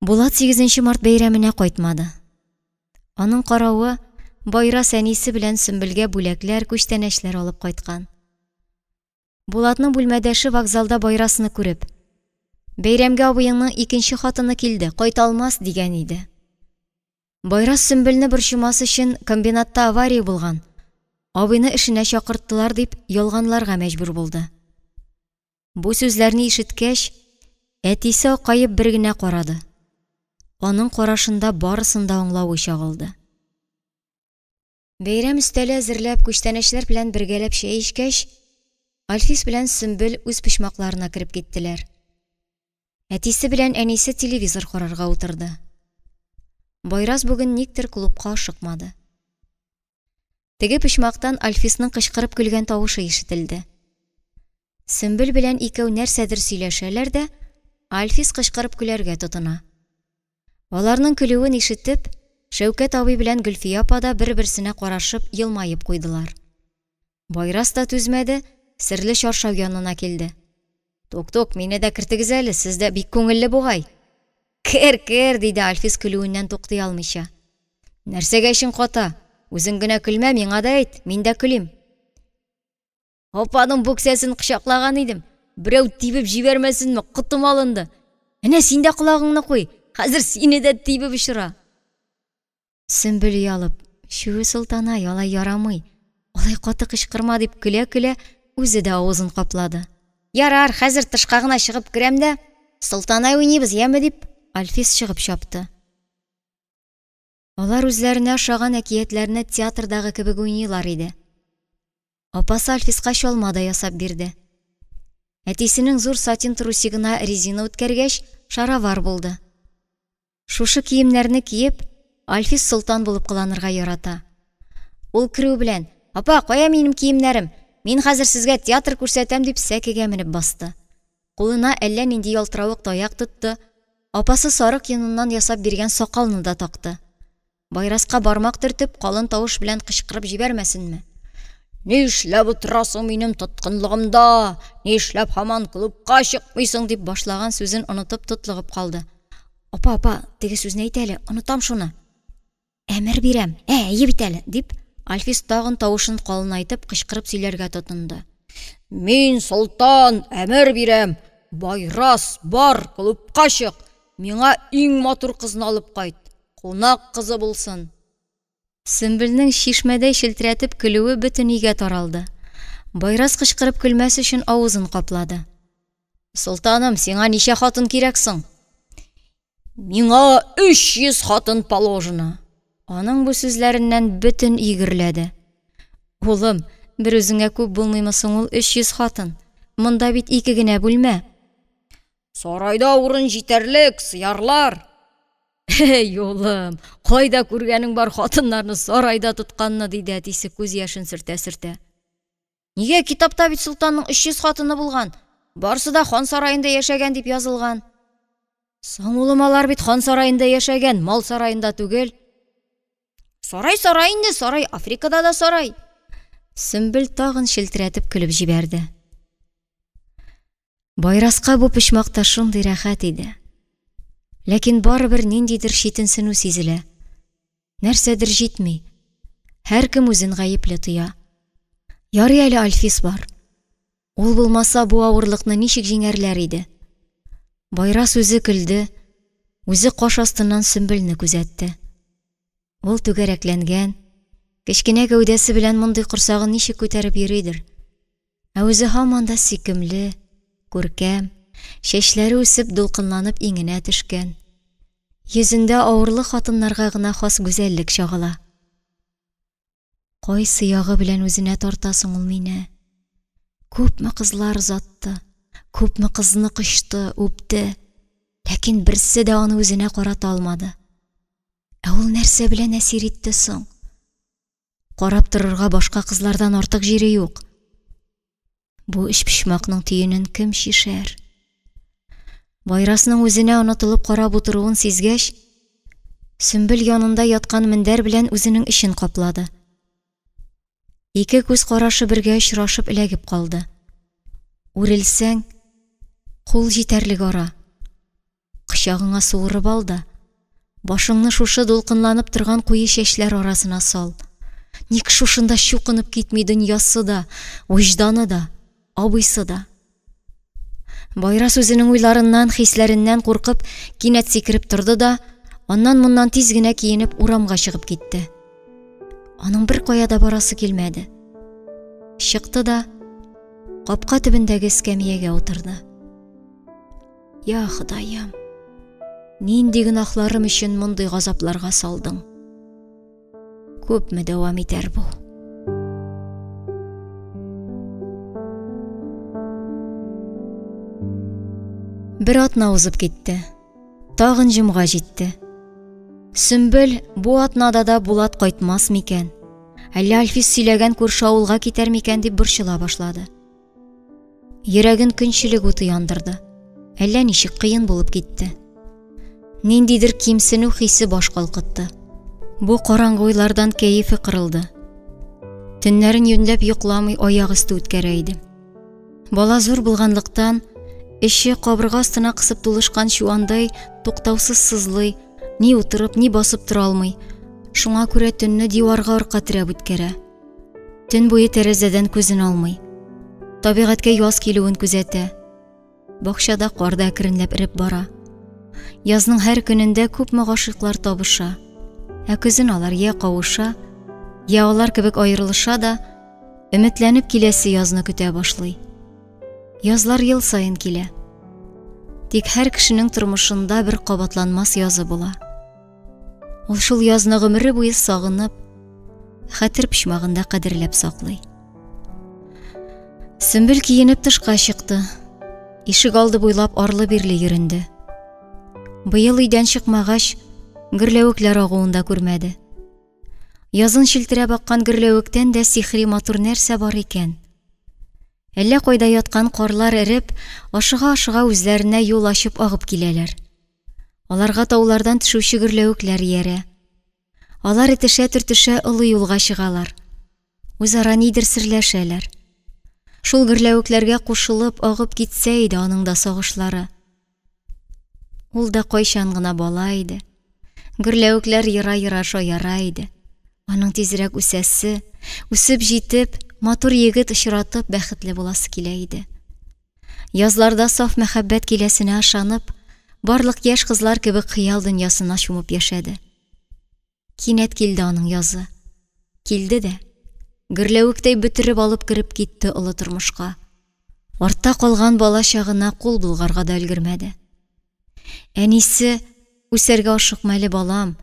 Булат 8 март бәйрәменә кайтмады. Аның каравы, Байрас әнисе белән Сөмбелгә бүләкләр, күчтәнәчләр алып кайткан. Булатның бүлмәдәше вокзалда Байрасны күреп, «Бәйрәмгә абыеңның икенче хатыны килде, кайта алмас», дигән иде. Байрас Сөмбелне борчымас өчен комбинатта авария булган, абыйны эшенә чакырттылар дип ялганларга мәҗбүр булды. Бу сүзләрне ишеткәч, әтисе акаеп бер генә карады. Аның карашында барысын да аңлавы чагылды. Бәйрәм өстәле әзерләп, күчтәнәчләр белән бергәләп чәй эчкәч, Альфис белән Сөмбел үз почмакларына кереп киттеләр. Әтисе белән әнисе телевизор карарга утырды. Байрас бүген никтер клубка ашыкмады. Теге почмактан Альфисның кычкырып көлгән тавышы ишетелде. Сөмбел белән икәү нәрсәдер сөйләшәләр дә, Альфис кычкырып көләргә тотына. Аларның көлүен ишетеп, Шәүкәт абый белән Гөлфия апа да бер-берсенә карашып елмаеп куйдылар. Байрас та түзмәде, серле чаршау янына килде. Тук-тук, мине дә кертегез әле, сездә бик күңелле бугай. Кер, кер, диде Альфис көлүеннән туктый алмыйча. Нәрсәгә эчең ката? Үзең генә көлмә, миңа да әйт, мин дә көлим. Апаның бүксәсен кочаклаган идем. Берәү тибеп җибәрмәсенме, котым алынды. Әнә син дә колагыңны куй, хәзер сине дә тибеп очыра. Сөмбел оялып, чү, Солтанай, алай ярамый. Алай каты кычкырма дип көлә-көлә үзе дә авызын каплады. Ярар, хәзер тышка гына чыгып керәм дә, Солтанай уйныйбыз, яме дип, Альфис чыгып чапты. Алар үзләренә ошаган әкиятләрне театрдагы кебек уйныйлар иде. Апасы Альфиска чалма да ясап бирде. Әтисенең зур сатин трусигына резина үткәргәч, шаровар булды. Шушы киемнәрне киеп, Альфис солтан булып кыланырга ярата. Ул керү белән, «Апа, кая минем киемнәрем? Мин хәзер сезгә театр күрсәтәм», дип сәкегә менеп басты. Кулына әллә нинди ялтыравык таяк тотты, апасы сарык йоныннан ясап биргән сакалны да такты. Байраска бармак төртеп, калын тавыш белән кычкырып җибәрмәсенме? Нишләп утырасың минем тоткынлыгымда? Нишләп һаман клубка чыкмыйсың? Дип башлаган сүзен онытып тотлыгып калды. Апа, апа, теге сүзне әйт әле, онытам шуны. Әмер бирәм, әйе бит әле, дип, Альфис тагын тавышын калынайтып, кычкырып сөйләргә тотынды. Мин, солтан, әмер бирәм. Байрас, бар, клубка чык. Миңа иң матур кызны алып кайт. Кунак кызы булсын. Сөмбелнең чишмәдәй челтерәтеп көлүе бөтен өйгә таралды. Байрас кычкырып көлмәс өчен авызын каплады. Солтаным, сиңа ничә хатын кирәк соң? Миңа 300 хатын положено. Аның бу сүзләреннән бөтен өй гөрләде. Улым, бер үзеңә күп булмыймы соң ул 300 хатын? Монда бит ике генә бүлмә. Сарайда урын җитәрлек, сыярлар. Әй, улым, кайда күргәнең бар хатыннарны сарайда тотканны, диде әтисе күз яшен сөртә-сөртә. Нигә китапта бит солтанның 300 хатыны булган, барысы да хан сараенда яшәгән дип язылган. Соң, улым, алар бит хан сараенда яшәгән, мал сараенда түгел. Сарай сарай инде, сарай Африкада да сарай. Сөмбел тагын челтерәтеп көлеп җибәрде. Байраска бу почмакта шундый рәхәт иде. Ләкин барыбер ниндидер читенсенү сизелә. Нәрсәдер җитми. Һәркем үзен гаепле тоя. Ярый әле Альфис бар. Ул булмаса, бу авырлыкны ничек җиңәрләр иде? Байрас үзе көлде, үзе каш астыннан Сөмбелне күзәтте. Ул түгәрәкләнгән, кечкенә гәүдәсе белән мондый корсагын ничек күтәреп йөридер? Ә үзе һаман да сөйкемле, күркәм, чәчләре үсеп, дулкынланып иңенә төшкән. Йөзендә авырлы хатыннарга гына хас гүзәллек чагыла. Кайсы ягы белән үзенә тарта соң ул мине? Күпме кызлар озатты, күпме кызны кочты, үпте, ләкин берсе дә аны үзенә карата алмады. Ә ул нәрсә белән әсир итте соң? Карап торырга башка кызлардан артык җире юк. Бу өчпочмакның төенен кем чишәр? Байрасның үзенә онытылып карап утыруын сизгәч, Сөмбел янында яткан мендәр белән үзенең эчен каплады. Ике күз карашы бергә очрашып эләгеп калды. Үрелсәң, кул җитәрлек ара. Кочагыңа суырып ал да, башыңны шушы дулкынланып торган куе чәчләр арасына сал. Ник шушында чукынып китми дөньясы да, вөҗданы да, абыйсы да. Байрас үзенең уйларыннан, хисләреннән куркып, кинәт сикереп торды да, аннан-моннан тиз генә киенеп урамга чыгып китте. Аның беркая да барасы килмәде. Чыкты да, капка төбендәге эскәмиягә утырды. Я Ходаем, нинди гөнаһларым өчен мондый газапларга салдың? Күпме дәвам итәр бу? Бер атна узып китте. Тагын җомга җитте. Сөмбел бу атнада да Булат кайтмас микән? Әллә Альфис сөйләгән күрше авылга китәр микән дип борчыла башлады. Йөрәген көнчелек уты яндырды. Әллә ничек кыен булып китте. Ниндидер кимсенү хисе баш калкытты. Бу караңгы уйлардан кәефе кырылды. Төннәрен юньләп йокламый аяк өсте үткәрә иде. Бала зур булганлыктан, эче кабырга астына кысып тулышкан чуандай туктаусыз сызлый, ни утырып, ни басып тора алмый. Шуңа күрә төнне диварга арка терәп үткәрә. Төн буе тәрәзәдән күзен алмый. Табигатькә яз килүен күзәтә. Бакчада кар да әкренләп эреп бара. Язның һәр көнендә күпме гашыйклар табыша. Ә көзен алар я кавыша, я алар кебек аерылыша да, өметләнеп киләсе язны көтә башлый. Язлар ел саен килә. Тик һәр кешенең тормышында бер кабатланмас язы була. Ул шул язны гомере буе сагынып, хәтер почмагында кадерләп саклый. Сөмбел киенеп тышка чыкты. Ишек алды буйлап арлы-бирле йөренде. Быел өйдән чыкмагач, гөрләвекләр агуын да күрмәде. Язын челтерәп аккан гөрләвектән дә сихри матур нәрсә бар икән? Әллә кайда яткан карлар эреп, ашыга-ашыга үзләренә юл ачып агып киләләр. Аларга таулардан төшүче гөрләвекләр иярә. Алар этешә-төртешә олы юлга чыгалар. Үзара нидер серләшәләр. Шул гөрләвекләргә кушылып, агып китсә иде аның да сагышлары. Ул да кайчан гына бала иде. Гөрләвекләр ера-ера шаяра иде. Аның тизрәк үсәсе, үсеп җитеп, матур егет очратып, бәхетле буласы килә иде. Язларда саф мәхәббәт киләсенә ышанып, барлык яшь кызлар кебек хыял дөньясына чумып яшәде. Кинәт килде аның язы. Килде дә, гөрләвектәй бөтереп алып кереп китте олы тормышка. Артта калган бала чагына кул болгарга да өлгермәде. Әнисе, үсәргә ашыкма әле, балам,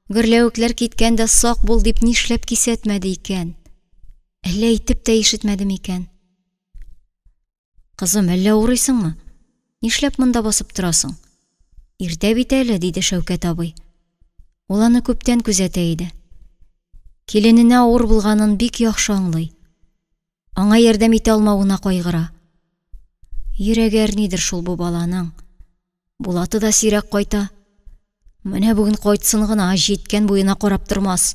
Гөрләвекләр киткәндә сак бул дип нишләп кисәтмәде икән? Әллә әйтеп тә ишетмәде микән? Кызым, әллә авырыйсыңмы? Нишләп монда басып торасың? Иртә бит әле, диде Шәүкәт абый. Ул аны күптән күзәтә иде. Килененә авыр булганын бик яхшы аңлый. Аңа ярдәм итә алмавына кайгыра. Йөрәге әрнидер шул бу баланың. Булаты да сирәк кайта. Менә бүген кайтсын гына, җиткән буена карап тормас.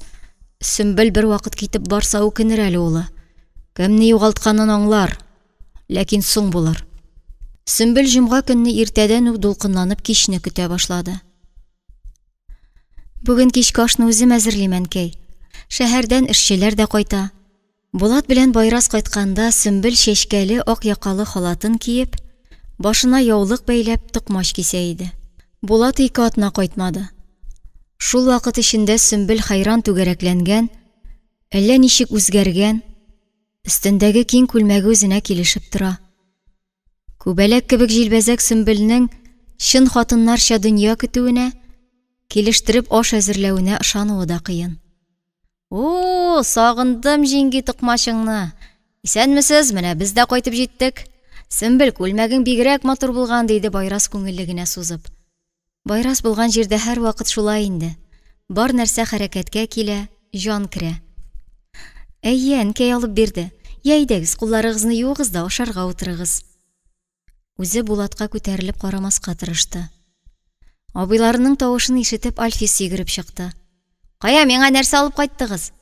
Сөмбел бервакыт китеп барса үкенер әле улы. Кемне югалтканын аңлар, ләкин соң булыр. Сөмбел җомга көнне иртәдән үк дулкынланып кичне көтә башлады. Бүген кичке ашны үзем әзерлим, әнкәй. Шәһәрдән эшчеләр дә кайта. Булат белән Байрас кайтканда Сөмбел чәчкәле ак якалы халатын киеп, башына яулык бәйләп, токмач кисә иде. Булат ике атна кайтмады. Шул вакыт эчендә Сөмбел хәйран түгәрәкләнгән, әллә ничек үзгәргән, өстендәге киң күлмәге үзенә килешеп тора. Күбәләк кебек җилбәзәк Сөмбелнең чын хатыннарча дөнья көтүенә, килештереп аш әзерләвенә ышануы да кыен. О, сагындым җиңги токмачыңны. Исәнмесез, менә без дә кайтып җиттек. Сөмбел, күлмәгең бигрәк матур булган, диде Байрас күңелле генә сузып. Байрас булган җирдә һәрвакыт шулай инде. Бар нәрсә хәрәкәткә килә, җан керә. Әйе, әнкәй алып бирде. Йә, әйдәгез, кулларыгызны юыгыз да ашарга утырыгыз. Үзе Булатка күтәрелеп карамаска тырышты. Абыйларының тавышын ишетеп, Альфис йөгереп чыкты. Кая, миңа нәрсә алып кайттыгыз?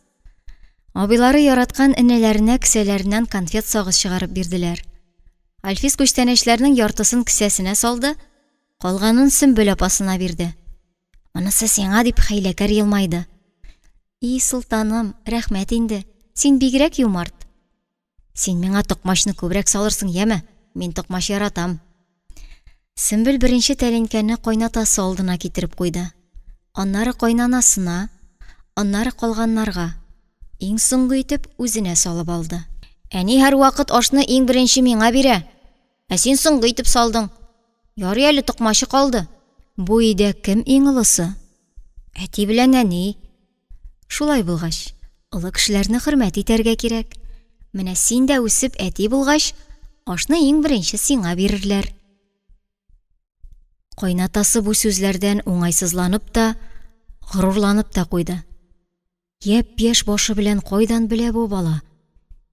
Абыйлары яраткан энеләренә кесәләреннән конфет сагыз чыгарып бирделәр. Альфис күчтәнәчләрнең яртысын кесәсенә салды, калганын Сөмбел апасына бирде. Монысы сиңа, дип хәйләкәр елмайды. И, солтаным, рәхмәт инде. Син бигрәк юмарт. Син миңа токмачны күбрәк салырсың, яме? Мин токмач яратам. Сөмбел беренче тәлинкәне кайнатасы алдына китереп куйды. Аннары кайнанасына, аннары калганнарга. Иң соңгы итеп үзенә салып алды. Әни һәрвакыт ашны иң беренче миңа бирә. Ә син соңгы итеп салдың. Ярый әле токмачы калды. Бу өйдә кем иң олысы? Әти белән әни. Шулай булгач, олы кешеләрне хөрмәт итәргә кирәк. Менә син дә үсеп әти булгач, ашны иң беренче сиңа бирерләр. Кайнатасы бу сүзләрдән уңайсызланып та, горурланып та куйды. Япь-яшь башы белән кайдан белә бу бала?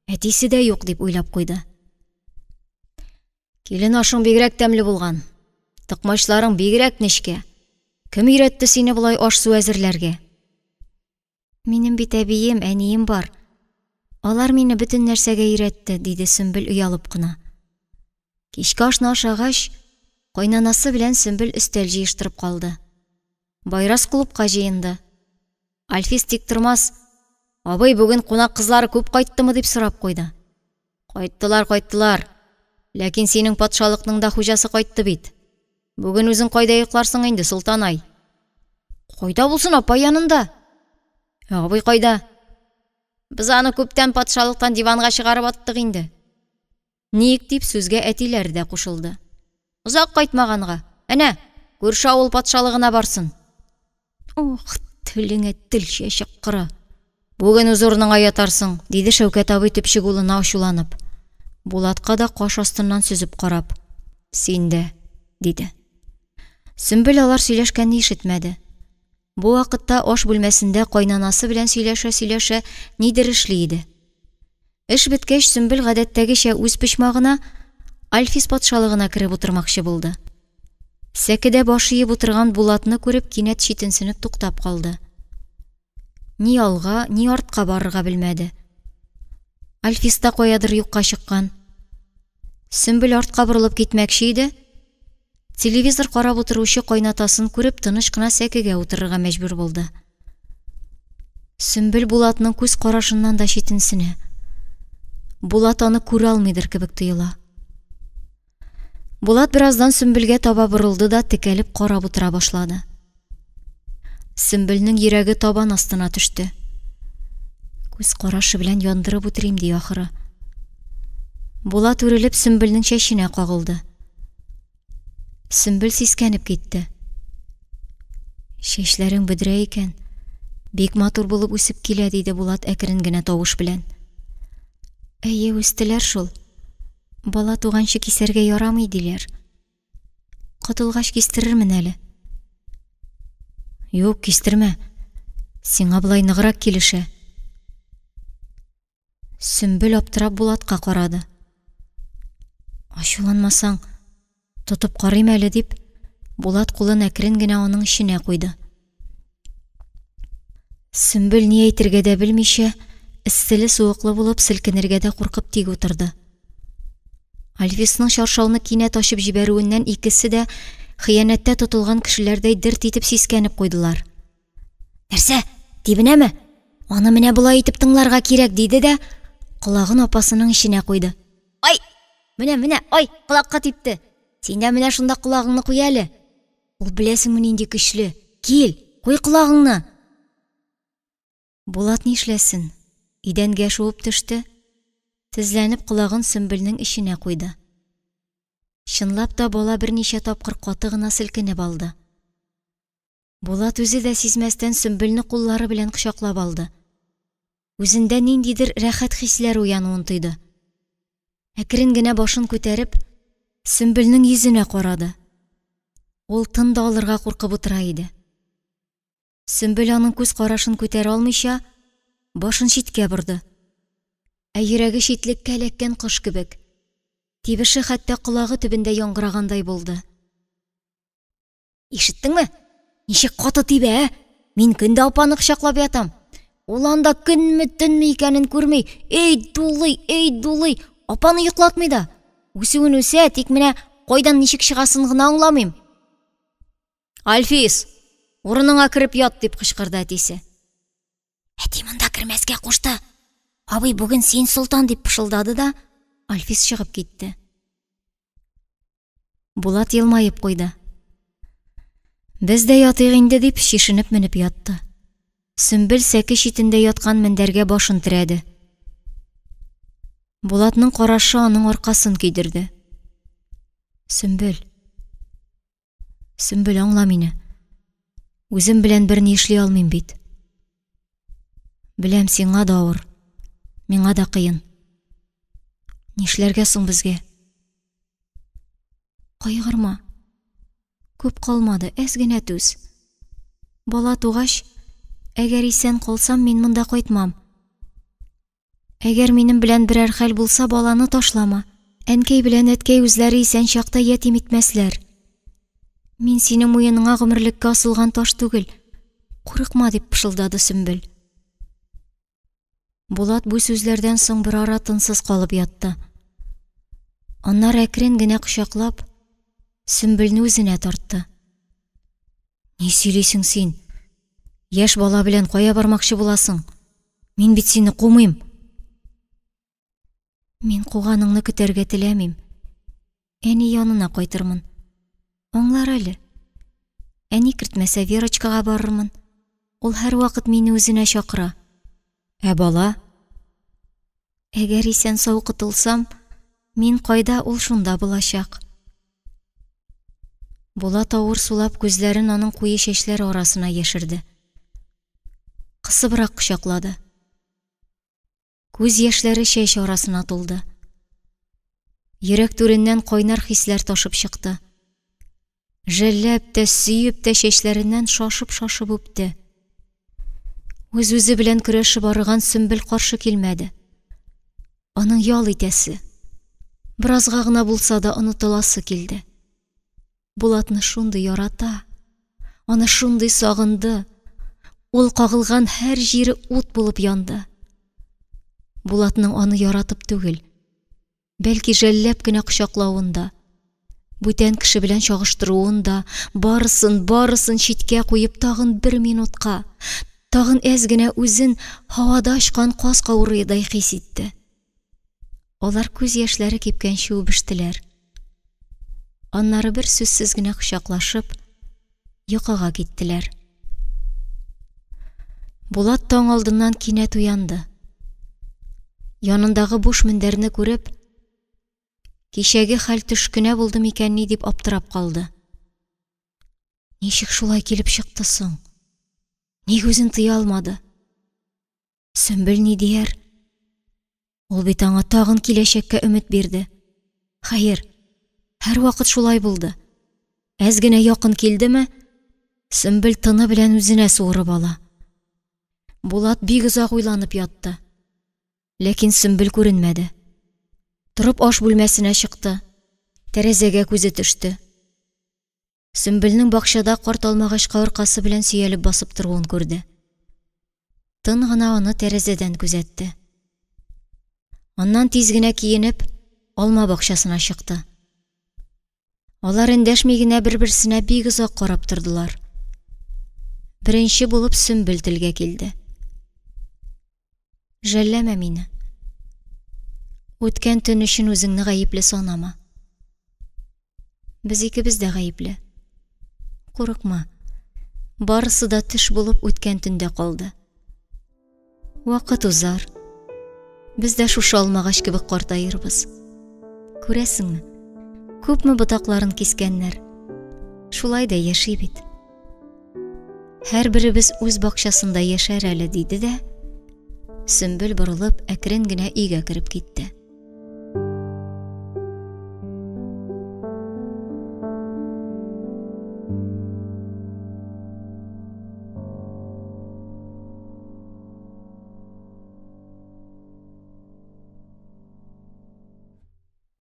Әтисе дә юк дип уйлап куйды. Килен ашың бигрәк тәмле булган. Токмачларың бигрәк нечкә. Кем өйрәтте сине болай аш-су әзерләргә? Минем бит әбием, әнием бар. Алар мине бөтен нәрсәгә өйрәтте, диде Сөмбел оялып кына. Кичке ашны ашагач, кайнанасы белән Сөмбел өстәл җыештырып калды. Байрас клубка җыенды. Альфис тик тормас, абый, бүген кунак кызлары күп кайттымы, дип сорап куйды. Кайттылар, кайттылар. Ләкин синең патшалыкның да хуҗасы кайтты бит. Бүген үзең кайда йокларсың инде, Солтанай? Кайда булсын, апай янында. Ә абый кайда? Без аны күптән патшалыктан диванга чыгарып аттык инде. Ник дип сүзгә әтиләре дә кушылды. Озак кайтмаганга. Әнә, күрше авыл патшалыгына барсын. Ох, телеңә тел чәчек кыры. Бүген үз урыныңа ятарсың, диде Шәүкәт абый төпчек улына ачуланып. Булатка да каш астыннан сөзеп карап. Син дә, диде. Сөмбел алар сөйләшкәнне ишетмәде. Бу вакытта аш бүлмәсендә кайнанасы белән сөйләшә-сөйләшә нидер эшли иде. Эш беткәч, Сөмбел гадәттәгечә үз почмагына, Альфис патшалыгына кереп утырмакчы булды. Сәкедә баш иеп утырган Булатны күреп, кинәт читенсенеп туктап калды. Ни алга, ни артка барырга белмәде. Альфис та каядыр юкка чыккан. Сөмбел артка борылып китмәкче иде, телевизор карап утыручы кайнатасын күреп, тыныч кына сәкегә утырырга мәҗбүр булды. Сөмбел Булатның күз карашыннан да читенсенә. Булат аны күрә алмыйдыр кебек тоела. Булат бераздан Сөмбелгә таба борылды да текәлеп карап утыра башлады. Сөмбелнең йөрәге табан астына төште. Күз карашы белән яндырып үтерим ди ахыры. Булат үрелеп Сөмбелнең чәченә кагылды. Сөмбел сискәнеп китте. Чәчләрең бөдрә икән. Бик матур булып үсеп килә, диде Булат әкрен генә тавыш белән. Әйе, үстеләр шул. Бала туганчы кисәргә ярамый, диләр. Котылгач кистерермен әле. Юк, кистермә. Сиңа болай ныграк килешә. Сөмбел аптырап Булатка карады. Ачуланмасаң, тотып карыйм әле, дип, Булат кулын әкрен генә аның эченә куйды. Сөмбел ни әйтергә дә белмичә, эсселе-суыклы булып селкенергә дә куркып тик утырды. Альфисның чаршауны кинәт ачып җибәрүеннән икесе дә хыянәттә тотылган кешеләрдәй дерт итеп сискәнеп куйдылар. Нәрсә, тибенәме? Аны менә болай итеп тыңларга кирәк, диде дә, колагын апасының эченә куйды. Ай! Менә, менә, ай, колакка типте. Син дә менә шунда колагыңны куй әле. Ул беләсеңме нинди көчле? Кил, куй колагыңны. Булат нишләсен? Идәнгә шуып төште, тезләнеп колагын Сөмбелнең эченә куйды. Чынлап та бала берничә тапкыр каты гына селкенеп алды. Булат үзе дә сизмәстән Сөмбелне куллары белән кочаклап алды. Үзендә ниндидер рәхәт хисләр уянуын тойды. Әкрен генә башын күтәреп, Сөмбелнең йөзенә карады. Ул тын да алырга куркып утыра иде. Сөмбел аның күз карашын күтәрә алмыйча, башын читкә борды. Ә йөрәге читлеккә эләккән кош кебек, тибеше хәтта колагы төбендә яңгырагандай булды. Ишеттеңме? Ничек каты тибә, ә? Мин көн дә апаны кочаклап ятам. Ул анда көнме, төнме икәнен күрми. Эй, дулый, эй, дулый. Апаны йоклатмый да. Үсүен үсә, тик менә кайдан ничек чыгасын гына аңламыйм. Альфис, урыныңа кереп ят, дип кычкырды әтисе. Әти монда кермәскә кушты. Абый, бүген син солтан, дип пышылдады да, Альфис чыгып китте. Булат елмаеп куйды. Без дә ятыйк инде, дип чишенеп менеп ятты. Сөмбел сәке читендә яткан мендәргә башын терәде. Булатның карашы аның аркасын көйдерде. Сөмбел. Сөмбел, аңла мине. Үзем белән берни эшли алмыйм бит. Беләм, сиңа да авыр, миңа да кыен. Нишләргә соң безгә? Кайгырма. Күп калмады, әз генә түз. Бала тугач, әгәр исән калсам, мин монда кайтмам. Әгәр минем белән берәр хәл булса, баланы ташлама. Әнкәй белән әткәй үзләре исән чакта ятим итмәсләр. Мин синең муеныңа гомерлеккә асылган таш түгел. Курыкма, дип пышылдады Сөмбел. Булат бу сүзләрдән соң берара тынсыз калып ятты. Аннары әкрен генә кочаклап, Сөмбелне үзенә тартты. Ни сөйлисең син? Яшь бала белән кая бармакчы буласың? Мин бит сине кумыйм. Мин куганыңны көтәргә теләмим. Әни янына кайтырмын. Аңлар әле. Әни кертмәсә, Верочкага барырмын. Ул һәрвакыт мине үзенә чакыра. Ә бала? Әгәр исән-сау котылсам, мин кайда, ул шунда булачак. Булат авыр сулап күзләрен аның куе чәчләре арасына яшерде. Кысыбрак кочаклады. Күз яшьләре чәч арасына тулды. Йөрәк түреннән кайнар хисләр ташып чыкты. Жәлләп тә, сөеп тә чәчләреннән шашып-шашып үпте. Үз-үзе белән көрәшеп арыган Сөмбел каршы килмәде. Аның ял итәсе, беразга гына булса да онытыласы килде. Булатны шундый ярата, аны шундый сагынды. Ул кагылган һәр җире ут булып янды. Булатның аны яратып түгел, бәлки жәлләп кенә кочаклавын да, бүтән кеше белән чагыштыруын да, барысын, барысын читкә куеп тагын бер минутка, тагын әз генә үзен һавада очкан каз каурыедай хис итте. Алар күз яшьләре кипкәнче үбештеләр. Аннары бер сүзсез генә кочаклашып, йокыга киттеләр. Булат таң алдыннан кинәт уянды. Янындагы буш мендәрне күреп, кичәге хәл төш кенә булды микәнни дип аптырап калды. Ничек шулай килеп чыкты соң? Ник үзен тыя алмады? Сөмбел ни дияр? Ул бит аңа тагын киләчәккә өмет бирде. Хәер, һәрвакыт шулай булды. Әз генә якын килдеме, Сөмбел тыны белән үзенә суырып ала. Булат бик озак уйланып ятты. Ләкин Сөмбел күренмәде. Торып аш бүлмәсенә чыкты. Тәрәзәгә күзе төште. Сөмбелнең бакчада карт алмагачка аркасы белән сөялеп басып торуын күрде. Тын гына аны тәрәзәдән күзәтте. Аннан тиз генә киенеп, алма бакчасына чыкты. Алар эндәшми генә бер-берсенә бик озак карап тордылар. Беренче булып Сөмбел телгә килде. Жәлләмә мине. Үткән төн өчен үзеңне гаепле санама. Без икебез дә гаепле. Курыкма. Барысы да төш булып үткән төндә калды. Вакыт узар. Без дә шушы алмагач кебек картаербыз. Күрәсеңме, күпме ботакларын кискәннәр. Шулай да яши бит. Һәрберебез үз бакчасында яшәр әле, диде дә, Сөмбел борылып, әкрен генә өйгә кереп китте.